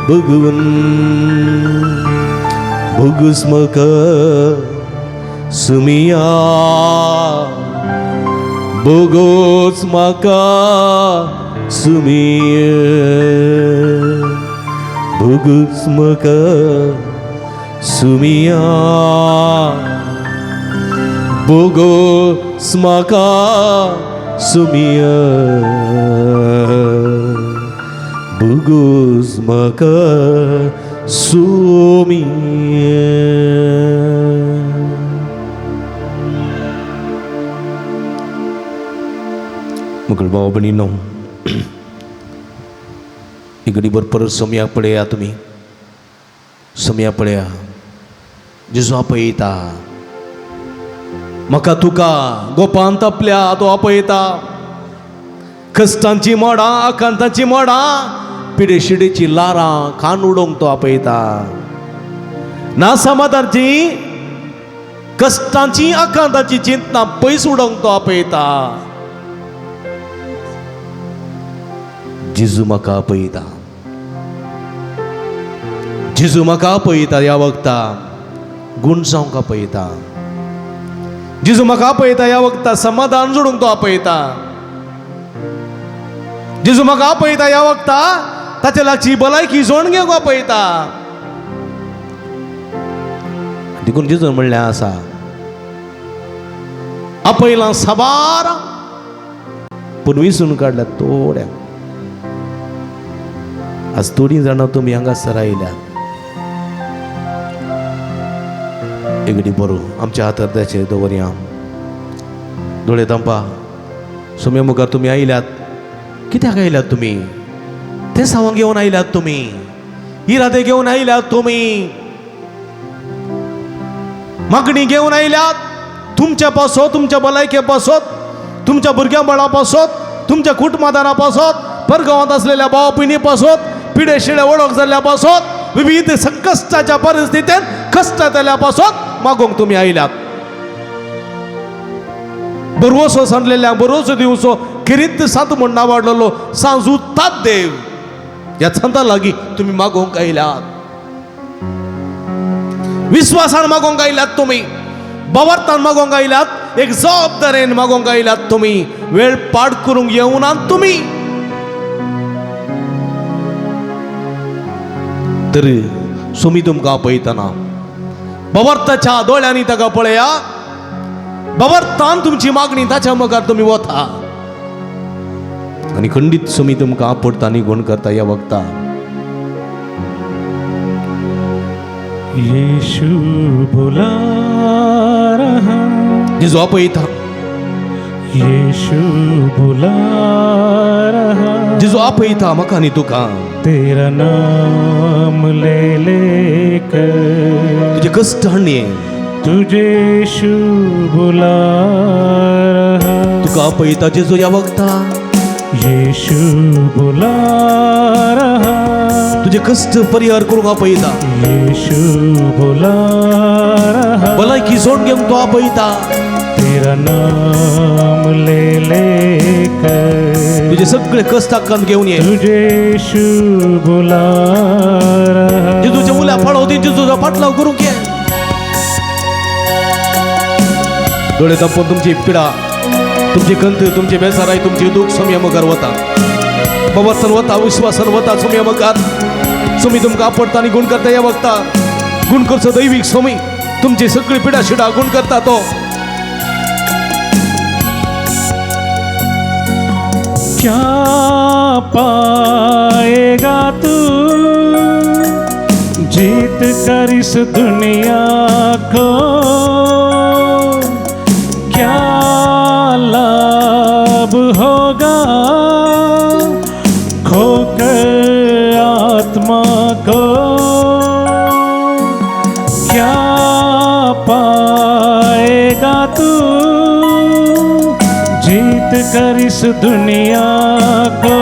भगवन. भोगूस म्हाका सुमिया, भोगूस म्हाका सुमिया, भोगूस म्हाका सुमिया, भोगूस म्हाका सुमिया, भोगूस म्हाका सुमिया. मुगल भाव भयणीनो, ही घडी भरपूर सोमया पळया, तुमी सोमया पळया. जेजू आपयता म्हाका तुका, गोपांत आपल्या तो आपयता. कश्टांची मोडां, आकांताची मोडां, पिडेशिडेची लारां खान उडोवंक तो आपयता. ना समाधानची, कश्टांची, आकांताची चिंतना पयस उडोवंक तो आपयता. जेजू म्हाका आपयता, जेजू म्हाका आपयता. ह्या वखता गूण जावंक आपयता. जेजू म्हाका आपयता. ह्या वखता समाधान जोडूंक तो आपयता. जेजू म्हाका आपयता. ह्या वखता ताच्या लागची भलायकी जोड घेवंक आपयता. देखून जेजून म्हणलें आसा, आपयलां साबार पूण विसून काडल्या थोड्या. आज थोडीं जाणां तुमी हांगासर आयल्यात. एगडी बरो आमच्या हातार त्याचेर दवरया. दोळे धांपा. सोम्या मुखार तुमी आयल्यात. कित्याक आयल्यात तुमी? ते सावां घेवन आयल्यात तुमी, इरादे घेवन आयल्यात तुमी, मागणी घेवन आयल्यात. तुमच्या पासत, तुमच्या भलायके पासत, तुमच्या भुरग्यां बाळा पासत, तुमच्या कुटुंबादारा पासत, परगांवांत आसलेल्या भाव भयणी पासत, पिडे शिळे वळख जाल्ल्या पासत, विविध संकश्टाच्या परिस्थितीन कश्ट जाल्ल्या पासत मागूंक तुमी आयल्यात. बरोसो सांडलेल्या बरोसो दिवचो किरीत सात म्हण नावाडलेलो सांजू तात देव ह्या छंदा लागीं तुमी मागूंक आयल्यात. विस्वासान मागूंक आयल्यात तुमी, बावर्तान मागूंक आयल्यात, एक जबाबदारेन मागूंक आयल्यात तुमी. वेळ पाड करूंक येवनात तुमी. तर सुमी तुमकां पळयतना बावर्ताच्या दोळ्यांनी ताका पळया. बावर्तान तुमची मागणी ताच्या मुखार तुमी वता आनी खंडीत सुमी तुमकां आपडता आनी गुण करता ह्या वखता. यीशु बुला रहा, जेजू आपयता, यीशु बुला रहा, जेजू आपयता म्हाका आनी तुका. तेरा नाम ले लेकर तुजे कश्ट हाडणे तुझे यीशु बुला रहा, तुका आपयता जेजू ह्या वखता. यीशु बुला रहा, तुजे कश्ट परिहार करूंक आपयता. यीशु बुला रहा, भलायकी जोड घेवंक तो आपयता. तेरा नाम ले लेकर तुजे सगळे कश्ट आकांत घेवन ये. तुझे यीशु बुला रहा. जेजूच्या उल्या फाळो जेजूचो पाटलाव करूंक ये. दोळे धांपून तुमची पिडा, तुमची खंत, तुमची बेजाराय, तुमची दूख सोम्या मुखार वता. बाबासन वता, विश्वासान वता सोम्या मुखार. सोमी तुमकां आपडता आनी गुण करता ह्या वखता. गुण करचो दैवीक सोमी तुमची सगळी पिडा शिडा गुण करता तो. क्या पाएगा तू जीत कर इस दुनिया को, क्या लाभ होगा खोकर आत्मा को, क्या पाएगा तू जीत कर इस दुनिया को,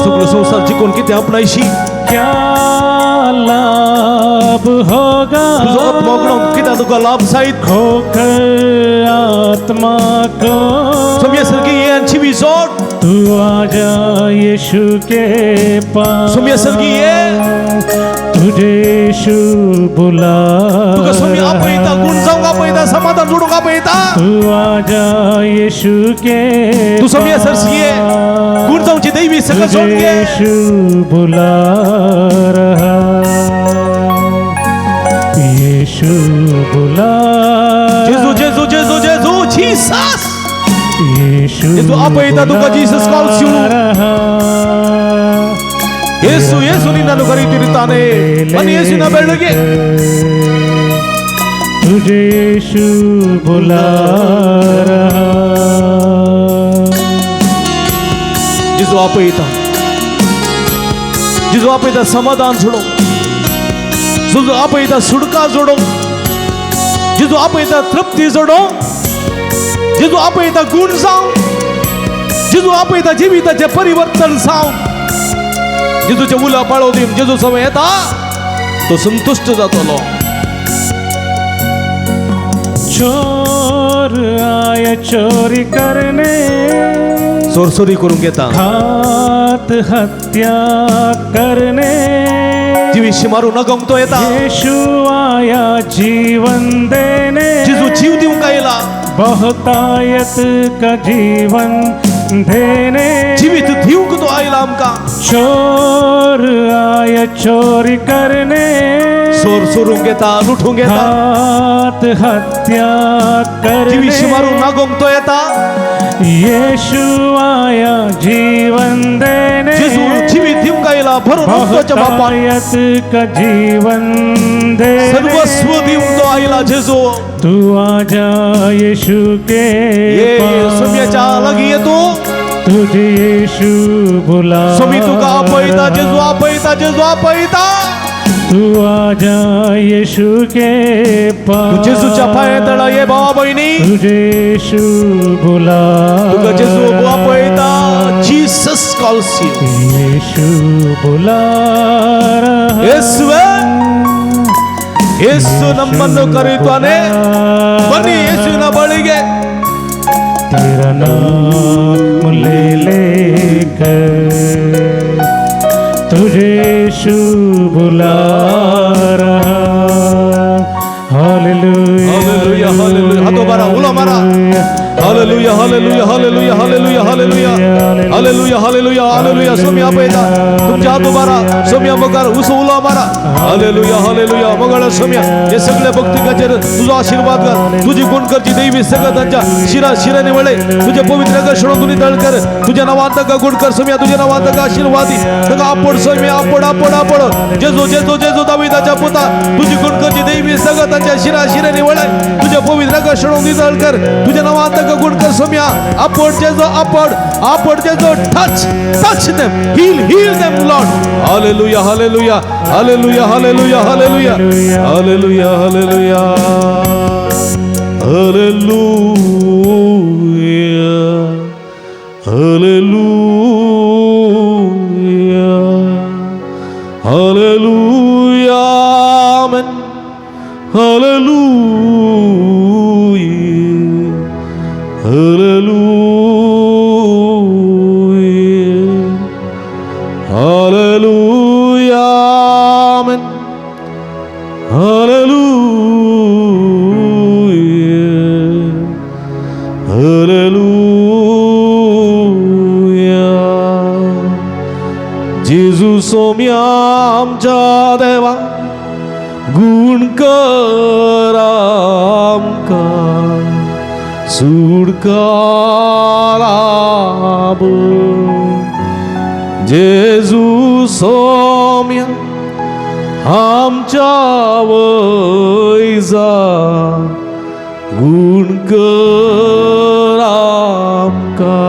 सगळो संवसार जिखून कितें आपणायशी, क्या लाभ होगा तुजो आत्मा उगडोवन कितें तुका लाभ जायत. खोकर आत्मा को. सोम्या सारकी ये आनी शिवी जोड. तू आजा यीशु के पास, सोम्या सारकी ये. तुझे यीशु बुला तुका सोमी आपयता, गुण जावंक आपयता, समाधान जोडूंक आपयता. तू आजा यीशु के तू सोम्या सारकी ये, गुण जावची दैवी सगळं तुझे जोड घे. यीशु बुला रहा, यीशु बुला जेजू जेजू जेजू जेजू जीसस. यीशु जेजू आपयता तुका, Jesus calls you. रहा. येसू येसू ನಿನ್ನನ್ನು ಕರೆಯುತ್ತಿರುತ್ತಾನೆ. ಬನ್ನಿ ಯೇಸುವಿನ ಬೆಳಗ್ಗೆ. तुझे यीशु बुला रहा. जेजू आपयता, जेजू आपयता समाधान जोडो. जेजू आपयता सुटका जोडो. जेजू आपयता तृप्ती जोडो. जेजू आपयता गुण जावं. जेजू आपयता जिविताचें परिवर्तन जावन. जेजूचे उलो पाळो दिवन जेजू समय येता तो संतुश्ट जातलो. चोर आया चोरी करने, चोरचोरी करूंक येता, घात हत्या करने, जिवीशी मारू नगोंक तो येता. यीशु आया जीवन देने, जेजू जीव दिवंक आयला, बहुतायत का जीवन देने, जिवीत दिवंक तो आयला आमकां. चोर आया चोरी करने, चोर चोरूंक येता, लुटूंक येता, घात हत्या जिवीशी मारू करने, नागोंक तो येता. यीशु आया जीवन देने, जेजू जिवीत दिवंक आयला भरून उदकाच्या बापान, बहुतायत का जीवन देने, सर्वस्व दिवंक तो आयला जेजू. तू आजा यीशु के ये पास, सोम्याच्या लागीं ये तूं, तुझे यीशु बुला, सोमी तुका आपयता, जेजू आपयता, जेजू आपयता. तू आजा यीशु के तूं जेजूच्या पांया तळा ये भावा भयणी, तुझे यीशु बुला, तुका जेजू आपयता. Jesus calls you. यीशु बुला रहा, ಯೇಸುವೆ, ಯೇಸು ನಮ್ಮನ್ನು ಕರೆಯುತ್ತಾನೆ. ಬನ್ನಿ ಯೇಸುವಿನ ಬಳಿಗೆ. तेरा नाम ले लेकर तुझे यीशु बुला रहा. Hallelujah, hallelujah, hallelujah. हातो मारा, उलो मारा. Hallelujah, hallelujah, hallelujah, hallelujah, hallelujah, hallelujah, hallelujah, hallelujah. Saumya आपयता, तुमच्या हात मारा सोम्या मुखार, उसो उलो मारा. Hallelujah, hallelujah. मंगळ सोम्या, हे सगळ्या भक्तिकाचेर तुझो आशीर्वाद कर. तुझी गुण करची देवी सगळं तांच्या शिरा शिराने वळे. तुझे पवित्र आकर्षण तुझी तळ कर. तुझ्या नावान ताका गुण कर सोम्या, तुझ्या नावान ताका आशीर्वाद दी. ताका आपड सोम्या, आपड आपड आपड. जेजू जेजू जेजू दाविदाच्या पुता, तुझी गुण करची देवी सगळं तांच्या शिरा शिराने वळे. तुझ्या पवित्र आकर्षण तुझी तळ कर. तुझ्या नावान ताका गुण कर सोम्या. आपड जेजू, आपड आपड जेजू. Touch touch them, heal heal them Lord. Hallelujah, hallelujah, hallelujah, hallelujah, hallelujah, hallelujah, hallelujah, hallelujah, hallelujah, hallelujah. Amen. Hallelujah, hallelujah, hallelujah. Amen. Hallelujah, hallelujah. जेजू सोम्या आमच्या देवा, गुण कर आमकां, सुटका लाभ. जेजू सोम्या आमच्या वैजा, गुण कर आमकां.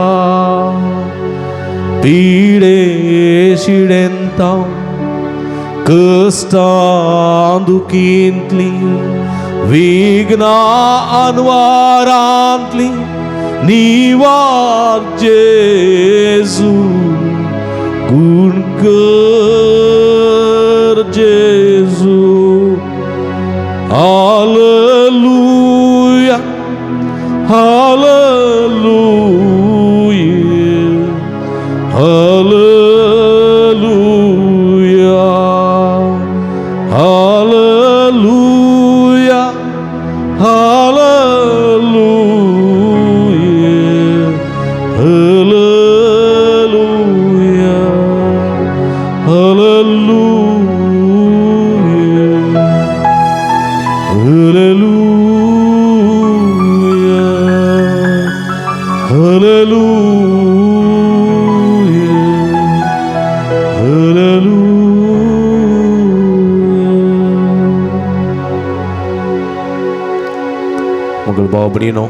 पिडे शिडेंता कश्टां दुखींतली, विघ्नां अनवारांतली निवार जेजू, गुण कर जेजू. Hallelujah, hallelujah, hallelujah, hallelujah, hallelujah, hallelujah, hallelujah, hallelujah, hallelujah, hallelujah. मगळ भाव भयणीनो,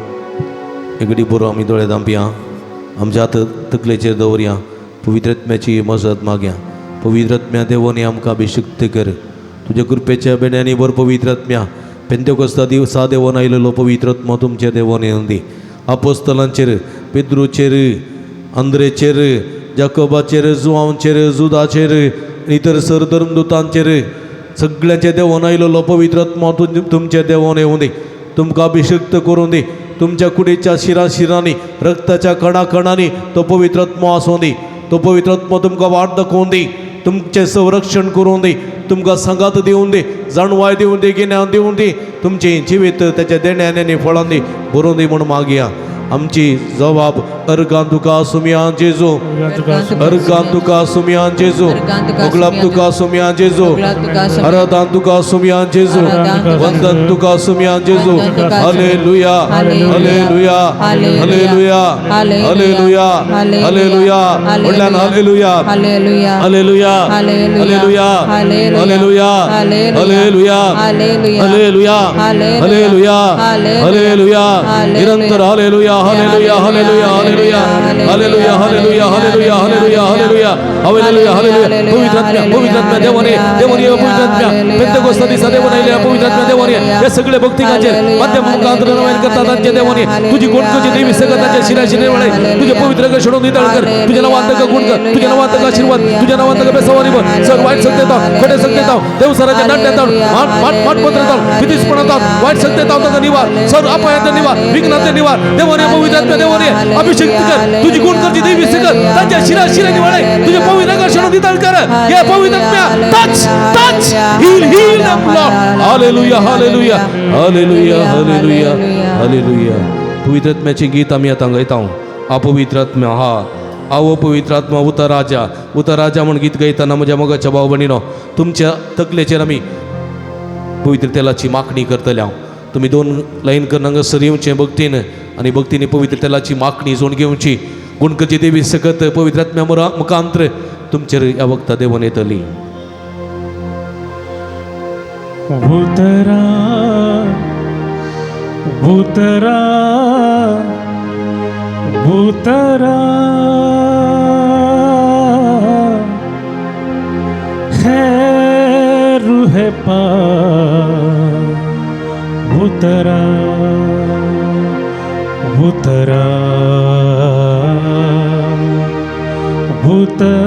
एक घडी पुरो आमी दोळे धांपया, आमच्या हात तकलेचेर दवरया, पवित्र आत्म्याची मजत मागया. पवित्र आत्म्या देवोनी आमकां अभिषिक्त कर. तुज्या कृपेच्या बेण्यांनी बर पवित्र आत्म्या पेंतेकोस्ता दिवसा देवोन आयलेलो पवित्र आत्मा तुमच्या देवोन येवन दी. आपोस्तलांचेर, पेद्रूचेर आंद्रेचेर, जाकोबाचेर, जुवांचेर, जुदाचेर, इतर सर धर्मदुतांचेर सगळ्यांचे देवोन आयलेलो पवित्र आत्मा तुमचे देवोन येवं दी, तुमकां अभिषिक्त करूं दी. तुमच्या कुडीच्या शिरा शिरांनी, रक्ताच्या कणा कणांनी तो पवित्र आत्मो आसूं दी. तो पवित्र आत्मो तुमकां वाट दाखोवं दी, तुमचें संरक्षण करूं दी, तुमकां सांगात दिवूं दी, जाणवाय दिवूं दी, गिन्यान दिवूं दी, तुमचें जिवीत तेच्या देण्यान आनी फळांनी भरून दी म्हूण मागया. आमची जबाब अर्गां तुका सुमया जेजू, अर्गां तुका सुमया जेजू, मोगलाब तुका सुमया जेजू, आराधन तुका सुमया जेजू, वंदन तुका सुमया जेजू. Hallelujah, hallelujah, hallelujah, hallelujah, hallelujah. म्हणल्यान hallelujah, hallelujah, hallelujah, hallelujah, hallelujah, hallelujah, hallelujah, hallelujah. निरंतर hallelujah, hallelujah, hallelujah, hallelujah, hallelujah, hallelujah, hallelujah, hallelujah, hallelujah, hallelujah, hallelujah. पवित्र आत्म्या, पवित्र आत्म्या देवाने, देवाने पवित्र आत्म्या पेंतेकोस्ता दिसा देवाने आयल्या पवित्र आत्म्या देवाने हे सगळे भक्तिकाचे माध्यम मुखांतर नवीन करतात तांचे देवाने तुझी गुणकची देवी सगळं तांच्या शिराशी निर्मळे तुझे पवित्र शोधून नितळ कर. तुझ्या नावात ताका गुण कर, तुझ्या नावात ताका आशीर्वाद, तुझ्या नावात ताका बेसवारी भर. सर वाईट शक्ती खोटे शक्ती देवसराच्या नाट्यात माट माटपत्रात भीतीसपणात वाईट शक्ती ताका निवार, सर अपायात निवार, विघ्नात निवार. देवाने पवित्र आत्म्या देवाने अभिषेक कर, तुझी गुण करची देवी सगळं तांच्या शिरा शिरा निवाळे तुझे पवित्र शोधून नितळ कर. हे पवित्र आत्म्या touch, touch, heal, heal them Lord. Hallelujah, hallelujah, hallelujah, hallelujah, hallelujah. पवित्र आत्म्याचे गीत आमी आतां गायता. अपवित्र आत्म्या हा आवो पवित्र आत्मा उता राजा, उता राजा म्हूण गीत गायतना म्हज्या मोगाच्या भाव भयणीनो तुमच्या तकलेचेर आमी पवित्र तेलाची मागणी करतले. हांव तुमी दोन लायन करून हांगासर येवचें भक्तीन आनी भक्तीन पवित्र तेलाची मागणी जोड घेवची. गुणकची देवी सकत पवित्र आत्म्या मुखांत्र तुमचेर ह्या वखता देवून येतली. उतरा उतरा उतरा है रूह पाक, उतरा उतरा उतरा.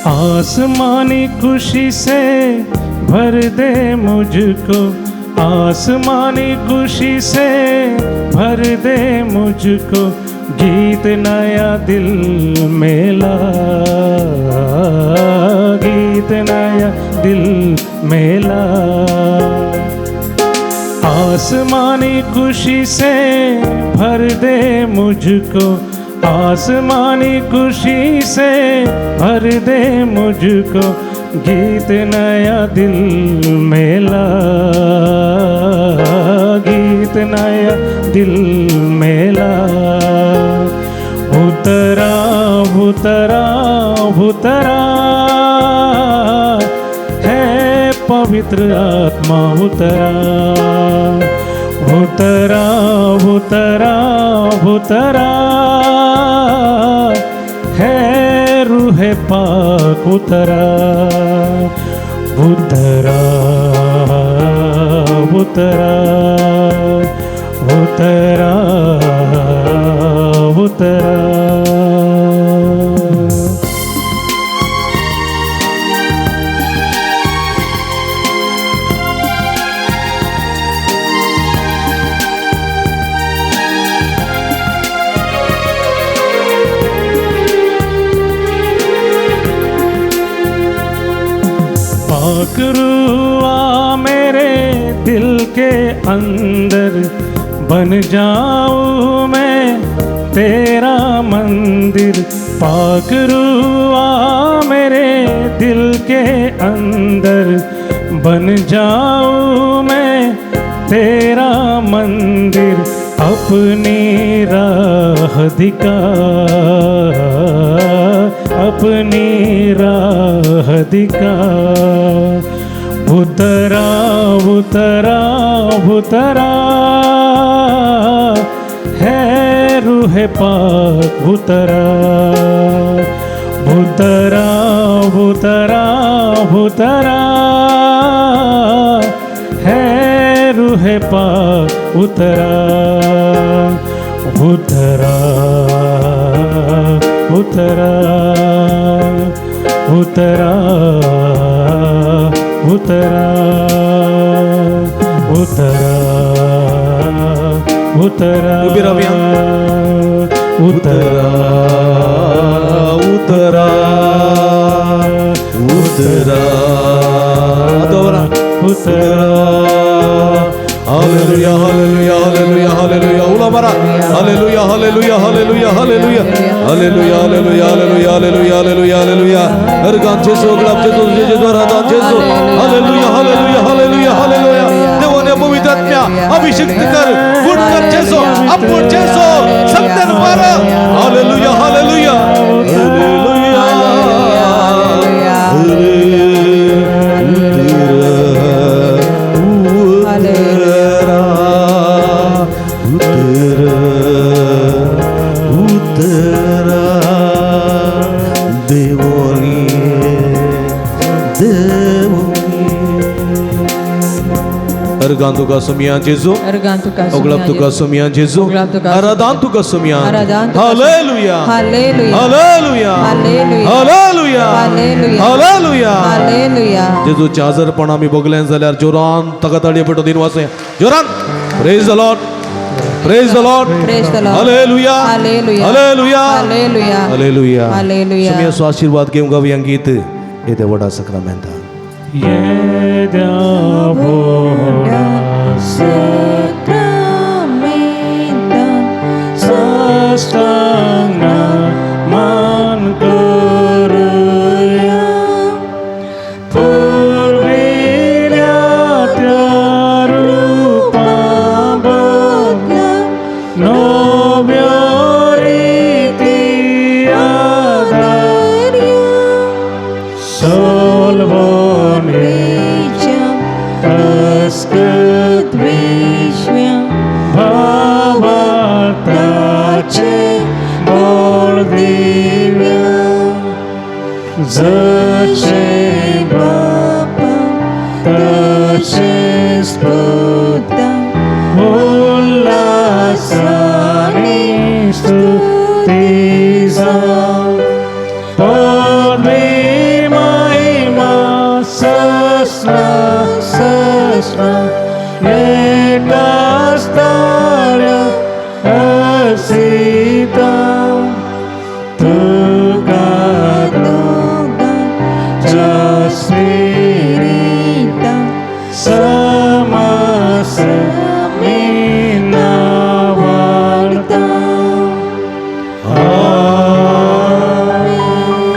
आसमानी खुशी से भर दे मुझको, आसमानी खुशी से भर दे मुझको, गीत नया दिल मेला, गीत नया दिल मेला। आसमानी खुशी से भर दे मुझको, आसमानी खुशी से भर दे मुझको, गीत नया दिल मेला, गीत नया दिल मेला। उतरा उतरा उतरा है पवित्र आत्मा, उतरा उतरा उतरा उतरा है रूह पाक, उतरा उतरा उतरा उतरा उतरा. पाक रूआ मेरे दिल के अंदर, बन जाऊं मैं तेरा मंदिर। पाक रूआ मेरे दिल के अंदर, बन जाऊं मैं तेरा मंदिर। अपनी राह दिखा, अपनी राह दिखा। उतरा उतरा उतरा हे रुहे पाक उतरा उतरा उतरा उतरा हे रुहे पाक उतरा उतरा उतरा उतरा उतरा उतरा उतरा उबी रावया. उतरा उतरा उतरा दोरा उतरा hallelujah hallelujah hallelujah hallelujah उला मारा hallelujah hallelujah hallelujah hallelujah hallelujah hallelujah hallelujah hallelujah hallelujah hallelujah हर गान जेसू गुलाब जेसू जेसू द्वारा जेसू हालेलुया हालेलुया हालेलुया हालेलुया देवाने पवित्र आत्म्या अभिषिक्त कर गुण कर जेसू अपूर्ण जेसू सत्य मारा हालेलुया हालेलुया हालेलुया अर्गान तुका सुमिया जेजू अर्गान तुका ओगलाब तुका सुमिया जेजू ओगलाब तुका आराधान तुका सुमिया आराधान तुका hallelujah hallelujah hallelujah hallelujah hallelujah hallelujah hallelujah hallelujah जेजूच्या हजरपण आमी बगलें जाल्यार जोरान ताका ताळये पेटो दिन वाचोया जोरान praise the Lord praise the Lord Praise the Lord. Hallelujah hallelujah hallelujah hallelujah hallelujah hallelujah. सुमियाचो आशीर्वाद घेवंक गावया गीत येदे व्हडा सक्रामेंता येद्या व्हडा सक्रामेंता साष्टांगा मान करुया पुर्विल्या त्या रुपा बदला नव्या रिती आदार सोलवणे भावार्थाचे बोल दिव्या जशे बापा तशेच पुता उल्हासाने स्तुती जावं पदवी महिमा सस्ना सस्ना एकाच ताळ्या असिता तुका दोगांच्या स्पिरिता समास वाढता.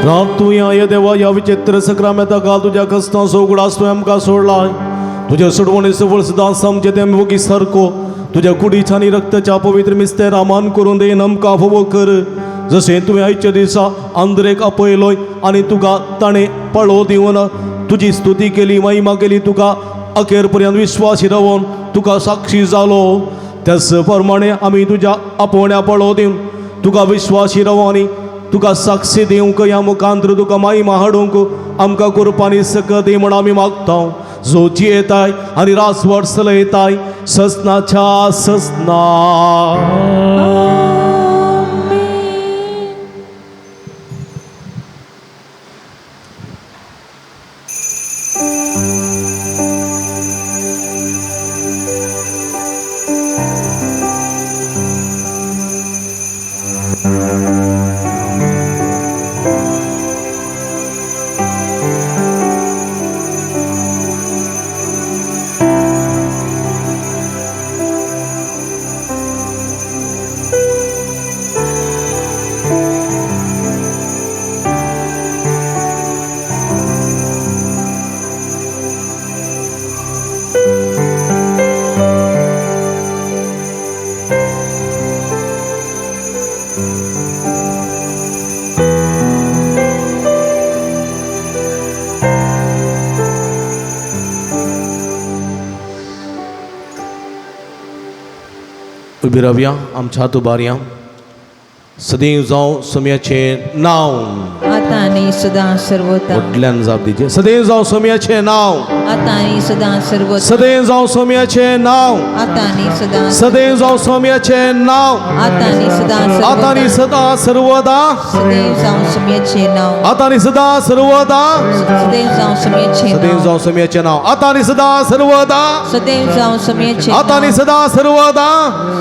रात तूं या देवा ह्या विचित्र सक्रामेंता घाल तुज्या कस्तांचो उगडास तुवें आमकां सोडला तुज्या सोडवणेचो फळ सदां समजें तें वोगी सारको तुज्या कुडीच्या आनी रक्ताच्या पवित्र मिस्तेर मान करून दे आमकां फोवो कर जशें तुवें आयच्या दिसा आंद्रेक आपयलोय आनी तुका ताणें पळो दिवन तुजी स्तुती केली महिमा केली तुका अखेर पर्यंत विश्वासी रावन तुका साक्षी जालो त्याच प्रमाणे आमी तुज्या आपोवण्या पळो दिवन तुका विश्वासी रावो आनी तुका साक्षी दिवंक ह्या मुखांतर तुका महिमा हाडूंक आमकां कुरपानी सकत दी म्हण आमी मागता जो जियेताय आनी रासवट चलयताय ससनाच्या ससना. उबी रावया, आमच्या हात उबारया. सदैव जावं सोम्याचें नांव. आतां आनी सदां सर्वता. व्हडल्यान जाप दिवची. सदैव जावं सोम्याचें नांव. आतां आनी सदां सर्वता. सदैव जावं सोम्याचें नांव. आतां आनी सदां. सदैव जावं सोम्याचें नांव. आतां आनी सदां आतां आनी सर्वता. सदां सर्वदा. सदैव जावं सोम्याचें नांव. आतां आनी सदां सर्वदा. सदैव जावं सोम्याचें सदैव नांव. जावं सोम्याचें नांव. आतां आनी सदां सर्वदा. सदैव जावं सोम्याचें आतां आनी नांव. सदां सर्वदा.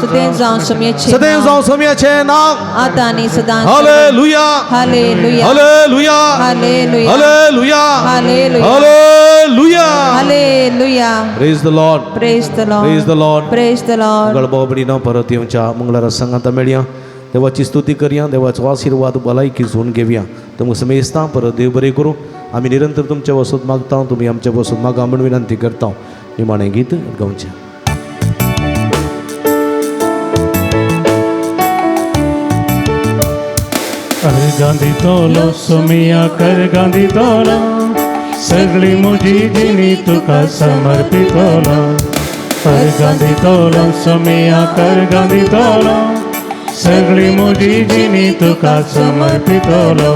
सदैव जावं सोम्याचें सदैव नांव. जावं सोम्याचें नांव. आतां आनी सदां. Hallelujah. Hallelujah. Hallelujah. Hallelujah. Hallelujah. Hallelujah. Hallelujah. Hallelujah. Praise the Lord. Praise the Lord. Praise the Lord. Praise the Lord. मंगळ भाव भयणीनो, परत येवच्या मंगळारा संगात मेळया. देवाची स्तुती करया, देवाचो आशिर्वाद भलायकी झोन घेवया. तुमकां समेस्तां परत देव बरें करूं. आमी निरंतर तुमच्या वसत मागता, तुमी आमच्या वसत मागा म्हूण विनंती करता. निमाणें गीत गावचें. कर गांधी तोलो सोमिया, कर गांधी तोलो, सगळी मुजी जिनी तुका समर्पितोलो. कर गांधी तोलो सोमिया, कर गांधी तोलो, सगळी मुजी जिनी तुका समर्पितोलो.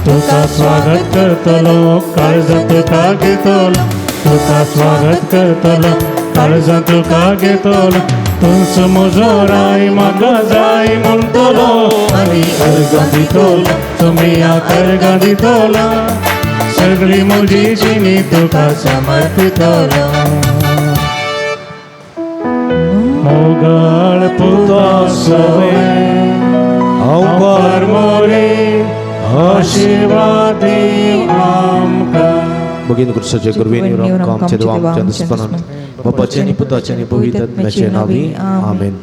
तुका स्वागत करतलो, काळजां तुका घेतलो, तुका स्वागत करतलो, काळजां तुका घेतलो. तुंच म्हजो राय म्हाका जाय म्हणटलो. आनी अर्गां दितलो सोमिया, अर्गां दितलो, सगळी म्हजी जिणी तुका समर्पितलो. मोगाळ पुता सवे हांव हांव मोरे आशिर्वाद दी आमकां. भगिनी क्रुसाचे कृपेन आमकां आमच्या देवा आमच्या दुस्मानान बापाचे आनी पुताचे आनी पवित्र आत्म्याचे नांवी आमेन.